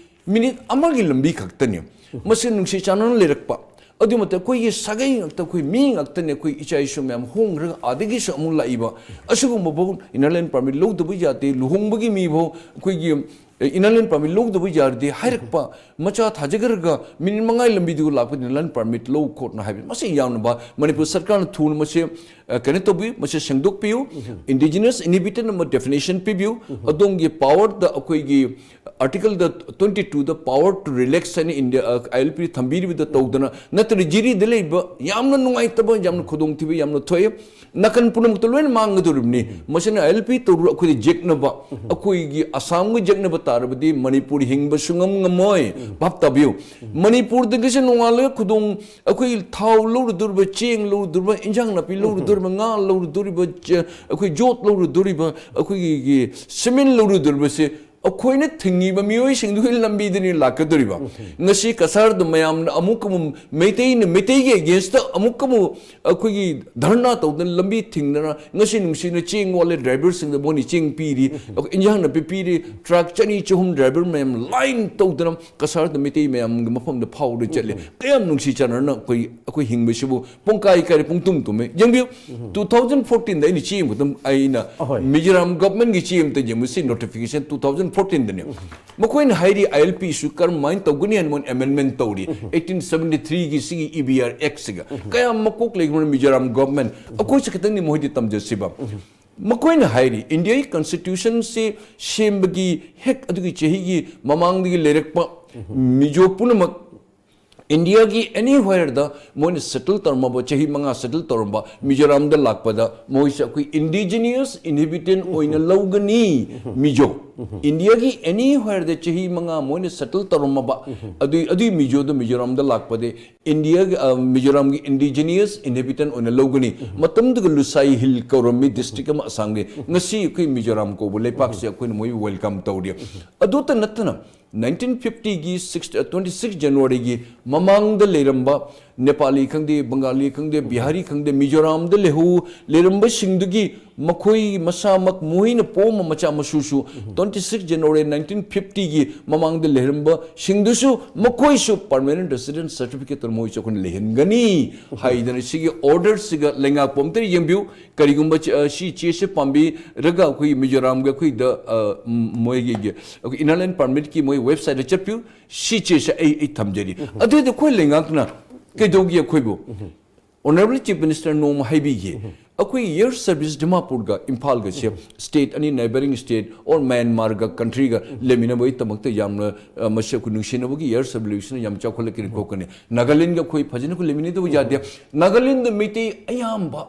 ꯃꯤꯅꯤꯠ ꯑꯃꯒꯤ ꯂꯝꯕꯤ ꯈꯛꯇꯅꯤ꯫ ꯃꯁꯤ ꯅꯨꯡꯁꯤ ꯆꯥꯟꯅꯅ ꯂꯩꯔꯛꯄ꯫ ꯑꯗꯨ ꯃꯇꯝ ꯑꯩꯈꯣꯏꯒꯤ ꯁꯥꯒꯩ ꯉꯥꯛꯇ, ꯑꯩꯈꯣꯏ ꯃꯤ ꯉꯥꯛꯇꯅꯤ, ꯑꯩꯈꯣꯏ ꯏꯆꯥ ꯏꯁꯨ ꯃꯌꯥꯝ ꯍꯣꯡꯈ꯭ꯔꯒ ꯑꯥꯗꯒꯤꯁꯨ ꯑꯃꯨꯛ ꯂꯥꯛꯏꯕ꯫ ꯑꯁꯤꯒꯨꯝꯕ ꯐꯥꯎ Inner Line Permit ꯂꯧꯗꯕ ꯌꯥꯗꯦ, ꯂꯨꯍꯣꯡꯕꯒꯤ ꯃꯤ ꯐꯥꯎ ꯑꯩꯈꯣꯏꯒꯤ Inner Line Permit ꯂꯧꯗꯕ ꯌꯥꯔꯗꯤ ꯍꯥꯏꯔꯛꯄ, ꯃꯆꯥ ꯊꯥꯖꯈ꯭ꯔꯒ ꯃꯤꯅꯤꯠ ꯃꯉꯥꯒꯤ ꯂꯝꯕꯤꯗꯨ ꯂꯥꯛꯄꯗ Inner Line Permit ꯂꯧ ꯈꯣꯠꯅ ꯍꯥꯏꯕ, ꯃꯁꯤ ꯌꯥꯝꯅ ꯃꯅꯤꯄꯨꯔ ꯁꯔꯀꯥꯔꯅ ꯊꯨꯅ ꯃꯁꯤ ꯑ, ꯀꯩꯅꯣ ꯇꯧꯕꯤꯌꯨ, ꯃꯁꯤ ꯁꯦꯡꯗꯣꯛꯄꯤꯌꯨ꯫ Indigenous inhabitant ꯑꯃ definition ꯄꯤꯕꯤꯌꯨ꯫ ꯑꯗꯣꯝꯒꯤ power ꯗ ꯑꯩꯈꯣꯏꯒꯤ article the twenty two the power to relax ꯍꯥꯏꯅ India, ꯑ, I L P ꯊꯝꯕꯤꯔꯤꯕꯗ ꯇꯧꯗꯅ, ꯅꯠꯇ꯭ꯔꯗꯤ ꯖꯤꯔꯤꯗ ꯂꯩꯕ ꯌꯥꯝꯅ ꯅꯨꯡꯉꯥꯏꯇꯕ, ꯌꯥꯝꯅ ꯈꯨꯗꯣꯡꯊꯤꯕ ꯌꯥꯝꯅ ꯊꯣꯛꯑꯦ꯫ ꯅꯥꯀꯟ ꯄꯨꯝꯅꯃꯛꯇ ꯂꯣꯏꯅ ꯃꯥꯡꯒꯗꯧꯔꯤꯕꯅꯤ꯫ ꯃꯁꯤꯅ I L P ꯇꯧꯔꯨ ꯑꯩꯈꯣꯏꯗ ꯌꯦꯛꯅꯕ, ꯑꯩꯈꯣꯏꯒꯤ ꯑꯁꯥꯝꯒ ꯌꯦꯛꯅꯕ ꯇꯥꯔꯕꯗꯤ ꯃꯅꯤꯄꯨꯔ ꯍꯤꯡꯕ ꯁꯨꯡꯉꯝ ꯉꯝꯃꯣꯏ꯫ ꯚꯥꯞ ꯇꯥꯕꯤꯌꯨ꯫ ꯃꯅꯤꯄꯨꯔꯗꯒꯤꯁꯦ ꯅꯣꯡꯉꯥꯜꯂꯒ ꯈꯨꯗꯣꯡ ꯑꯩꯈꯣꯏ ꯊꯥꯎ ꯂꯧꯔꯨꯗꯣꯔꯤꯕ, ꯆꯦꯡ ꯂꯧꯔꯨꯗꯣꯔꯤꯕ, ꯏꯟꯖꯥꯡ ꯅꯥꯄꯤ ꯂꯧꯔꯨꯗꯣꯔꯤꯕ, ꯉꯥ ꯂꯧꯔꯨꯗꯣꯔꯤꯕ, ꯆ-, ꯑꯩꯈꯣꯏ ꯌꯣꯠ ꯂꯧꯔꯨꯗꯣꯔꯤꯕ, ꯑꯩꯈꯣꯏꯒꯤ ꯁꯤꯃꯦꯟ ꯂꯧꯔꯨꯗꯣꯔꯤꯕꯁꯦ ꯑꯩꯈꯣꯏꯅ ꯊꯤꯡꯉꯤꯕ ꯃꯤꯑꯣꯏꯁꯤꯡꯗꯨꯒꯤ ꯂꯝꯕꯤꯗꯅꯤ ꯂꯥꯛꯀꯗꯣꯔꯤꯕ꯫ ꯉꯁꯤ ꯀꯁꯥꯔꯗ ꯃꯌꯥꯝꯅ ꯑꯃꯨꯛ ꯑꯃꯨꯛ ꯃꯩꯇꯩꯅ ꯃꯩꯇꯩꯒꯤ against ꯇ ꯑꯃꯨꯛ ꯑꯃꯨꯛ ꯑꯩꯈꯣꯏꯒꯤ ꯙꯔꯅꯥ ꯇꯧꯗꯅ ꯂꯝꯕꯤ ꯊꯤꯡꯗꯅ ꯉꯁꯤ ꯅꯨꯡꯁꯤꯅ ꯆꯦꯡ ꯋꯥꯠꯂꯦ driver ꯁꯤꯡꯗ ꯃꯣꯏꯅ ꯆꯦꯡ ꯄꯤꯔꯤ, ꯑꯩꯈꯣꯏ ꯏꯟꯖꯥꯡ ꯅꯥꯄꯤ ꯄꯤꯔꯤ, truck ꯆꯅꯤ ꯆꯍꯨꯝ driver ꯃꯌꯥꯝ line ꯇꯧꯗꯅ ꯀꯁꯥꯔꯗ ꯃꯩꯇꯩ ꯃꯌꯥꯝꯒꯤ ꯃꯐꯝꯗ ꯐꯥꯎꯔ ꯆꯠꯂꯤ꯫ ꯀꯌꯥꯝ ꯅꯨꯡꯁꯤ ꯆꯥꯟꯅꯅ ꯑꯩꯈꯣꯏ, ꯑꯩꯈꯣꯏ ꯍꯤꯡꯕꯁꯤꯕꯨ ꯄꯨꯡꯀꯥꯏ ꯀꯥꯏꯔꯦ, ꯄꯨꯡ ꯇꯨꯝ ꯇꯨꯝꯃꯦ꯫ ꯌꯦꯡꯕꯤꯌꯨ, two thousand fourteen ꯗ ꯑꯩꯅ ꯆꯦ ꯑꯃꯈꯛꯇꯪ, ꯑꯩꯅ ꯑꯍꯣꯏ꯫ ꯃꯤꯖꯣꯔꯥꯝ government ꯒꯤ ꯆꯦ ꯑꯃꯇ ꯌꯦꯡꯕꯁꯤ, notification two thousand fourteen ꯗꯅꯤ꯫ ꯃꯈꯣꯏꯅ ꯍꯥꯏꯔꯤ I L P ꯁꯨ ꯀꯔꯝꯍꯥꯏꯅ ꯇꯧꯒꯅꯤ ꯍꯥꯏꯅ ꯃꯣꯏꯅ amendment ꯇꯧꯔꯤ꯫ Eighteen seventy three ꯒꯤ ꯁꯤꯒꯤ E B R Act ꯁꯤꯒ꯫ ꯀꯌꯥꯝ ꯃꯀꯣꯛ ꯂꯩꯈ꯭ꯔꯕ ꯃꯤꯖꯣꯔꯥꯝ government? ꯑꯩꯈꯣꯏꯁꯦ ꯈꯤꯇꯪꯗꯤ ꯃꯣꯏꯗꯤ ꯇꯝꯖꯁꯤꯕ꯫ ꯃꯈꯣꯏꯅ ꯍꯥꯏꯔꯤ, India ꯒꯤ constitution ꯁꯤ ꯁꯦꯝꯕꯒꯤ ꯍꯦꯛ ꯑꯗꯨꯒꯤ ꯆꯍꯤꯒꯤ ꯃꯃꯥꯡꯗꯒꯤ ꯂꯩꯔꯛꯄ ꯃꯤꯖꯣ ꯄꯨꯝꯅꯃꯛ India ꯒꯤ anywhere ꯗ ꯃꯣꯏꯅ settle ꯇꯧꯔꯝꯃꯕ, ꯆꯍꯤ ꯃꯉꯥ settle ꯇꯧꯔꯝꯕ ꯃꯤꯖꯣꯔꯥꯝꯗ ꯂꯥꯛꯄꯗ ꯃꯣꯏꯁꯦ ꯑꯩꯈꯣꯏ indigenous inhabitant ꯑꯣꯏꯅ ꯂꯧꯒꯅꯤ꯫ ꯃꯤꯖꯣ India ꯒꯤ anywhere ꯗ ꯆꯍꯤ ꯃꯉꯥ ꯃꯣꯏꯅ settle ꯇꯧꯔꯝꯃꯕ ꯑꯗꯨꯏ, ꯑꯗꯨꯏ ꯃꯤꯖꯣꯗꯣ ꯃꯤꯖꯣꯔꯥꯝꯗ ꯂꯥꯛꯄꯗꯤ India ꯒꯤ, ꯑ, ꯃꯤꯖꯣꯔꯥꯝꯒꯤ indigenous inhabitant ꯑꯣꯏꯅ ꯂꯧꯒꯅꯤ꯫ ꯃꯇꯝꯗꯨꯒ ꯂꯨꯁꯥꯏ ꯍꯤꯜ ꯀꯧꯔꯝꯃꯤ district ꯑꯃ ꯑꯁꯥꯝꯒꯤ꯫ ꯉꯁꯤ ꯑꯩꯈꯣꯏ ꯃꯤꯖꯣꯔꯥꯝ ꯀꯧꯕ ꯂꯩꯄꯥꯛꯁꯦ ꯑꯩꯈꯣꯏꯅ ꯃꯣꯏ welcome ꯇꯧꯔꯤ꯫ ꯑꯗꯨꯇ ꯅꯠꯇꯅ nineteen fifty ꯒꯤ six, twenty six January ꯒꯤ ꯃꯃꯥꯡꯗ ꯂꯩꯔꯝꯕ ꯅꯦꯄꯥꯂꯤ ꯈꯪꯗꯦ, ꯕꯪꯒꯥꯂꯤ ꯈꯪꯗꯦ, ꯕꯤꯍꯥꯔꯤ ꯈꯪꯗꯦ, ꯃꯤꯖꯣꯔꯥꯝꯗ ꯂꯩꯍꯧ-, ꯂꯩꯔꯝꯕꯁꯤꯡꯗꯨꯒꯤ ꯃꯈꯣꯏ ꯃꯁꯥꯃꯛ ꯃꯈꯣꯏꯅ ꯄꯣꯛꯑꯝꯕ ꯃꯆꯥ ꯃꯁꯨꯁꯨ twenty six January nineteen fifty ꯒꯤ ꯃꯃꯥꯡꯗ ꯂꯩꯔꯝꯕꯁꯤꯡꯗꯨꯁꯨ ꯃꯈꯣꯏꯁꯨ permanent resident certificate ꯇꯧꯔ ꯃꯣꯏꯁꯨ ꯑꯩꯈꯣꯏꯅ ꯂꯩꯍꯟꯒꯅꯤ ꯍꯥꯏꯗꯅ ꯁꯤꯒꯤ order ꯁꯤꯒ ꯂꯩꯉꯥꯛꯄ ꯑꯝꯇ ꯌꯦꯡꯕꯤꯌꯨ꯫ ꯀꯔꯤꯒꯨꯝꯕ ꯆ-, ꯑ, ꯁꯤ ꯆꯦꯁꯦ ꯄꯥꯝꯕꯤꯔꯒ ꯑꯩꯈꯣꯏ ꯃꯤꯖꯣꯔꯥꯝꯒ ꯑꯩꯈꯣꯏꯗ, ꯑ, ꯃ-, ꯃꯣꯏꯒꯤ, ꯑꯩꯈꯣꯏ Inner Line Permit ꯀꯤ ꯃꯣꯏ website ꯇ ꯆꯠꯄꯤꯌꯨ꯫ ꯁꯤ ꯆꯦꯁꯦ ꯑꯩ, ꯑꯩ ꯊꯝꯖꯔꯤ꯫ ꯑꯗꯨꯏꯗꯤ ꯑꯩꯈꯣꯏ ꯂꯩꯉꯥꯛꯅ ꯀꯩꯗꯧꯒꯦ ꯑꯩꯈꯣꯏꯕꯨ? Honorable Chief Minister ꯅꯣꯡꯃ ꯍꯥꯏꯕꯤꯒꯦ, ꯑꯩꯈꯣꯏ air service ꯗꯤꯃꯥꯄꯨꯔꯒ ꯏꯝꯐꯥꯜꯒꯁꯦ state ꯑꯅꯤ, neighbouring state or ꯃ꯭ꯌꯥꯟꯃꯥꯔꯒ countryꯒ ꯂꯩꯃꯤꯟꯅꯕꯒꯤꯗꯃꯛꯇ ꯌꯥꯝꯅ, ꯑ, ꯃꯁꯤ ꯑꯩꯈꯣꯏ ꯅꯨꯡꯁꯤꯅꯕꯒꯤ air service ꯌꯥꯝ ꯆꯥꯎꯈꯠꯂꯛꯀꯅꯤ ꯈꯣꯠꯀꯅꯤ꯫ ꯅꯥꯒꯥꯂꯦꯟꯒ ꯑꯩꯈꯣꯏ ꯐꯖꯅ ꯑꯩꯈꯣꯏ ꯂꯩꯃꯤꯟꯅꯗꯕ ꯌꯥꯗꯦ꯫ ꯅꯥꯒꯥꯂꯦꯟꯗ ꯃꯩꯇꯩ ꯑꯌꯥꯝꯕ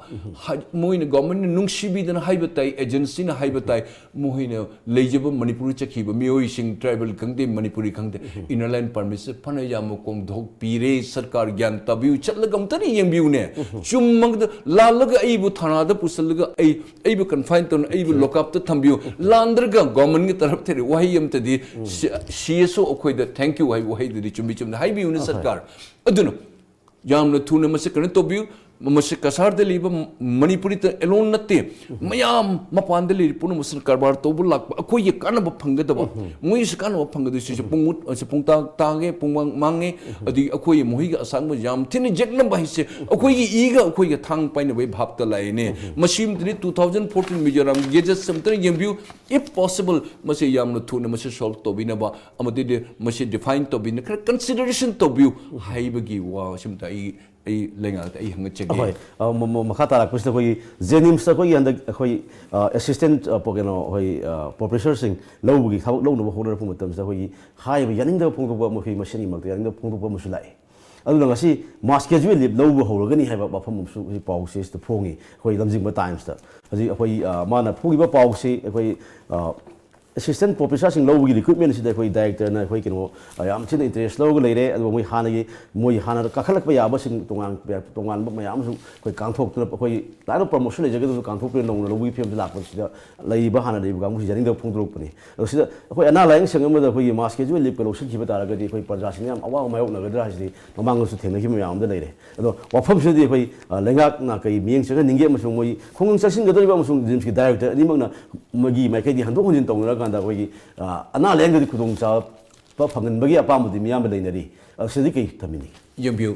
ꯍꯥ-, ꯃꯣꯏꯅ government ꯅ ꯅꯨꯡꯁꯤꯕꯤꯗꯅ ꯍꯥꯏꯕ ꯇꯥꯏ, agency ꯅ ꯍꯥꯏꯕ ꯇꯥꯏ, ꯃꯈꯣꯏꯅ ꯂꯩꯖꯕ ꯃꯅꯤꯄꯨꯔꯗ ꯆꯠꯈꯤꯕ ꯃꯤꯑꯣꯏꯁꯤꯡ, tribal ꯈꯪꯗꯦ, ꯃꯅꯤꯄꯨꯔꯤ ꯈꯪꯗꯦ, inner line permit ꯁꯦ ꯐꯅ ꯌꯥꯝꯅ ꯀꯣꯝꯊꯣꯛꯄꯤꯔꯦ꯫ ꯁꯔꯀꯥꯔ ꯒ꯭ꯌꯥꯟ ꯇꯥꯕꯤꯌꯨ, ꯆꯠꯂꯒ ꯑꯝꯇꯗꯤ ꯌꯦꯡꯕꯤꯌꯨꯅꯦ꯫ ꯆꯨꯝꯃꯒꯗ ꯂꯥꯜꯂꯒ ꯑꯩꯕꯨ ꯊꯥꯅꯥꯗ ꯄꯨꯁꯤꯜꯂꯒ ꯑꯩ, ꯑꯩꯕꯨ confine ꯇꯧꯅ, ꯑꯩꯕꯨ lock up ꯇ ꯊꯝꯕꯤꯌꯨ꯫ ꯂꯥꯟꯗ꯭ꯔꯒ government ꯀꯤ ꯇꯔꯞꯇꯒꯤ ꯋꯥꯍꯩ ꯑꯝꯇꯗꯤ ꯁꯤ-, C S O ꯑꯩꯈꯣꯏꯗ thank you ꯍꯥꯏꯕ ꯋꯥꯍꯩꯗꯨꯗꯤ ꯆꯨꯝꯃꯤ ꯆꯨꯝꯅ ꯍꯥꯏꯕꯤꯌꯨꯅꯦ ꯑꯍꯣꯏ꯫ ꯁꯔꯀꯥꯔ꯫ ꯑꯗꯨꯅ ꯌꯥꯝꯅ ꯊꯨꯅ ꯃꯁꯤ ꯀꯩꯅꯣ ꯇꯧꯕꯤꯌꯨ꯫ ꯃꯁꯤ ꯀꯁꯥꯔꯗ ꯂꯩꯕ ꯃꯅꯤꯄꯨꯔꯤꯇ alone ꯅꯠꯇꯦ, ꯃꯌꯥꯝ ꯃꯄꯥꯟꯗ ꯂꯩꯔꯤ ꯄꯨꯝꯅꯃꯛꯁꯤꯅ ꯀꯔꯕꯥꯔ ꯇꯧꯕ ꯂꯥꯛꯄ, ꯑꯩꯈꯣꯏꯒꯤ ꯀꯥꯟꯅꯕ ꯐꯪꯒꯗꯕ, ꯃꯣꯏꯒꯤꯁꯨ ꯀꯥꯟꯅꯕ ꯐꯪꯒꯗꯣꯏ꯫ ꯁꯤꯁꯦ ꯄꯨꯡ ꯃꯨꯠ-, ꯑꯁꯤ ꯄꯨꯡ ꯇꯥꯡ-, ꯇꯥꯡꯉꯦ, ꯄꯨꯡ ꯃꯥꯡ-, ꯃꯥꯡꯉꯦ, ꯑꯗꯒꯤ ꯑꯩꯈꯣꯏꯒꯤ ꯃꯈꯣꯏꯒꯤ ꯑꯁꯥꯡꯕ ꯌꯥꯝ ꯊꯤꯅ ꯌꯦꯛꯅꯕ ꯍꯥꯏꯁꯦ ꯑꯩꯈꯣꯏꯒꯤ ꯏꯒ ꯑꯩꯈꯣꯏꯒ ꯊꯥꯡ ꯄꯥꯏꯅꯕꯒꯤ ꯚꯥꯞꯇ ꯂꯥꯛꯏꯅꯦ꯫ ꯃꯁꯤꯃꯇꯅꯤ two thousand fourteen ꯃꯤꯖꯣꯔꯥꯝꯒꯤ ꯒꯦꯖꯦꯠꯁꯦ ꯑꯝꯇ ꯌꯦꯡꯕꯤꯌꯨ꯫ If possible, ꯃꯁꯤ ꯌꯥꯝꯅ ꯊꯨꯅ ꯃꯁꯤ solve ꯇꯧꯕꯤꯅꯕ ꯑꯃꯗꯤ ꯃꯁꯤ define ꯇꯧꯕꯤꯅ ꯈꯔ consideration ꯇꯧꯕꯤꯌꯨ ꯍꯥꯏꯕꯒꯤ ꯋꯥꯁꯤꯃꯇ ꯑꯩ, ꯑꯩ ꯂꯩꯉꯥꯛꯇ ꯑꯩ ꯍꯪꯒꯠꯆꯒꯦ꯫ ꯑꯍꯣꯏ꯫ ꯑ, ꯃ-, ꯃ-, ꯃꯈꯥ ꯇꯥꯔꯛꯄꯁꯤꯗ ꯑꯩꯈꯣꯏꯒꯤ JNIMS ꯇ ꯑꯩꯈꯣꯏꯒꯤ ꯍꯟꯗꯛ ꯑꯩꯈꯣꯏ, ꯑ, assistant, ꯑ, ꯄꯣ-, ꯀꯩꯅꯣ, ꯑꯩꯈꯣꯏ, ꯑ, professor ꯁꯤꯡ ꯂꯧꯕꯒꯤ ꯊꯕꯛ ꯂꯧꯅꯕ ꯍꯣꯠꯅꯔꯛꯄ ꯃꯇꯝꯁꯤꯗ ꯑꯩꯈꯣꯏꯒꯤ ꯍꯥꯏꯔꯤꯕ ꯌꯥꯅꯤꯡꯗꯕ ꯐꯣꯡꯗꯣꯛꯄ, ꯃꯈꯣꯏ ꯃꯁꯦꯟꯒꯤ ꯃꯔꯛꯇ ꯌꯥꯅꯤꯡꯗꯕ ꯐꯣꯡꯗꯣꯛꯄ ꯑꯃꯁꯨ ꯂꯥꯛꯑꯦ꯫ ꯑꯗꯨꯅ ꯉꯁꯤ mass casual leave ꯂꯧꯕ ꯍꯧꯔꯒꯅꯤ ꯍꯥꯏꯕ ꯋꯥꯐꯝ ꯑꯃꯁꯨ ꯍꯧꯖꯤꯛ ꯄꯥꯎꯁꯦ ꯁꯤꯗ ꯐꯣꯡꯉꯤ, ꯑꯩꯈꯣꯏ ꯂꯝꯖꯤꯡꯕ Times ꯇ꯫ ꯍꯧꯖꯤꯛ ꯑꯩꯈꯣꯏ, ꯑ, ꯃꯥꯅ ꯐꯣꯡꯉꯤꯕ ꯄꯥꯎꯁꯤ ꯑꯩꯈꯣꯏ, ꯑ, assistant professor ꯁꯤꯡ ꯂꯧꯕꯒꯤ recruitment ꯁꯤꯗ ꯑꯩꯈꯣꯏ director ꯅ ꯑꯩꯈꯣꯏ ꯀꯩꯅꯣ, ꯑ, ꯌꯥꯝ ꯊꯤꯅ interest ꯂꯧꯔꯒ ꯂꯩꯔꯦ꯫ ꯑꯗꯨꯒ ꯃꯣꯏ ꯍꯥꯟꯅꯒꯤ, ꯃꯣꯏ ꯍꯥꯟꯅ ꯀꯥꯈꯠꯂꯛꯄ ꯌꯥꯕꯁꯤꯡ ꯇꯣꯉꯥꯟ-, ꯇꯣꯉꯥꯟꯕ ꯃꯌꯥꯝ ꯑꯃꯁꯨ ꯑꯩꯈꯣꯏ ꯀꯥꯡꯊꯣꯛꯇꯨꯅ, ꯑꯩꯈꯣꯏ line of promotion ꯂꯩꯖꯒꯗꯕꯁꯨ ꯀꯥꯡꯊꯣꯛꯇꯨꯅ ꯅꯧꯅ ꯂꯧꯕꯒꯤ ꯐꯤꯕꯝꯗ ꯂꯥꯛꯄꯁꯤꯗ ꯂꯩꯔꯤꯕ, ꯍꯥꯟꯅ ꯂꯩꯔꯤꯕ ꯀꯥꯡꯕꯨꯁꯤ ꯌꯥꯅꯤꯡꯗꯕ ꯐꯣꯡꯗꯣꯔꯛꯄꯅꯤ꯫ ꯑꯗꯣ ꯁꯤꯗ ꯑꯩꯈꯣꯏ ꯑꯅꯥ ꯂꯥꯏꯌꯦꯡ ꯁꯪ ꯑꯃꯗ ꯑꯩꯈꯣꯏꯒꯤ mass casual leave ꯀ ꯂꯧꯁꯤꯟꯈꯤꯕ ꯇꯥꯔꯒꯗꯤ ꯑꯩꯈꯣꯏ ꯄ꯭ꯔꯖꯥꯁꯤꯡꯅ ꯌꯥꯝ ꯑꯋꯥꯕ ꯃꯥꯌꯣꯛꯅꯒꯗ꯭ꯔꯥ ꯍꯥꯏꯁꯤꯗꯤ ꯃꯃꯥꯡꯗꯁꯨ ꯊꯦꯡꯅꯈꯤꯕ ꯃꯌꯥꯝ ꯑꯃꯗ ꯂꯩꯔꯦ꯫ ꯑꯗꯣ ꯋꯥꯐꯝꯁꯤꯗꯗꯤ ꯑꯩꯈꯣꯏ, ꯑ, ꯂꯩꯉꯥꯛꯅ ꯀꯩ ꯃꯤꯠꯌꯦꯡ ꯆꯪꯍꯟꯅꯤꯡꯒꯦ ꯑꯃꯁꯨꯡ ꯃꯣꯏ ꯈꯣꯡꯖꯪ ꯆꯪꯁꯤꯟꯒꯗꯧꯔꯤꯕ ꯑꯃꯁꯨꯡ JNIMS ꯀꯤ director ꯑꯅꯤꯃꯛꯅ ꯃꯣꯏꯒꯤ ꯃꯥꯏꯀꯩꯗꯤ ꯍꯟꯗꯣꯛ ꯍꯟꯖꯤꯟ ꯇꯧꯅꯔꯀꯥꯟꯗ ꯑꯩꯈꯣꯏꯒꯤ, ꯑ, ꯑꯅꯥ ꯂꯥꯏꯌꯦꯡꯗꯗꯤ ꯈꯨꯗꯣꯡꯆꯥꯕ ꯐꯪꯍꯟꯕꯒꯤ ꯑꯄꯥꯝꯕꯗꯤ ꯃꯤꯌꯥꯝꯅ ꯂꯩꯅꯔꯤ꯫ ꯑ, ꯁꯤꯗꯤ ꯀꯩ ꯊꯝꯕꯤꯅꯤꯡꯉꯤ? ꯌꯦꯡꯕꯤꯌꯨ,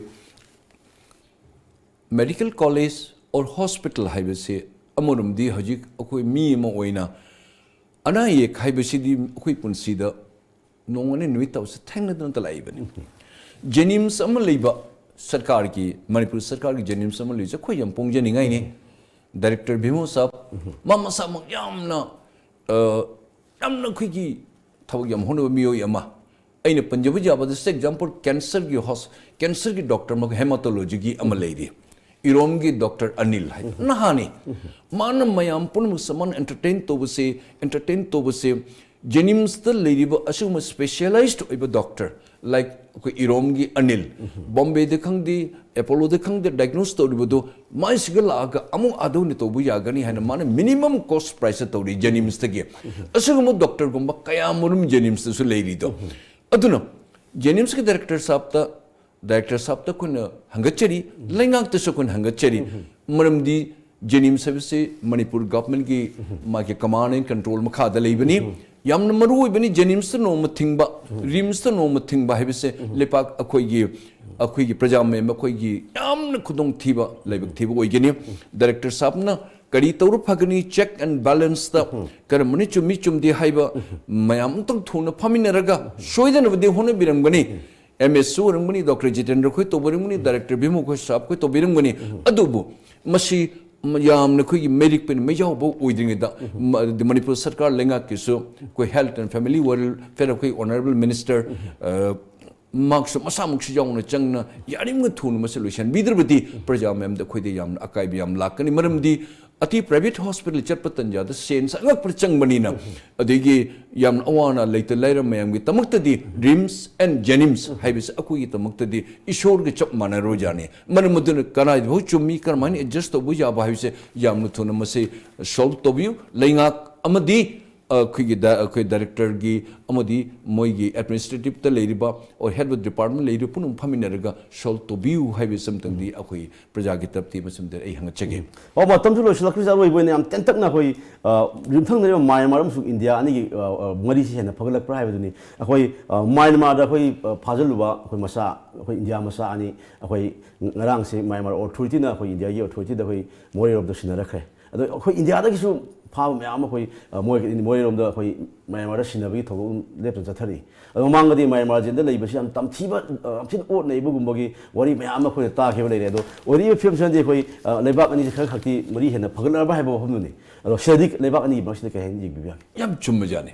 medical college or hospital ꯍꯥꯏꯕꯁꯤ ꯑꯃꯔꯣꯝꯗꯤ ꯍꯧꯖꯤꯛ ꯑꯩꯈꯣꯏ ꯃꯤ ꯑꯃ ꯑꯣꯏꯅ ꯑꯅꯥ ꯑꯌꯦꯛ ꯍꯥꯏꯕꯁꯤꯗꯤ ꯑꯩꯈꯣꯏ ꯄꯨꯟꯁꯤꯗ ꯅꯣꯡꯃꯅꯤ ꯅꯨꯃꯤꯠ ꯇꯧꯁꯦ ꯊꯦꯡꯅꯗꯅ ꯂꯥꯛꯏꯕꯅꯤ꯫ JNIMS ꯑꯃ ꯂꯩꯕ, ꯁꯔꯀꯥꯔꯒꯤ, ꯃꯅꯤꯄꯨꯔ ꯁꯔꯀꯥꯔꯒꯤ ꯖꯦꯅꯤꯝꯁ ꯑꯃ ꯂꯩꯔꯤꯁꯦ ꯑꯩꯈꯣꯏ ꯌꯥꯝ ꯄꯣꯡꯖꯅꯤꯡꯉꯥꯏꯅꯤ꯫ ꯗꯥꯏꯔꯦꯛꯇꯔ ꯚꯤꯃꯣ ꯁꯥꯕ, ꯃꯥ ꯃꯁꯥꯃꯛ ꯌꯥꯝꯅ, ꯑ, ꯌꯥꯝꯅ ꯑꯩꯈꯣꯏꯒꯤ ꯊꯕꯛ ꯌꯥꯝ ꯍꯣꯠꯅꯕ ꯃꯤꯑꯣꯏ ꯑꯃ꯫ ꯑꯩꯅ ꯄꯟꯖꯕ ꯌꯥꯕꯗ, ꯁꯦ ꯑꯦꯛꯖꯥꯝꯄꯜ, ꯀꯦꯟꯁꯔꯒꯤ ꯍꯣꯁ-, ꯀꯦꯟꯁꯔꯒꯤ ꯗꯣꯛꯇꯔ ꯑꯃ, ꯍꯦꯃꯥꯇꯣꯂꯣꯖꯤꯒꯤ ꯑꯃ ꯂꯩꯔꯤ, ꯏꯔꯣꯝꯒꯤ ꯗꯣꯛꯇꯔ ꯑꯅꯤꯜ ꯍꯥꯏ, ꯅꯍꯥꯅꯤ꯫ ꯃꯥꯅ ꯃꯌꯥꯝ ꯄꯨꯝꯅꯃꯛ ꯁꯃꯥꯟ ꯑꯦꯟꯇꯔꯇꯦꯟ ꯇꯧꯕꯁꯦ, ꯑꯦꯟꯇꯔꯇꯦꯟ ꯇꯧꯕꯁꯦ, ꯖꯦꯅꯤꯝꯁꯇ ꯂꯩꯔꯤꯕ ꯑꯁꯤꯒꯨꯝꯕ ꯁ꯭ꯄꯦꯁꯤꯌꯦꯂꯥꯏꯖ ꯑꯣꯏꯕ ꯗꯣꯛꯇꯔ, ꯂꯥꯏꯛ ꯑꯩꯈꯣꯏ ꯏꯔꯣꯝꯒꯤ ꯑꯅꯤꯜ, ꯕꯣꯝꯕꯦꯗ ꯈꯪꯗꯦ, ꯑꯦꯄꯣꯂꯣꯗ ꯈꯪꯗꯦ, ꯗꯥꯏꯒꯅꯣꯁ ꯇꯧꯔꯤꯕꯗꯣ ꯃꯥꯏꯁꯤꯒ ꯂꯥꯛꯑꯒ ꯑꯃꯨꯛ ꯑꯗꯨꯅ ꯇꯧꯕ ꯌꯥꯒꯅꯤ ꯍꯥꯏꯅ ꯃꯥꯅ ꯃꯤꯅꯤꯃꯝ ꯀꯣꯁ ꯄ꯭ꯔꯥꯏꯁꯇ ꯇꯧꯔꯤ ꯖꯦꯅꯤꯝꯁꯇꯒꯤ꯫ ꯑꯁꯤꯒꯨꯝꯕ ꯗꯣꯛꯇꯔꯒꯨꯝꯕ ꯀꯌꯥ ꯃꯔꯨꯝ ꯖꯦꯅꯤꯝꯁꯇꯁꯨ ꯂꯩꯔꯤꯗꯣ꯫ ꯑꯗꯨꯅ ꯖꯦꯅꯤꯝꯁꯀꯤ ꯗꯥꯏꯔꯦꯛꯇꯔ ꯁꯥꯕꯇ, ꯗꯥꯏꯔꯦꯛꯇꯔ ꯁꯥꯕꯇ ꯑꯩꯈꯣꯏꯅ ꯍꯪꯒꯠꯆꯔꯤ, ꯂꯩꯉꯥꯛꯇꯁꯨ ꯑꯩꯈꯣꯏꯅ ꯍꯪꯒꯠꯆꯔꯤ꯫ ꯃꯔꯝꯗꯤ ꯖꯦꯅꯤꯝꯁ ꯍꯥꯏꯕꯁꯤ ꯃꯅꯤꯄꯨꯔ ꯒꯚꯔꯟꯃꯦꯟꯠꯀꯤ ꯃꯥꯒꯤ ꯀꯃꯥꯟ ꯑꯦꯟ ꯀꯟꯇ꯭ꯔꯣꯜ ꯃꯈꯥꯗ ꯂꯩꯕꯅꯤ꯫ ꯌꯥꯝꯅ ꯃꯔꯨ ꯑꯣꯏꯕꯅꯤ ꯖꯦꯅꯤꯝꯁꯇ ꯅꯣꯡꯃ ꯊꯤꯡꯕ, ꯔꯤꯝꯁꯇ ꯅꯣꯡꯃ ꯊꯤꯡꯕ ꯍꯥꯏꯕꯁꯦ ꯂꯩꯄꯥꯛ ꯑꯩꯈꯣꯏꯒꯤ, ꯑꯩꯈꯣꯏꯒꯤ ꯄ꯭ꯔꯖꯥ ꯃꯌꯥꯝ ꯑꯩꯈꯣꯏꯒꯤ ꯌꯥꯝꯅ ꯈꯨꯗꯣꯡꯊꯤꯕ, ꯂꯥꯏꯕꯛ ꯊꯤꯕ ꯑꯣꯏꯒꯅꯤ꯫ ꯗꯥꯏꯔꯦꯛꯇꯔ ꯁꯥꯕꯅ ꯀꯔꯤ ꯇꯧꯔ ꯐꯒꯅꯤ, ꯆꯦꯛ ꯑꯦꯟ ꯕꯦꯂꯦꯟꯁꯇ ꯀꯔꯝꯕꯅ ꯆꯨꯝꯃꯤ ꯆꯨꯝꯗꯦ ꯍꯥꯏꯕ ꯃꯌꯥꯝ ꯑꯃꯇꯪ ꯊꯨꯅ ꯐꯝꯃꯤꯟꯅꯔꯒ ꯁꯣꯏꯗꯅꯕꯗꯤ ꯍꯣꯠꯅꯕꯤꯔꯝꯒꯅꯤ꯫ ꯑꯦꯝ ꯑꯦꯁꯁꯨ ꯑꯣꯏꯔꯝꯒꯅꯤ, ꯗꯣꯛꯇꯔ ꯖꯤꯇꯦꯟꯗ꯭ꯔ ꯈꯣꯏ ꯇꯧꯕꯤꯔꯝꯒꯅꯤ, ꯗꯥꯏꯔꯦꯛꯇꯔ ꯚꯤꯃꯣ ꯈꯣꯏ ꯁꯥꯕ ꯈꯣꯏ ꯇꯧꯕꯤꯔꯝꯒꯅꯤ꯫ ꯑꯗꯨꯕꯨ ꯃꯁꯤ ꯌꯥꯝꯅ ꯑꯩꯈꯣꯏꯒꯤ ꯃꯦꯔꯤꯛ ꯄꯦꯟ ꯃꯩ ꯌꯥꯎꯕ ꯑꯣꯏꯗ꯭ꯔꯤꯉꯩꯗ, ꯃ-, ꯃꯅꯤꯄꯨꯔ ꯁꯔꯀꯥꯔ ꯂꯩꯉꯥꯛꯀꯤꯁꯨ ꯑꯩꯈꯣꯏ ꯍꯦꯜꯊ ꯑꯦꯟ ꯐꯦꯃꯤꯂꯤ ꯋꯦꯜꯐꯤꯌꯔ ꯑꯩꯈꯣꯏ ꯑꯣꯅꯔꯦꯕꯜ ꯃꯤꯅꯤꯁꯇꯔ, ꯑ, ꯃꯍꯥꯛꯁꯨ ꯃꯁꯥꯃꯛꯁꯨ ꯌꯥꯎꯅ ꯆꯪꯅ ꯌꯥꯔꯤꯕ ꯊꯨꯅ ꯃꯁꯤ ꯂꯣꯏꯁꯤꯟꯕꯤꯗ꯭ꯔꯕꯗꯤ ꯄ꯭ꯔꯖꯥ ꯃꯌꯥꯝꯗ ꯑꯩꯈꯣꯏꯗ ꯌꯥꯝꯅ ꯑꯀꯥꯏꯕ ꯌꯥꯝ ꯂꯥꯛꯀꯅꯤ꯫ ꯃꯔꯝꯗꯤ ꯑꯇꯩ ꯄ꯭ꯔꯥꯏꯚꯦꯠ ꯍꯣꯁꯄꯤꯇꯥꯜ ꯆꯠꯄ ꯇꯟꯖꯥꯗ ꯁꯦꯟꯁꯦ ꯑꯉꯛꯄꯗ ꯆꯪꯕꯅꯤꯅ, ꯑꯗꯒꯤ ꯌꯥꯝꯅ ꯑꯋꯥ ꯑꯅꯥ ꯂꯩꯇ ꯂꯥꯏꯔ ꯃꯌꯥꯝꯒꯤꯗꯃꯛꯇꯗꯤ ꯔꯤꯝꯁ ꯑꯦꯟ ꯖꯦꯅꯤꯝꯁ ꯍꯥꯏꯕꯁꯤ ꯑꯩꯈꯣꯏꯒꯤꯗꯃꯛꯇꯗꯤ ꯏꯁꯣꯔꯒ ꯆꯞ ꯃꯥꯟꯅꯔꯣꯏꯖꯥꯠꯅꯤ꯫ ꯃꯔꯝ ꯑꯗꯨꯅ ꯀꯗꯥꯏꯐꯥꯎ ꯆꯨꯝꯃꯤ, ꯀꯔꯝꯍꯥꯏꯅ ꯑꯦꯗꯖꯁ ꯇꯧꯕ ꯌꯥꯕ ꯍꯥꯏꯕꯁꯦ ꯌꯥꯝꯅ ꯊꯨꯅ ꯃꯁꯤ ꯁꯣꯜꯕ ꯇꯧꯕꯤꯌꯨ꯫ ꯂꯩꯉꯥꯛ ꯑꯃꯗꯤ ꯑꯩꯈꯣꯏꯒꯤ ꯗ-, ꯑꯩꯈꯣꯏ ꯗꯥꯏꯔꯦꯛꯇꯔꯒꯤ ꯑꯃꯗꯤ ꯃꯣꯏꯒꯤ ꯑꯦꯗꯃꯤꯅꯤꯁꯇ꯭ꯔꯦꯇꯤꯞꯇ ꯂꯩꯔꯤꯕ or head of department ꯂꯩꯔꯤꯕ ꯄꯨꯝꯅꯃꯛ ꯐꯝꯃꯤꯟꯅꯔꯒ ꯁꯣꯜꯕ ꯇꯧꯕꯤꯌꯨ ꯍꯥꯏꯕꯁꯤ ꯑꯃꯇꯪꯗꯤ ꯑꯩꯈꯣꯏ ꯄ꯭ꯔꯖꯥꯒꯤ ꯇꯔꯞꯇꯒꯤ ꯃꯁꯤꯃꯗꯤ ꯑꯩ ꯍꯪꯒꯠꯆꯒꯦ꯫ ꯑꯣ, ꯃꯇꯝꯁꯨ ꯂꯣꯏꯁꯤꯜꯂꯛꯇ꯭ꯔꯤꯁꯦ, ꯑꯔꯣꯏꯕ ꯑꯣꯏꯅ ꯌꯥꯝ ꯇꯦꯟꯇꯛꯅ ꯑꯩꯈꯣꯏ, ꯑ, ꯌꯨꯝꯊꯪꯅꯔꯤꯕ ꯃ꯭ꯌꯥꯟꯃꯥꯔ ꯑꯃꯁꯨꯡ ꯏꯟꯗꯤꯌꯥ ꯑꯅꯤꯒꯤ, ꯑ, ꯑ, ꯃꯔꯤꯁꯤ ꯍꯦꯟꯅ ꯐꯒꯠꯂꯛꯄ꯭ꯔꯥ ꯍꯥꯏꯕꯗꯨꯅꯤ꯫ ꯑꯩꯈꯣꯏ, ꯑ, ꯃ꯭ꯌꯥꯟꯃꯥꯔꯗ ꯑꯩꯈꯣꯏ, ꯑ, ꯐꯥꯖꯤꯜꯂꯨꯕ ꯑꯩꯈꯣꯏ ꯃꯆꯥ, ꯑꯩꯈꯣꯏ ꯏꯟꯗꯤꯌꯥ ꯃꯆꯥ ꯑꯅꯤ ꯑꯩꯈꯣꯏ ꯉ-, ꯉꯔꯥꯡꯁꯦ ꯃ꯭ꯌꯥꯟꯃꯥꯔ ꯑꯣꯊꯣꯔꯤꯇꯤꯅ ꯑꯩꯈꯣꯏ ꯏꯟꯗꯤꯌꯥꯒꯤ ꯑꯣꯊꯣꯔꯤꯇꯤꯗ ꯑꯩꯈꯣꯏ ꯃꯣꯔꯦꯔꯣꯝꯗ ꯁꯤꯟꯅꯔꯛꯈ꯭ꯔꯦ꯫ ꯑꯗꯣ ꯑꯩꯈꯣꯏ ꯏꯟꯗꯤꯌꯥꯗꯒꯤꯁꯨ ꯐꯥꯕ ꯃꯌꯥꯝ ꯑꯃ ꯑꯩꯈꯣꯏ, ꯑ, ꯃꯣꯏ, ꯃꯣꯏꯔꯣꯝꯗ ꯑꯩꯈꯣꯏ ꯃꯌꯥꯟꯃꯥꯔꯗ ꯁꯤꯟꯅꯕꯒꯤ ꯊꯧꯗꯣꯛ ꯑꯗꯨꯝ ꯂꯦꯞꯇꯅ ꯆꯠꯊꯔꯤ꯫ ꯑꯗꯣ ꯃꯃꯥꯡꯗꯗꯤ ꯃꯌꯥꯟꯃꯥꯔ ꯖꯦꯜꯗ ꯂꯩꯕꯁꯤ ꯌꯥꯝ ꯇꯝꯊꯤꯕ, ꯑ, ꯌꯥꯝ ꯊꯤꯅ ꯑꯣꯠꯅꯩꯕꯒꯨꯝꯕꯒꯤ ꯋꯥꯔꯤ ꯃꯌꯥꯝ ꯑꯃ ꯑꯩꯈꯣꯏꯅ ꯇꯥꯈꯤꯕ ꯂꯩꯔꯦ꯫ ꯑꯗꯣ ꯑꯣꯏꯔꯤꯕ ꯐꯤꯕꯝꯁꯤꯅꯗꯤ ꯑꯩꯈꯣꯏ, ꯑ, ꯂꯩꯕꯥꯛ ꯑꯅꯤꯁꯤ ꯈꯔ ꯈꯛꯇꯤ ꯃꯔꯤ ꯍꯦꯟꯅ ꯐꯒꯠꯂꯛꯂꯕ ꯍꯥꯏꯕ ꯋꯥꯐꯝꯗꯨꯅꯤ꯫ ꯑꯗꯣ ꯁꯤꯗꯗꯤ ꯂꯩꯕꯥꯛ ꯑꯅꯤꯒꯤ ꯃꯔꯛꯁꯤꯗ ꯀꯩ ꯍꯥꯏꯅ ꯌꯦꯡꯕꯤꯕ ꯌꯥꯅꯤ? ꯌꯥꯝ ꯆꯨꯝꯕꯖꯥꯠꯅꯤ꯫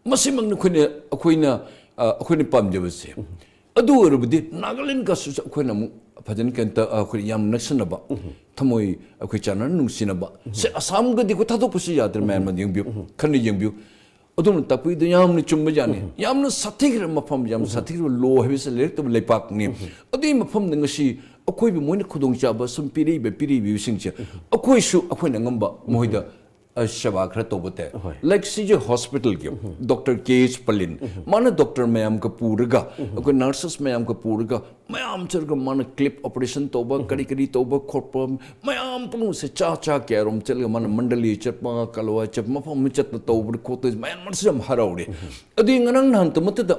ꯃꯁꯤꯃꯛꯅ ꯑꯩꯈꯣꯏꯅ, ꯑꯩꯈꯣꯏꯅ, ꯑ, ꯑꯩꯈꯣꯏꯅ ꯄꯥꯝꯖꯕꯁꯦ꯫ ꯑꯗꯨ ꯑꯣꯏꯔꯕꯗꯤ ꯅꯥꯒꯥꯂꯦꯟꯒꯁꯨ ꯑꯩꯈꯣꯏꯅ ꯑꯃꯨꯛ ꯐꯖꯅ ꯀꯩꯅꯣ ꯇ-, ꯑ, ꯑꯩꯈꯣꯏ ꯌꯥꯝ ꯅꯛꯁꯟꯅꯕ, ꯊꯃꯣꯏ ꯑꯩꯈꯣꯏ ꯆꯥꯟꯅꯅ ꯅꯨꯡꯁꯤꯅꯕ꯫ ꯁꯦ, ꯑꯁꯥꯝꯒꯗꯤ ꯑꯩꯈꯣꯏ ꯊꯥꯗꯣꯛꯄꯁꯨ ꯌꯥꯗ꯭ꯔꯦ, ꯃꯌꯥꯝ ꯑꯃꯗꯤ ꯌꯦꯡꯕꯤꯌꯨ꯫ ꯈꯟꯅ ꯌꯦꯡꯕꯤꯌꯨ꯫ ꯑꯗꯣꯝꯅ ꯇꯥꯛꯄꯤꯗꯨ ꯌꯥꯝꯅ ꯆꯨꯝꯕ ꯖꯥꯠꯅꯤ꯫ ꯌꯥꯝꯅ ꯁꯥꯊꯤꯈ꯭ꯔꯕ ꯃꯐꯝ, ꯌꯥꯝꯅ ꯁꯥꯊꯤꯈ꯭ꯔꯕ ꯂꯣ ꯍꯥꯏꯕꯁꯤ ꯂꯩꯔꯛꯇꯕ ꯂꯩꯄꯥꯛꯅꯤ꯫ ꯑꯗꯨꯒꯤ ꯃꯐꯝꯗ ꯉꯁꯤ ꯑꯩꯈꯣꯏꯕꯨ ꯃꯣꯏꯅ ꯈꯨꯗꯣꯡꯆꯥꯕ ꯁꯨꯝ ꯄꯤꯔꯛꯏꯕ, ꯄꯤꯔꯛꯏꯕꯁꯤꯡꯁꯦ ꯑꯩꯈꯣꯏꯁꯨ ꯑꯩꯈꯣꯏꯅ ꯉꯝꯕ ꯃꯣꯏꯗ, ꯑ, ꯁꯦꯕꯥ ꯈꯔ ꯇꯧꯕ ꯇꯥꯏ꯫ ꯍꯣꯏ꯫ Like ꯁꯤ ꯖꯤ ꯍꯣꯁꯄꯤꯇꯥꯜꯒꯤ ꯗꯣꯛꯇꯔ ꯀꯦ ꯑꯦꯁ ꯄꯂꯤꯟ, ꯃꯥꯅ ꯗꯣꯛꯇꯔ ꯃꯌꯥꯝꯒ ꯄꯨꯔꯒ, ꯑꯩꯈꯣꯏ ꯅꯔꯁꯦꯁ ꯃꯌꯥꯝꯒ ꯄꯨꯔꯒ, ꯃꯌꯥꯝ ꯆꯠꯂꯒ ꯃꯥꯅ ꯀ꯭ꯂꯤꯞ ꯑꯣꯄꯔꯦꯁꯟ ꯇꯧꯕ, ꯀꯔꯤ ꯀꯔꯤ ꯇꯧꯕ ꯈꯣꯠꯄ, ꯃꯌꯥꯝ ꯄꯨꯝꯅꯃꯛꯁꯦ ꯆꯥ ꯆꯥ ꯀꯌꯥꯔꯣꯝ ꯆꯠꯂꯒ ꯃꯥꯅ ꯃꯟꯗꯂꯤ ꯆꯠꯄ, ꯀꯂꯋꯥ ꯆꯠꯄ, ꯃꯐꯝ ꯑꯃ ꯆꯠꯄ ꯇꯧꯕ ꯈꯣꯠꯄ ꯃꯌꯥꯝ ꯃꯔꯛꯁꯤ ꯌꯥꯝ ꯍꯔꯥꯎꯔꯦ꯫ ꯑꯗꯨꯒꯤ ꯉꯔꯥꯡ ꯅꯍꯥꯟꯇ ꯃꯠꯇꯗ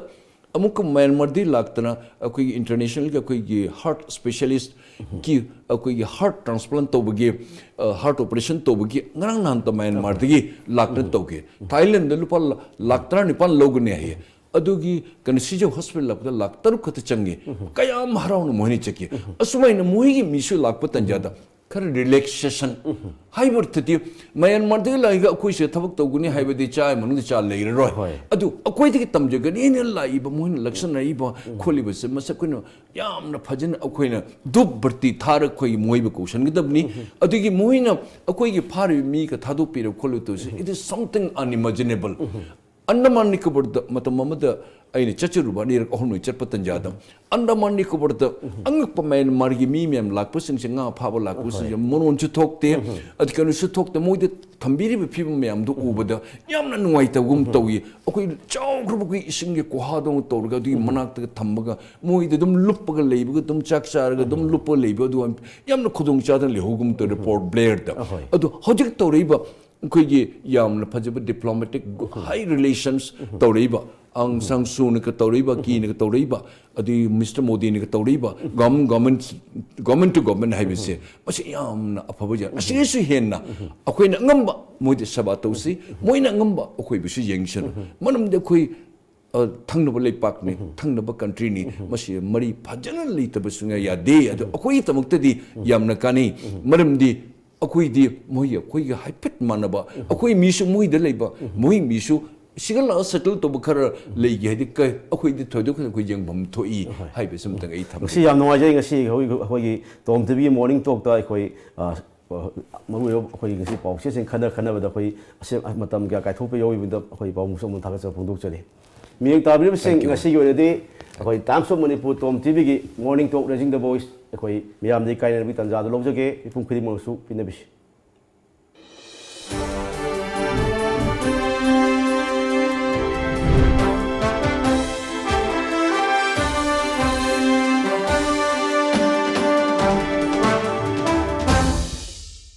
ꯑꯃꯨꯛꯀ ꯃꯌꯥꯟꯃꯥꯔꯗꯒꯤ ꯂꯥꯛꯇꯅ ꯑꯩꯈꯣꯏꯒꯤ ꯏꯟꯇꯔꯅꯦꯁꯅꯦꯜꯒꯤ ꯑꯩꯈꯣꯏꯒꯤ ꯍꯥꯔꯠ ꯁ꯭ꯄꯦꯁꯤꯌꯦꯂꯤꯁꯀꯤ ꯑꯩꯈꯣꯏꯒꯤ ꯍꯥꯔꯠ ꯇ꯭ꯔꯥꯟꯁꯄ꯭ꯂꯥꯟ ꯇꯧꯕꯒꯤ, ꯑ, ꯍꯥꯔꯠ ꯑꯣꯄꯔꯦꯁꯟ ꯇꯧꯕꯒꯤ ꯉꯔꯥꯡ ꯅꯍꯥꯟꯇ ꯃꯌꯥꯟꯃꯥꯔꯗꯒꯤ ꯂꯥꯛꯇꯅ ꯇꯧꯈꯤ꯫ ꯊꯥꯏꯂꯦꯟꯗ ꯂꯨꯄꯥ ꯂꯥ-, ꯂꯥꯛ ꯇꯔꯥꯅꯤꯄꯥꯟ ꯂꯧꯒꯅꯤ ꯍꯥꯏꯌꯦ꯫ ꯑꯗꯨꯒꯤ ꯀꯩꯅꯣ ꯁꯤ ꯖꯤ ꯍꯣꯁꯄꯤꯇꯥꯜ ꯂꯥꯛꯄꯗ ꯂꯥꯛ ꯇꯔꯨꯛ ꯈꯛꯇ ꯆꯪꯉꯤ꯫ ꯀꯌꯥꯝ ꯍꯔꯥꯎꯅ ꯃꯣꯏꯅ ꯆꯠꯈꯤ꯫ ꯑꯁꯨꯃꯥꯏꯅ ꯃꯣꯏꯒꯤ ꯃꯤꯁꯨ ꯂꯥꯛꯄ ꯇꯟꯖꯥꯗ ꯈꯔ ꯔꯤꯂꯦꯛꯁꯦꯁꯟ ꯍꯥꯏꯕ ꯑꯣꯏꯔꯗꯤ ꯃꯌꯥꯟꯃꯥꯔꯗꯒꯤ ꯂꯥꯛꯏꯒ ꯑꯩꯈꯣꯏꯁꯦ ꯊꯕꯛ ꯇꯧꯒꯅꯤ ꯍꯥꯏꯕꯗꯤ ꯆꯥ ꯃꯅꯨꯡꯗ ꯆꯥ ꯂꯩꯔꯔꯣꯏ꯫ ꯍꯣꯏ꯫ ꯑꯗꯨ ꯑꯩꯈꯣꯏꯗꯒꯤ ꯇꯝꯖꯒꯅꯤ ꯍꯥꯏꯅ ꯂꯥꯛꯏꯕ ꯃꯣꯏꯅ ꯂꯥꯛꯁꯟꯅꯔꯤꯕ ꯈꯣꯠꯂꯤꯕꯁꯦ ꯃꯁꯛ ꯑꯩꯈꯣꯏꯅ ꯌꯥꯝꯅ ꯐꯖꯅ ꯑꯩꯈꯣꯏꯅ ꯙꯨꯞ ꯕꯔꯇꯤ ꯊꯥꯔꯒ ꯑꯩꯈꯣꯏꯒꯤ ꯃꯣꯏꯕꯨ ꯀꯧꯁꯟꯒꯗꯕꯅꯤ꯫ ꯑꯗꯨꯒꯤ ꯃꯣꯏꯅ ꯑꯩꯈꯣꯏꯒꯤ ꯐꯥꯔꯤꯕ ꯃꯤꯒ ꯊꯥꯗꯣꯛꯄꯤꯔꯕ ꯈꯣꯠꯂꯕ ꯇꯧꯕꯁꯦ, it is something unimaginable꯫ Andaman ꯅꯤꯀꯣꯕꯔꯗ ꯃꯇꯝ ꯑꯃꯗ ꯑꯩꯅ ꯆꯠꯆꯔꯨꯕ, ꯑꯅꯤꯔꯛ ꯑꯍꯨꯝꯂꯛ ꯆꯠꯄ ꯇꯟꯖꯥꯗ, ꯑꯟꯗꯃꯥꯟ ꯅꯤꯀꯣꯕꯔꯗ ꯑꯉꯛꯄ ꯃꯌꯥꯟꯃꯥꯔꯒꯤ ꯃꯤ ꯃꯌꯥꯝ ꯂꯥꯛꯄꯁꯤꯡꯁꯦ, ꯉꯥ ꯐꯥꯕ ꯂꯥꯛꯄꯁꯤꯡꯁꯦ, ꯃꯔꯣꯟꯁꯨ ꯊꯣꯛꯇꯦ, ꯑꯗꯨ ꯀꯩꯅꯣꯁꯨ ꯊꯣꯛꯇꯦ꯫ ꯃꯣꯏꯗ ꯊꯝꯕꯤꯔꯤꯕ ꯐꯤꯕꯝ ꯃꯌꯥꯝꯗꯨ ꯎꯕꯗ ꯌꯥꯝꯅ ꯅꯨꯡꯉꯥꯏꯇꯕꯒꯨꯝ ꯇꯧꯏ꯫ ꯑꯩꯈꯣꯏ ꯆꯥꯎꯈ꯭ꯔꯕ ꯑꯩꯈꯣꯏ ꯏꯁꯤꯡꯒꯤ ꯀꯣꯍꯥꯗꯧꯅ ꯇꯧꯔꯒ ꯑꯗꯨꯒꯤ ꯃꯅꯥꯛꯇꯒ ꯊꯝꯃꯒ ꯃꯣꯏꯗ ꯑꯗꯨꯝ ꯂꯨꯞꯄꯒ ꯂꯩꯕꯒ, ꯑꯗꯨꯝ ꯆꯥꯛ ꯆꯥꯔꯒ ꯑꯗꯨꯝ ꯂꯨꯞꯄ ꯂꯩꯕ, ꯑꯗꯨ ꯌꯥꯝꯅ ꯈꯨꯗꯣꯡ ꯆꯥꯗꯅ ꯂꯩꯍꯧꯒꯨꯝ ꯇꯧꯔꯦ ꯄꯣꯔꯠ ꯕ꯭ꯂꯦꯌꯔꯗ꯫ ꯑꯍꯣꯏ꯫ ꯑꯗꯨ ꯍꯧꯖꯤꯛ ꯇꯧꯔꯛꯏꯕ ꯑꯩꯈꯣꯏꯒꯤ ꯌꯥꯝꯅ ꯐꯖꯕ ꯗꯤꯄ꯭ꯂꯣꯃꯦꯇꯤꯛ ꯍꯥꯏ ꯔꯤꯂꯦꯁꯟꯁ ꯇꯧꯔꯛꯏꯕ ꯑꯪ ꯁꯥꯡ ꯁꯨꯅꯒ ꯇꯧꯔꯛꯏꯕ, ꯀꯤꯅꯒ ꯇꯧꯔꯛꯏꯕ, ꯑꯗꯨꯒꯤ ꯃꯤꯁꯇꯔ ꯃꯣꯗꯤꯅꯒ ꯇꯧꯔꯛꯏꯕ, government, government, government to government ꯍꯥꯏꯕꯁꯦ, ꯃꯁꯤ ꯌꯥꯝꯅ ꯑꯐꯕ ꯖꯥꯠ꯫ ꯑꯁꯤꯒꯤꯁꯨ ꯍꯦꯟꯅ ꯑꯩꯈꯣꯏꯅ ꯑꯉꯝꯕ ꯃꯣꯏꯗ ꯁꯦꯕꯥ ꯇꯧꯁꯤ, ꯃꯣꯏꯅ ꯑꯉꯝꯕ ꯑꯩꯈꯣꯏꯕꯨꯁꯨ ꯌꯦꯡꯁꯅꯨ꯫ ꯃꯔꯝꯗꯤ ꯑꯩꯈꯣꯏ, ꯑ, ꯊꯪꯅꯕ ꯂꯩꯄꯥꯛꯅꯤ, ꯊꯪꯅꯕ ꯀꯟꯇ꯭ꯔꯤꯅꯤ, ꯃꯁꯤ ꯃꯔꯤ ꯐꯖꯅ ꯂꯩꯇꯕ ꯁꯨꯡꯌꯥ ꯌꯥꯗꯦ꯫ ꯑꯗꯣ ꯑꯩꯈꯣꯏꯒꯤꯗꯃꯛꯇꯗꯤ ꯌꯥꯝꯅ ꯀꯥꯟꯅꯩ, ꯃꯔꯝꯗꯤ ꯑꯩꯈꯣꯏꯗꯤ ꯃꯣꯏꯒ ꯑꯩꯈꯣꯏꯒ ꯍꯥꯏꯐꯦꯠ ꯃꯥꯟꯅꯕ, ꯑꯩꯈꯣꯏ ꯃꯤꯁꯨ ꯃꯣꯏꯗ ꯂꯩꯕ, ꯃꯣꯏ ꯃꯤꯁꯨ ꯁꯤꯒ ꯂꯥꯛꯑ ꯁꯦꯇꯜ ꯇꯧꯕ ꯈꯔ ꯂꯩꯒꯦ ꯍꯥꯏꯗꯤ ꯀ-, ꯑꯩꯈꯣꯏꯗꯤ ꯊꯣꯏꯗꯣꯛ ꯍꯦꯟꯗꯣꯛꯅ ꯑꯩꯈꯣꯏ ꯌꯦꯡꯐꯝ ꯊꯣꯛꯏ ꯍꯥꯏꯕꯁꯤ ꯑꯃꯇꯪ ꯑꯩ ꯊꯝꯖꯒꯦ꯫ ꯉꯁꯤ ꯌꯥꯝ ꯅꯨꯡꯉꯥꯏꯖꯩ꯫ ꯉꯁꯤ ꯑꯩꯈꯣꯏ, ꯑꯩꯈꯣꯏꯒꯤ ꯇꯣꯝ ꯇꯤꯚꯤꯒꯤ ꯃꯣꯔꯅꯤꯡ ꯇꯣꯛꯇ ꯑꯩꯈꯣꯏ, ꯑ, ꯃꯔꯨꯑꯣꯏꯕ ꯑꯩꯈꯣꯏꯒꯤ ꯉꯁꯤ ꯄꯥꯎꯆꯦꯁꯤꯡ ꯈꯟꯅ ꯈꯟꯅꯕꯗ ꯑꯩꯈꯣꯏ ꯑꯁꯤ ꯃꯇꯝ ꯀꯌꯥ ꯀꯥꯏꯊꯣꯛꯄ ꯌꯥꯎꯕꯗ ꯑꯩꯈꯣꯏ ꯄꯥꯎ ꯑꯃꯨꯛꯁꯨ ꯑꯃꯨꯛ ꯊꯥꯒꯠꯆꯕ ꯐꯣꯡꯗꯣꯛꯆꯔꯤ꯫ ꯃꯤꯠꯌꯦꯡ ꯇꯥꯕꯤꯔꯤꯕꯁꯤꯡ, ꯉꯁꯤꯒꯤ ꯑꯣꯏꯅꯗꯤ ꯑꯩꯈꯣꯏ Times of Manipur ꯇꯣꯝ ꯇꯤꯚꯤꯒꯤ morning talk Raising the Voice ꯑꯩꯈꯣꯏ ꯃꯤꯌꯥꯝꯗꯒꯤ ꯀꯥꯏꯅꯕꯒꯤ ꯇꯥꯟꯖꯥꯗꯨ ꯂꯧꯖꯒꯦ꯫ ꯃꯤꯄꯨꯝ ꯈꯨꯗꯤꯡꯃꯛꯁꯨ ꯄꯤꯅꯕꯤꯁꯤ꯫